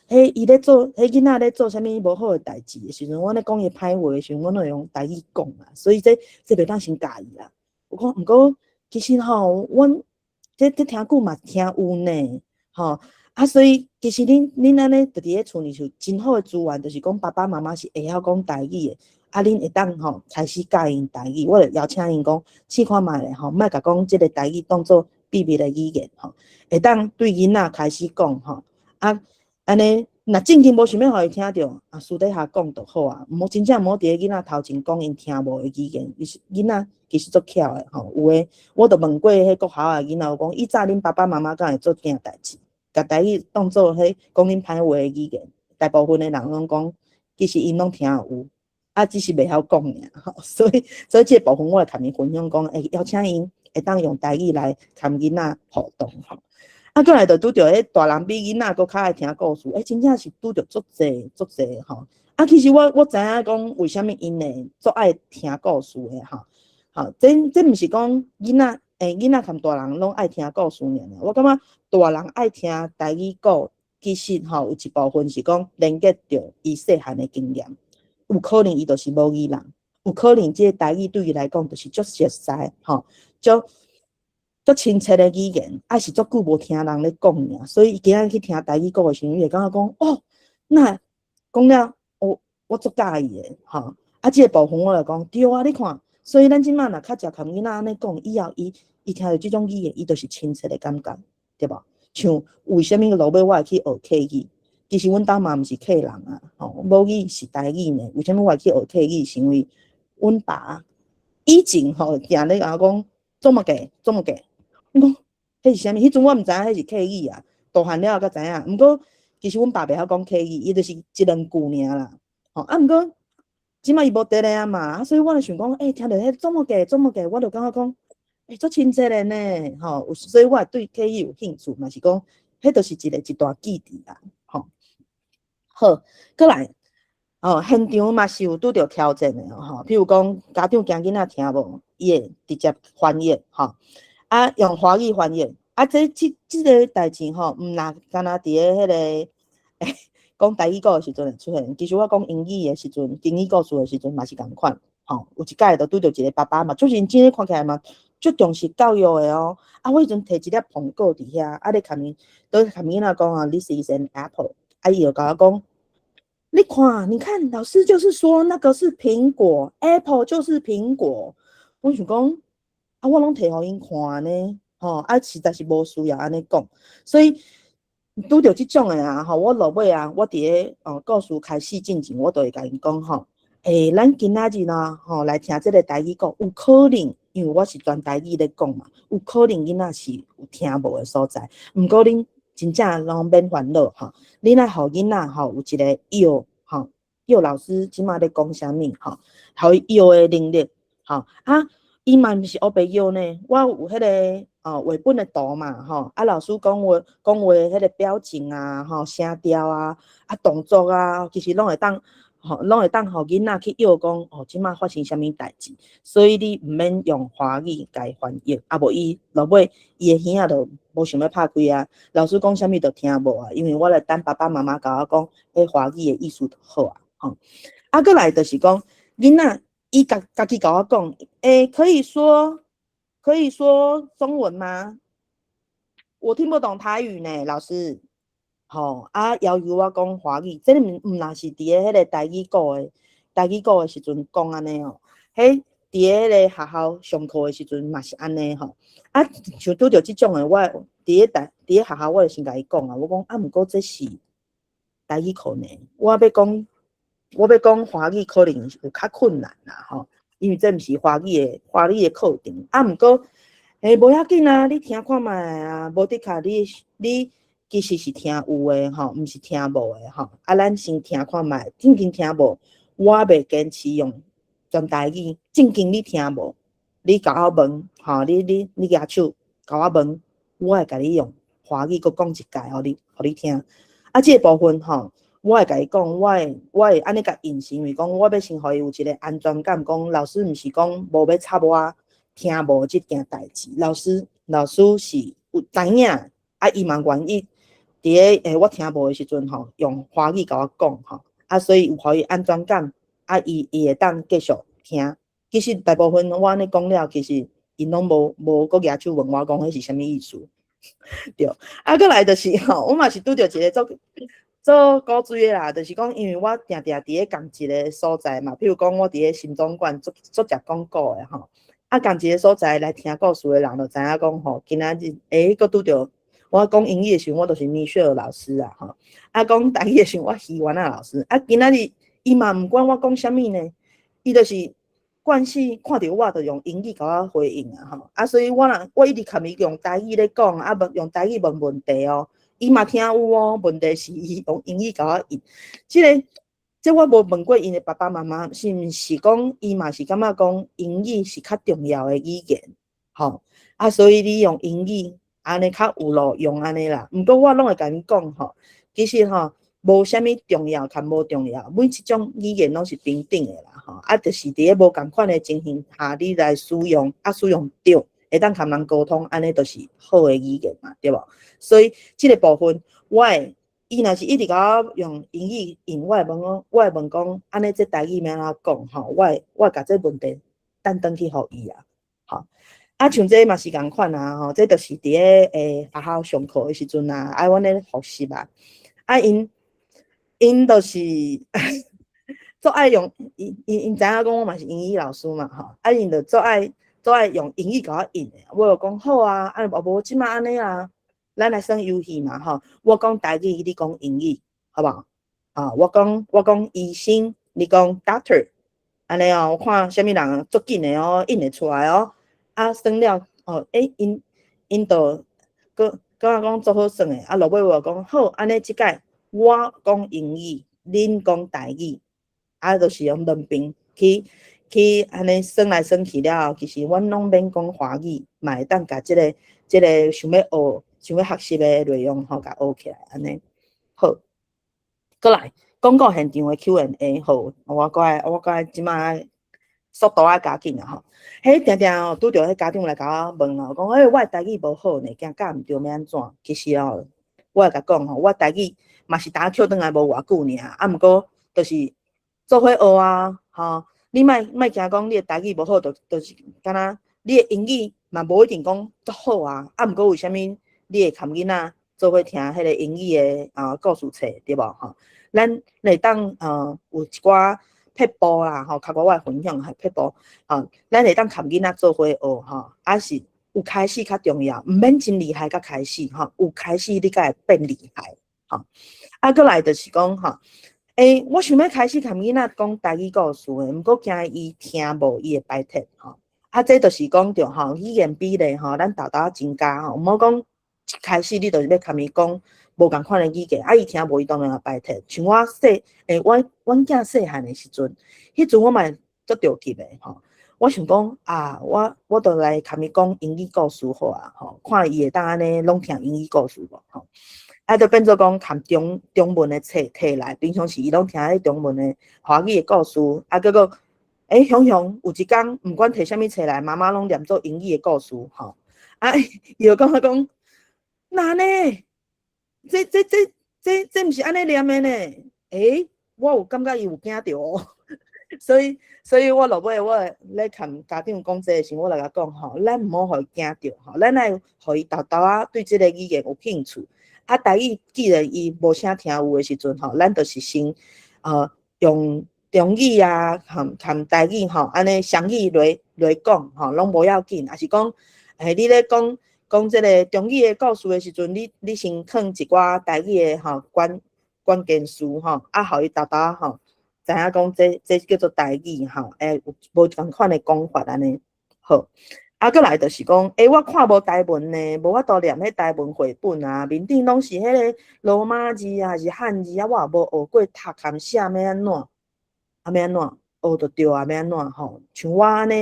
彼伊咧做，彼囡仔咧做啥物無好的代誌的時陣，阮咧講伊歹話的時陣，阮攏會用台語講啊。所以這袂當先教伊啦。我講，毋過其實吼，阮這聽久嘛聽有呢，吼。啊，所以其實恁按呢，就佇咧厝裡是真好的資源，就是講爸爸媽媽是會曉講台語的。啊，恁會當吼開始教𪜶台語，我就邀請𪜶講試看覓咧吼，莫共講這个台語當做秘密的語言吼，會當對囡仔開始講吼。啊，按呢，若正經無想欲予伊聽著，啊，私底下講就好啊，毋好真正毋好佇咧囡仔頭前講𪜶聽無的語言。其實囡仔其實足巧的吼，有的我就問過彼國校的囡仔，有講以早恁爸爸媽媽敢會做這代誌，共台語當做彼講恁歹話的語言，大部分的人攏講，其實𪜶攏聽有。啊，只是袂曉講爾，吼，所以這个部分我會共𪜶分享講，邀請𪜶會當用台語來共囡仔互動吼。啊，過來就拄著彼大人比囡仔閣較愛聽故事，真正是拄著足濟足濟吼。啊，其實我知影講為啥物𪜶會足愛聽故事的吼。吼，這毋是講囡仔共大人攏愛聽故事爾爾，我感覺大人愛聽台語故，其實吼有一部分是講連結著伊細漢的經驗。有可能伊就是母語人，有可能這个台語對伊來講就是足熟悉，吼，足親切的語言，抑是足久無聽人咧講爾，所以伊今仔日去聽台語故的時陣，伊會感覺講，哦，那講了，我足佮意的，吼，啊，這个部分我就講，對啊，你看，所以咱這馬若較常共囡仔按呢講，以後伊聽著這種語言，伊就是親切的感覺，對無？像為啥物落尾我會去學客語？其實阮兜嘛毋是客人啊，吼，母語是台語呢。為啥物我會去學客語？是因為阮爸以前吼，定咧共我講，做麼個，做麼個？我講，彼是啥物？彼陣我毋知影彼是客語啊，大漢了後才知影。毋過其實阮爸袂曉講客語，伊就是一兩句爾啦。吼，啊，毋過這馬伊無佇咧啊嘛，啊，所以我就想講，聽著彼做麼個，做麼個，我就感覺講，足親切的呢，吼，所以我會對客語有興趣，嘛是講，彼就是一段記憶啦，吼。好，過來，哦，現場嘛是有拄著挑戰的吼，譬如講家長驚囡仔聽無，伊會直接翻譯，吼，啊，用華語翻譯，啊，這个代誌吼，毋若干焦佇咧彼个講台語故的時陣會出現，其實我講英語的時陣，英語故事的時陣嘛是仝款，吼，有一擺就拄著一个爸爸嘛，足認真咧看起來嘛，足重視教育的哦，啊，我彼陣提一粒蘋果佇遐，啊，咧共伊，都共囡仔講啊，This is an apple，啊，伊就共我講，你看，你看，老師就是說那個是蘋果，apple 就是蘋果。我想講，啊，我攏提予𪜶看呢，吼，啊，實在是無需要按呢講，所以拄著這種的啊，吼，我落尾啊，我佇咧哦故事開始進前，我就會共𪜶講吼，咱今仔日呢，吼，來聽這个台語故，有可能，因為我是全台語咧講嘛，有可能囡仔是有聽無的所在，毋過恁真正攏免煩惱吼，恁愛予囡仔吼有一个臆吼，臆老師這馬咧講啥物吼，予伊臆的能力吼，啊，伊嘛毋是烏白臆呢，我有彼个哦，繪本的圖嘛，吼，啊，老師講話講話彼個表情啊，吼，聲調啊，啊，動作啊，其實攏會當，吼，攏會當予囡仔去臆講，哦，這馬發生啥物代誌，所以你毋免用華語共伊翻譯，啊無伊落尾伊的耳仔就無想欲拍開啊，老師講啥物就聽無啊，因為我來等爸爸媽媽共我講，彼華語的意思就好啊，吼。啊，閣來就是講，囡仔伊家家己共我講，欸，可以說中文嗎？我聽不懂台語呢，老師。吼，啊，要求我講華語，這毋毋若是佇咧彼個台語課的時陣講按呢哦，彼佇咧彼個學校上課的時陣嘛是按呢吼。啊，像拄著這種的，我佇咧學校我就先共伊講啊，我講啊，毋過這是台語課呢，我欲講華語可能有較困難啦吼，因為這毋是華語的課程。啊，毋過，欸，無要緊啊，你聽看覓啊，無的確你其實是聽有的吼，毋是聽無的吼。啊，咱先聽看覓，正經聽無，我袂堅持用全台語。正經你聽無，你共我問吼，你舉手共我問，我會共你用華語閣講一擺，予你聽。啊，這個部分吼，我會共伊講，我會按呢共應是因為講我欲先予伊有一個安全感，講老師毋是講無欲插我聽無這件代誌，老師是有知影，啊，伊嘛願意佇咧我聽無的時陣吼，用華語共我講吼，啊，所以有予伊安全感，啊，伊會當繼續聽。其實大部分我按呢講了，其實𪜶攏無閣舉手問我講彼是啥物意思。對，啊，閣來就是吼，我嘛是拄著一個足足古錐的啦，就是講因為我定定佇咧仝一個所在嘛，譬如講我佇咧新總館足足濟講古的吼，啊，仝一個所在來聽故事的人就知影講吼，今仔日欸，閣拄著我講英語的時陣，我就是米雪兒老師啊，吼，啊，講台語的時陣，我魚丸仔老師，啊，今仔日伊嘛毋管我講啥物呢，伊就是慣勢看著我就用英語共我回應啊，吼，啊，所以我若我一直共伊用台語咧講，啊，問用台語問問題哦，伊嘛聽有哦，問題是伊用英語共我應，這個這我無問過𪜶的爸爸媽媽，是毋是講伊嘛是感覺講英語是較重要的語言，吼，啊，所以你用英語按呢較有路用按呢啦。毋過我攏會共𪜶講吼，其實吼無啥物重要較無重要，每一種語言攏是平等的啦，吼，啊，就是佇咧無仝款的情形下，你來使用，啊，使用對，會當共人溝通，按呢就是好的語言嘛，對無？所以這個部分，我會，伊若是一直共我用英語應，我會問講，我會問講，按呢這台語欲按怎講吼？我會共這問題轉轉去予伊啊，吼。啊，像這嘛是仝款啊，吼，這就是佇咧學校上課的時陣啊，啊，阮咧復習啊，啊，𪜶就是足愛用，𪜶知影講我嘛是英語老師嘛，吼，啊，𪜶就足愛用英語共我應的，我就講好啊，啊，無這馬按呢啊，咱來耍遊戲嘛，吼，我講台語，你講英語，好無？啊，我講醫生，你講 doctor，按呢哦，我看啥物人足緊的哦，應會出來哦。啊，耍了哦，欸，𪜶就閣感覺講足好耍的，啊，落尾我講好，按呢這擺我講英語，恁講台語，啊，就是用兩邊去按呢耍來耍去了後，其實阮攏免講華語，嘛會當共這個想欲學、想欲學習的內容吼，共學起來按呢。好，閣來廣告現場的 Q&A 好，我閣愛這馬速度愛加緊啊吼。彼定定哦，拄著彼家長來共我問哦，講欸，我的台語無好呢，驚教毋著欲按怎？其實哦，我會共講吼，我台語嘛是擔抾轉來無偌久爾，啊，毋過就是做伙學啊，吼。你莫莫驚講你的台語無好，就是敢若你的英語嘛無一定講足好啊。啊，毋過為啥物你會含囡仔做伙聽彼個英語的啊故事冊，對無吼？咱會當有一寡撇步啦，吼，較我會分享係撇步，吼，咱會當含囡仔做伙學，吼，啊是有開始較重要，毋免真厲害才開始，吼，有開始你才會變厲害，吼。啊，閣來就是講，吼，欸，我想欲開始含囡仔講台語故事的，毋過驚伊聽無，伊會排斥，吼。啊，這就是講著吼，語言比例吼，咱沓沓增加吼，毋好講一開始你就是欲共伊講無仝款的語言，啊，伊聽無，伊當然會排斥。像我細，欸，阮囝細漢的時陣，彼陣我嘛足著急的吼。我想講啊，我就來共伊講英語故事好啊，吼，看伊會當按呢攏聽英語故事無吼。啊，就變做講含中文的冊摕來，平常時伊攏聽彼中文的華語的故事，啊，結果雄雄有一工毋管摕啥物冊來，媽媽攏念做英語的故事，吼。啊，伊就講他講，哪呢？這毋是按呢念的呢？我有感覺伊有驚著哦。所以我落尾我咧共家長講這个時，我來共講吼，咱毋好予伊驚著吼，咱愛予伊沓沓仔對這個語言有興趣。啊，台語既然伊無啥聽有的時陣吼，咱就是先用中語啊，含台語吼，按呢雙語來講吼，攏無要緊。抑是講，你咧講講這个中語的故事的時陣，你先囥一寡台語的吼關鍵詞吼，啊，予伊沓沓吼知影講這叫做台語吼，有無仝款的講法按呢。好，啊，閣來就是講，我看無台文呢，無法度念彼台文繪本啊，面頂攏是彼个羅馬字啊，抑是漢字啊，我也無學過讀含寫，欲按怎？啊，欲按怎？學就對啊，欲按怎吼？像我按呢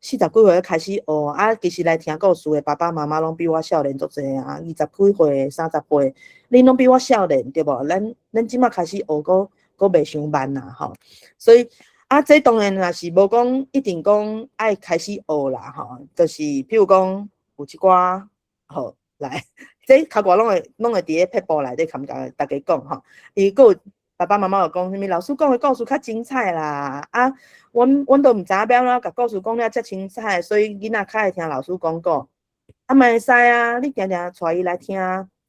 ，40幾歲開始學，啊，其實來聽故事的爸爸媽媽攏比我少年足濟啊，20幾歲、30歲，恁攏比我少年對無？咱這馬開始學，閣袂傷慢啦吼。所以啊，這當然也是無講一定講愛開始學啦吼，就是譬如講有一寡好來，這較我攏會佇咧撇步內底含逐家講吼。伊閣有爸爸媽媽有講啥物？老師講的故事較精彩啦，啊，阮都毋知影欲按怎共故事講了遮精彩，所以囡仔較愛聽老師講故。啊嘛會使啊，你定定帶伊來聽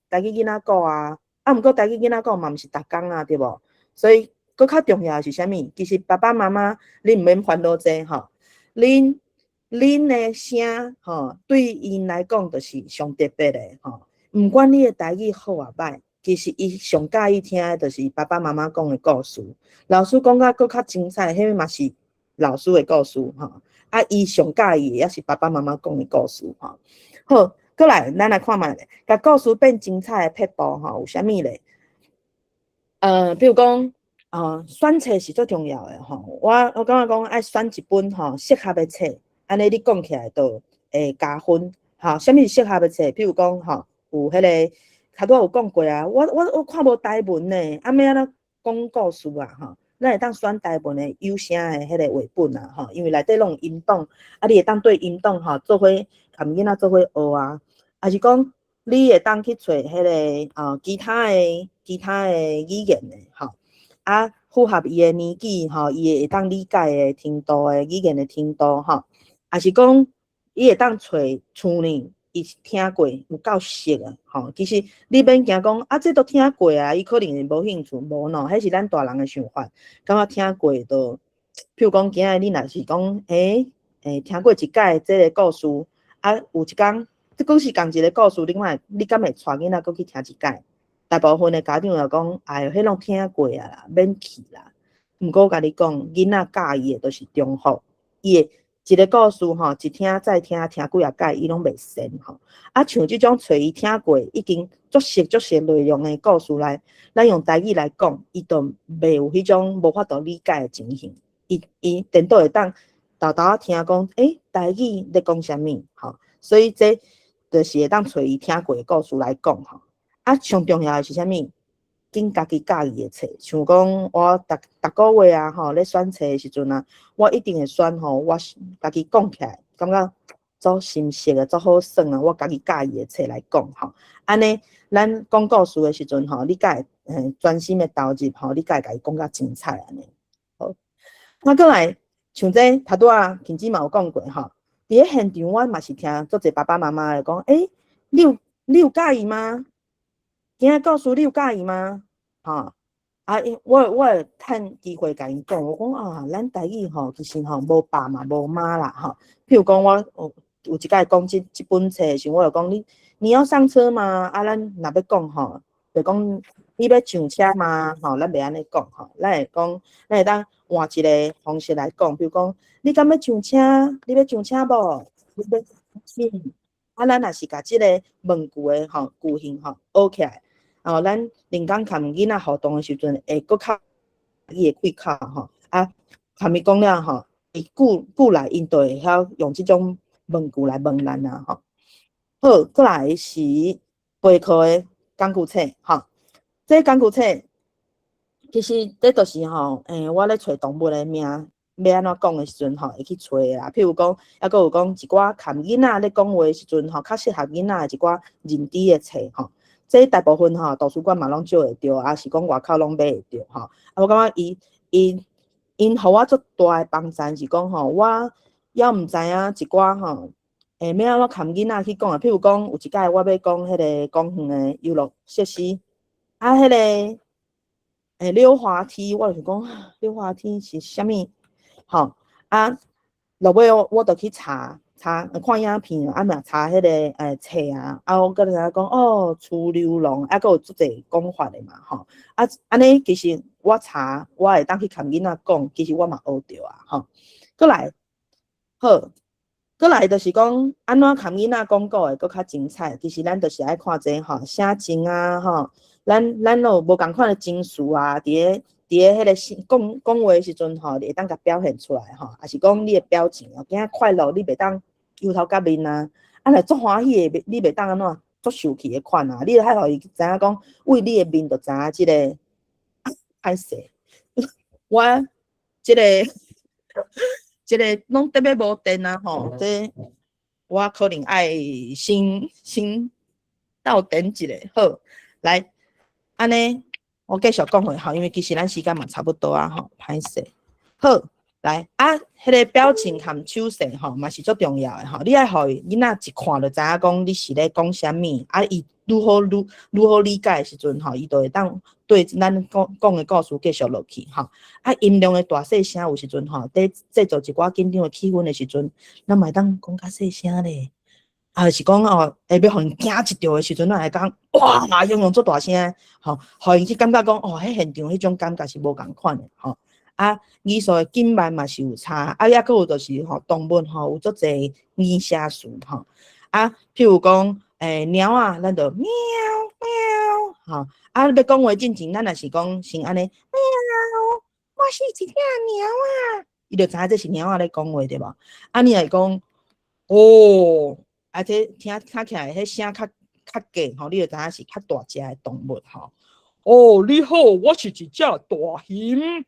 台語囡仔故啊，啊，毋過台語囡仔故嘛毋是逐工啊，對無？所以閣較重要的是啥物？其實爸爸媽媽，恁毋免煩惱這吼，恁的聲吼，對𪜶來講就是上特別的吼。毋管你的台語好抑歹，其實伊上佮意聽的就是爸爸媽媽講的故事。老師講甲閣較精彩，彼個嘛是老師的故事吼。啊，伊上佮意的也是爸爸媽媽講的故事吼。好，閣來，咱來看覓咧，共故事變精彩的撇步吼，有啥物咧？比如講，選冊是最重要的吼。我感覺講愛選一本吼適合的冊，按呢你講起來就會加分。吼，啥物是適合的冊？比如講吼，有彼个頭拄仔有講過啊，我看無台文呢，啊，欲按怎講故事啊？吼，咱會當選台文的有聲的彼个繪本啊，吼，因為內底攏有音檔，啊，你會當對音檔吼做伙含囡仔做伙學啊，抑是講你會當去揣彼个其他的語言的吼，啊，符合伊的年紀吼，伊會當理解的程度的語言的程度吼，抑是講伊會當揣厝裡伊聽過有夠熟的吼。其實你免驚講啊，這都聽過啊，伊可能會無興趣，無喏，彼是咱大人的想法，感覺聽過就，譬如講今仔日你若是講，聽過一擺這个故事，啊，有一工，這閣是仝一个故事，你看你敢會帶囡仔閣去聽一擺？大部分的家長就講，哎喲，彼攏聽過啊啦，免去啦。毋過我共你講，囡仔佮意的都是重複，伊會一个故事吼，一聽再聽，聽幾仔擺，伊攏袂嫌吼。啊，像這種揣伊聽過已經足熟足熟內容的故事來，咱用台語來講，伊就袂有彼種無法度理解的情形。伊顛倒會當沓沓仔聽講，台語咧講啥物吼？所以這就是會當揣伊聽過的故事來講吼。啊，上重要的是啥物？揀家己佮意的冊，像講我逐逐個月啊吼，咧選冊的時陣啊，我一定會選吼，我家己講起來感覺足心適的、足好耍啊，我家己佮意的冊來講吼。按呢，咱講故事的時陣吼，你才會專心的投入吼，你才會共伊講甲精彩按呢。好，啊，閣來像這頭拄仔芹子嘛有講過吼，佇咧現場我嘛是聽足濟爸爸媽媽會講，你有佮意嗎？今仔故事你有佮意嗎？吼，啊，我會趁機會共𪜶講，我講啊，咱台語吼，其實吼無爸嘛無媽啦吼。譬如講我有一擺講這本冊的時，我就講你要上車嗎？啊，咱若欲講吼，就講你欲上車嗎？吼，咱袂按呢講吼，咱會講，咱會當換一个方式來講，比如講你敢欲上車？你欲上車無？你欲上？啊，咱若是共這个問句的吼句型吼學起來。哦，咱人工含囡仔互動的時陣，會閣較伊會開口吼，啊，含伊講了吼，久久來𪜶就會曉用這種問句來問咱啊吼。好，過來是備課的工具冊吼，這工具冊其實這就是吼，我咧揣動物的名，欲按怎講的時陣吼，會去揣啦。譬如講，猶閣有講一寡含囡仔咧講話的時陣吼，較適合囡仔的一寡認知的冊吼。這大部分吼，圖書館嘛攏借會著，抑是講外口攏買會著吼。啊，我感覺伊伊𪜶予我足大的幫助是講吼，我猶毋知影一寡吼，欲按怎含囡仔去講啊。譬如講，有一擺我欲講彼个公園的遊樂設施，啊，彼个溜滑梯，我就想講溜滑梯是啥物？吼啊，落尾我就去查查看影片，啊嘛查彼个冊啊，啊我閣知影講哦，趨溜廊，啊閣有足濟講法的嘛吼，啊按呢其實我查我會當去共囡仔講，其實我嘛學著啊吼。閣來好，閣來就是講按怎共囡仔講故會閣較精彩。其實咱就是愛看這吼寫情啊吼，咱攏有無仝款的情緒啊，佇咧彼个講講話的時陣吼，會當共表現出來吼，抑是講你的表情哦，今仔快樂你袂當憂頭結面啊，啊若足歡喜的，你袂當按怎足受氣的款啊，你愛予伊知影講，為你的面就知影這个歹勢，我這个這个攏特欲無電啊吼，這我可能愛先先鬥電一下，好，來，按呢。我繼續講落吼，因為其實咱時間嘛差不多啊吼，歹勢。好，來啊，彼个表情含手勢吼，嘛是足重要的吼。你愛予伊囡仔一看就知影講你是咧講啥物，啊，伊愈好愈愈好理解的時陣吼，伊就會當對咱講講的故事繼續落去吼。啊，音量的大細聲有時陣吼，佇製造一寡緊張的氣氛的時陣，咱嘛會當講較細聲咧。啊，是講哦，會欲予𪜶驚一著的時陣，咱會講哇，用用足大聲，吼，予𪜶去感覺講哦，彼現場彼種感覺是無仝款的，吼。啊，語速的緊慢嘛是有差，啊，抑閣有就是吼，動物吼有足濟擬聲詞吼。啊，譬如講，貓仔，咱就喵喵，吼。啊，欲講話進前，咱若是講先按呢，喵，我是一隻貓仔，伊就知影這是貓仔咧講話對無？啊，你若是講，哦。啊，這聽聽起來，彼聲較較低吼，你就知影是較大隻的動物吼。哦，你好，我是一隻大熊。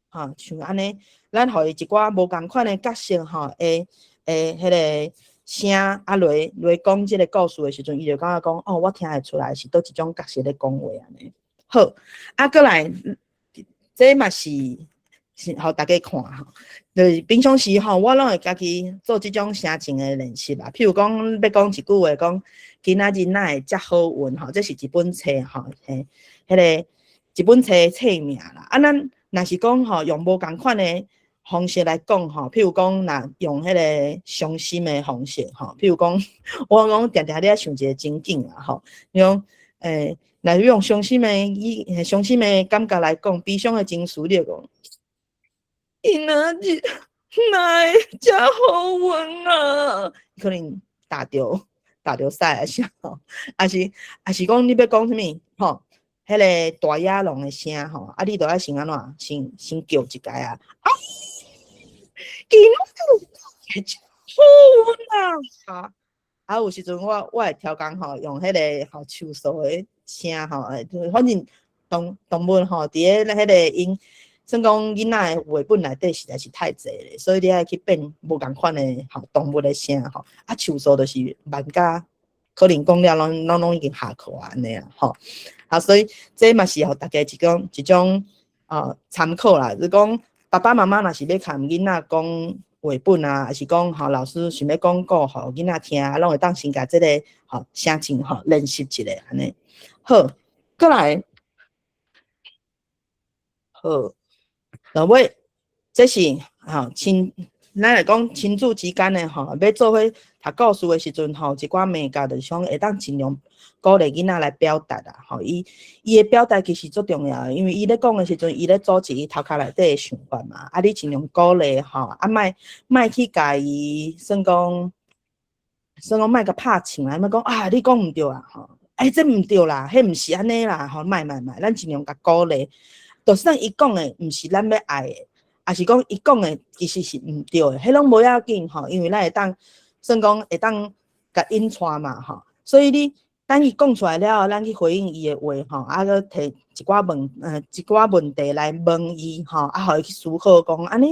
吼，像按呢，咱予伊一寡無仝款的角色吼，會會彼个聲啊來來講這个故事的時陣，伊就感覺講，哦，我聽會出來是佗一種角色咧講話按呢。好，啊，閣來，這嘛是。是予大家看吼，就是平常時吼，我攏會家己做這種聲情的練習啦。譬如講，欲講一句話，講今仔日哪會遮好運吼，這是一本冊吼，嘿，彼个一本冊冊名啦。啊，咱若是講吼，用無仝款的方式來講吼，譬如講，若用彼個傷心的方式吼，譬如講，我講定定咧想一個情景啦吼，你講，若用傷心的語、傷心的感覺來講，悲傷的情緒，你會講。今仔日哪會遮好運啊？可能打著打著屎啊啥吼，抑是抑是講你欲講啥物吼？彼个大野狼的聲吼，啊，你著愛先按怎？先先叫一下啊！啊，今仔日遮好運啊！啊，有時陣我我會調工吼，用彼个吼樹跍的聲吼，反正動動物吼，佇咧彼个𪜶。算講囡仔的繪本內底實在是太濟咧，所以你愛去變無仝款的吼動物的聲吼，啊樹跍就是慢甲可能講了攏攏攏已經下課啊按呢啊吼，啊所以這嘛是予大家一種一種參考啦，就是講爸爸媽媽若是欲共囡仔講繪本啊，抑是講吼老師想欲講故予囡仔聽，啊攏會當先共這個吼聲情吼練習一下按呢。好，閣來，好。落尾，這是吼親，咱來講親子之間的吼，欲做伙讀故事的時陣吼，一寡眉角就是講會當盡量鼓勵囡仔來表達啦，吼，伊伊的表達其實足重要的，因為伊咧講的時陣，伊咧組織伊頭殼內底的想法嘛，啊，你盡量鼓勵吼，啊，莫莫去共伊算講算講莫共拍槍啦，莫講啊，你講毋對啊，吼，欸，這毋對啦，彼毋是按呢啦，吼，莫莫莫，咱盡量共鼓勵。就算伊講的毋是咱欲愛的，抑是講伊講的其實是毋對的，彼攏無要緊吼，因為咱會當算講會當共引帶嘛吼，所以你等伊講出來了後，咱去回應伊的話吼，啊，閣提一寡問，一寡問題來問伊吼，啊，予伊去思考講，按呢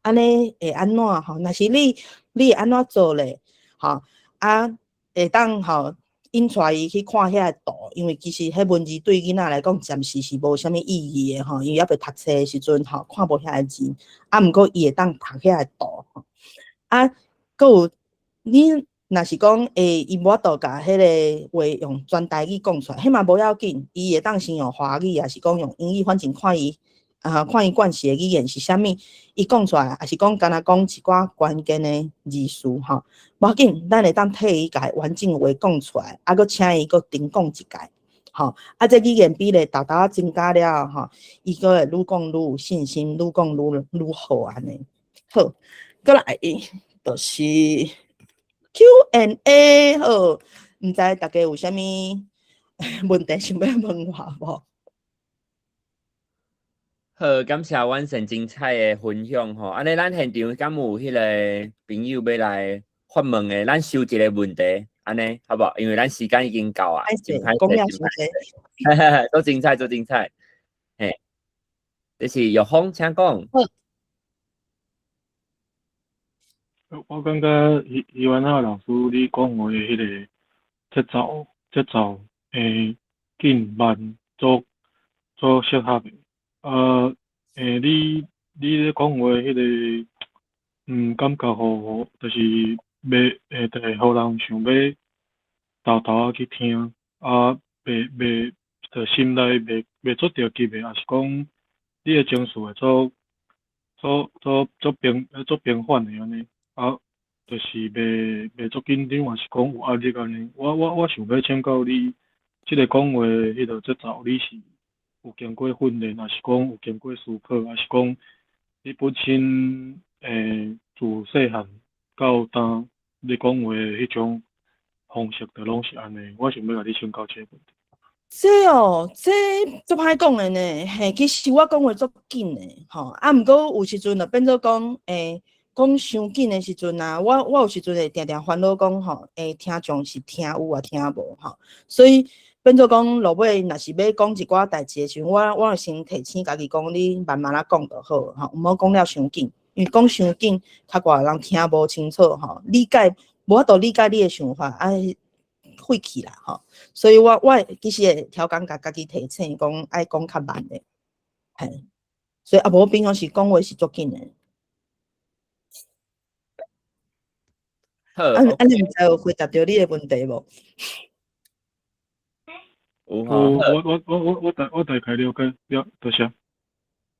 按呢會按怎吼？若是你，你會按怎做咧？吼，啊，會當吼引帶伊去看遐個圖，因為其實彼文字對囡仔來講暫時是無啥物意義的吼，因為猶未讀冊的時陣吼，看無遐個字，啊，毋過伊會當讀遐個圖吼，啊，閣有你若是講，伊無法度共彼個話用全台語講出來，彼嘛無要緊，伊會當先用華語，抑是講用英語，反正看伊啊，看伊慣勢的語言是啥物，伊講出來，抑是講干焦講一寡關鍵的字詞吼，無要緊，咱會當替伊共完整話講出來，啊，閣請伊閣重講一擺，吼，啊，這語言比例沓沓仔增加了後，吼，伊閣會愈講愈有信心，愈講愈愈好按呢。好，閣來就是 Q&A 好，毋知大家有啥物問題想欲問我無？好，感謝婉成精彩的分享吼。按呢，咱現場敢有彼個朋友欲來發問的？咱收一個問題，按呢好無？因為咱時間已經到啊，真歹勢，真歹勢，足精彩，足精彩。嘿，這是玉峰，請講。我感覺伊伊萬娜老師你講話彼個節奏節奏會緊慢，足足適合的。啊，你你咧講話彼個，感覺吼，就是袂會就是予人想欲沓沓仔去聽，啊，袂袂，就心內袂袂足著急的，抑是講你的情緒會足足足足平足平緩的按呢，啊，就是袂袂足緊張，抑是講有壓力按呢。我我我想欲請教你，這个講話彼个節奏，你是有經過訓練，抑是講有經過思考，抑是講你本身自細漢到今，你講話彼種方式就攏是按呢？我想欲共你請教這个問題。這哦，這足歹講的呢。嘿，其實我講話足緊的，吼。啊，毋過有時陣就變做講，講傷緊的時陣啊，我我有時陣會定定煩惱講，吼，聽眾是聽有抑聽無，吼。所以變做講，落尾若是欲講一寡代誌的時陣，我我會先提醒家己講，你慢慢仔講就好，吼，毋好講了傷緊，因為講傷緊，較偌人聽無清楚，吼，理解無法度理解你的想法，啊。廢去啦，吼，所以我我其實會調工共家己提醒講愛講較慢的，嘿，所以啊無平常時講話是足緊的。好，按按呢毋知有回答著你的問題無？有有，我我我我我大我大概了解了，多謝。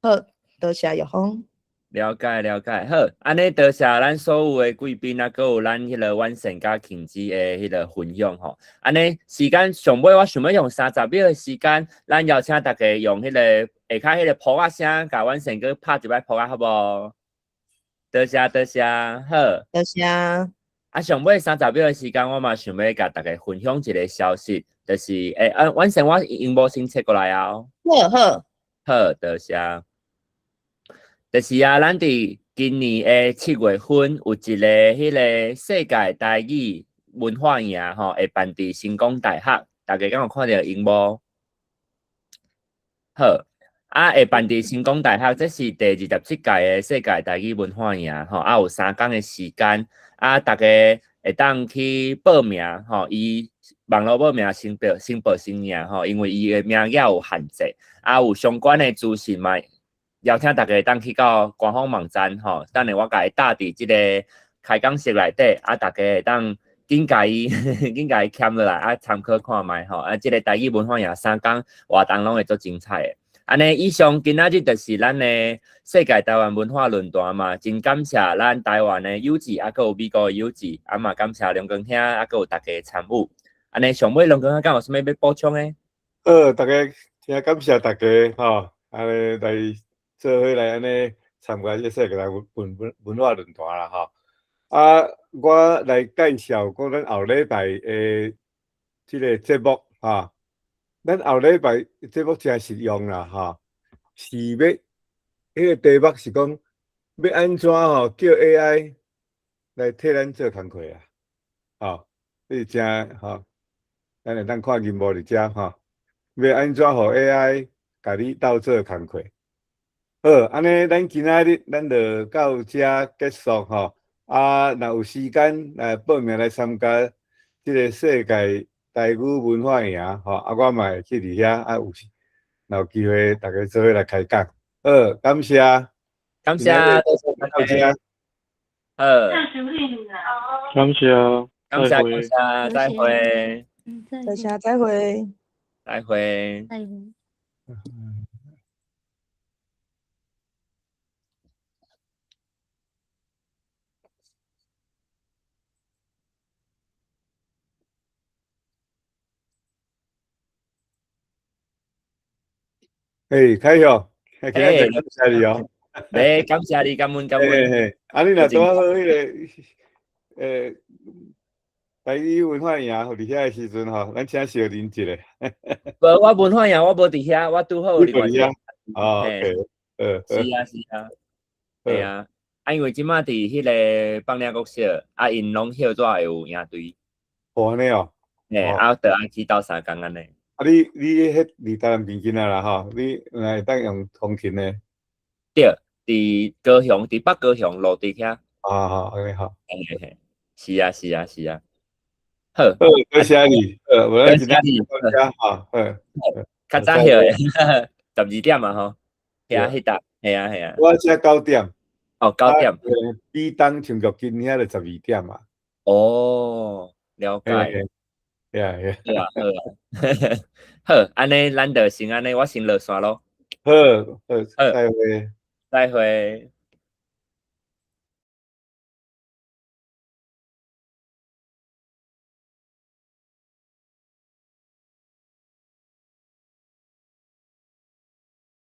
好，多謝玉峰。了解了解，好，按呢多謝咱所有的貴賓啊，閣有咱彼个婉成佮慶之的彼个分享吼。按呢時間上尾，我想欲用30秒的時間，咱邀請大家用彼個下跤彼個噗仔聲，共婉成閣拍一擺噗仔，好無？多謝多謝，好。多謝。啊，上尾三十秒的時間，我嘛想欲共大家分享一个消息，就是，啊，婉成我螢幕先切過來啊。好好。好，多謝。就是啊，咱佇今年的7月份有一个彼个世界台語文化營吼，會辦佇成功大學，大家敢有看著螢幕？好，啊，會辦佇成功大學，這是第27屆的世界台語文化營吼，啊，有3工的時間，啊，大家會當去報名吼，伊網路報名先報先報先贏吼，因為伊的名額有限制，啊，有相關的資訊嘛。邀請大家會當去到官方網站吼，等下我共伊貼佇這个開講室內底，啊，大家會當緊共伊緊共伊簽落來，啊，參考看覓吼，啊，這个台語文化營3工活動攏會足精彩的。按呢，以上今仔日就是咱的世界台灣文化論壇嘛，真感謝咱台灣的友志，啊，閣有美國的友志，啊嘛感謝龍光兄，啊，閣有大家的參與。按呢，上尾龍光兄敢有啥物欲補充的？好，大家真感謝大家吼，按呢來做伙來按呢參加這個世界文文文化論壇啦吼。啊，我來介紹講咱後禮拜的這个節目哈。咱後禮拜節目誠實用啦吼，是欲彼个題目是講欲按怎吼叫 AI 來替咱做工課啊？吼，這是誠吼，咱會當看任務佇遮吼，欲按怎予 AI 共你鬥做工課？好，按呢，咱今仔日咱就到遮結束吼。啊，若有時間來報名來參加這个世界台語文化營吼，啊，我嘛會去佇遐啊，有時若有機會，大家做伙來開講。好，感謝，感謝，多謝到遮。好，感謝，感謝，感謝，再會，多謝，再會，再會，再會。欸，開曉，今日感謝你哦。欸，感謝你，感恩感恩。嘿，啊，你若拄好彼个，台語文化營佇遐的時陣吼，咱請小林一下。無，我文化營我無佇遐，我拄好佇遐。哦，OK，是啊，是啊，對啊。啊，因為這馬佇彼个放領國小，啊，𪜶攏歇熱會有營隊。哦，按呢哦。嘿，啊，就愛去鬥相共按呢。啊，你彼離台南邊近啊啦吼，你若會當用通勤的。對，佇高雄，佇北高雄蘆竹遐。啊好，按呢好。嘿嘿，是啊，是啊，是啊。好，好，多謝你，好，無咱今仔日到遮吼，好，較早歇，12點啊吼，遐彼搭，嘿啊嘿啊。我遮9點。哦，9點。比東像玉金遐就12點啊。哦，了解。嘿啊嘿啊。好啊好啊。好，按呢咱就先按呢，我先落線囉。好，好，再會。再會。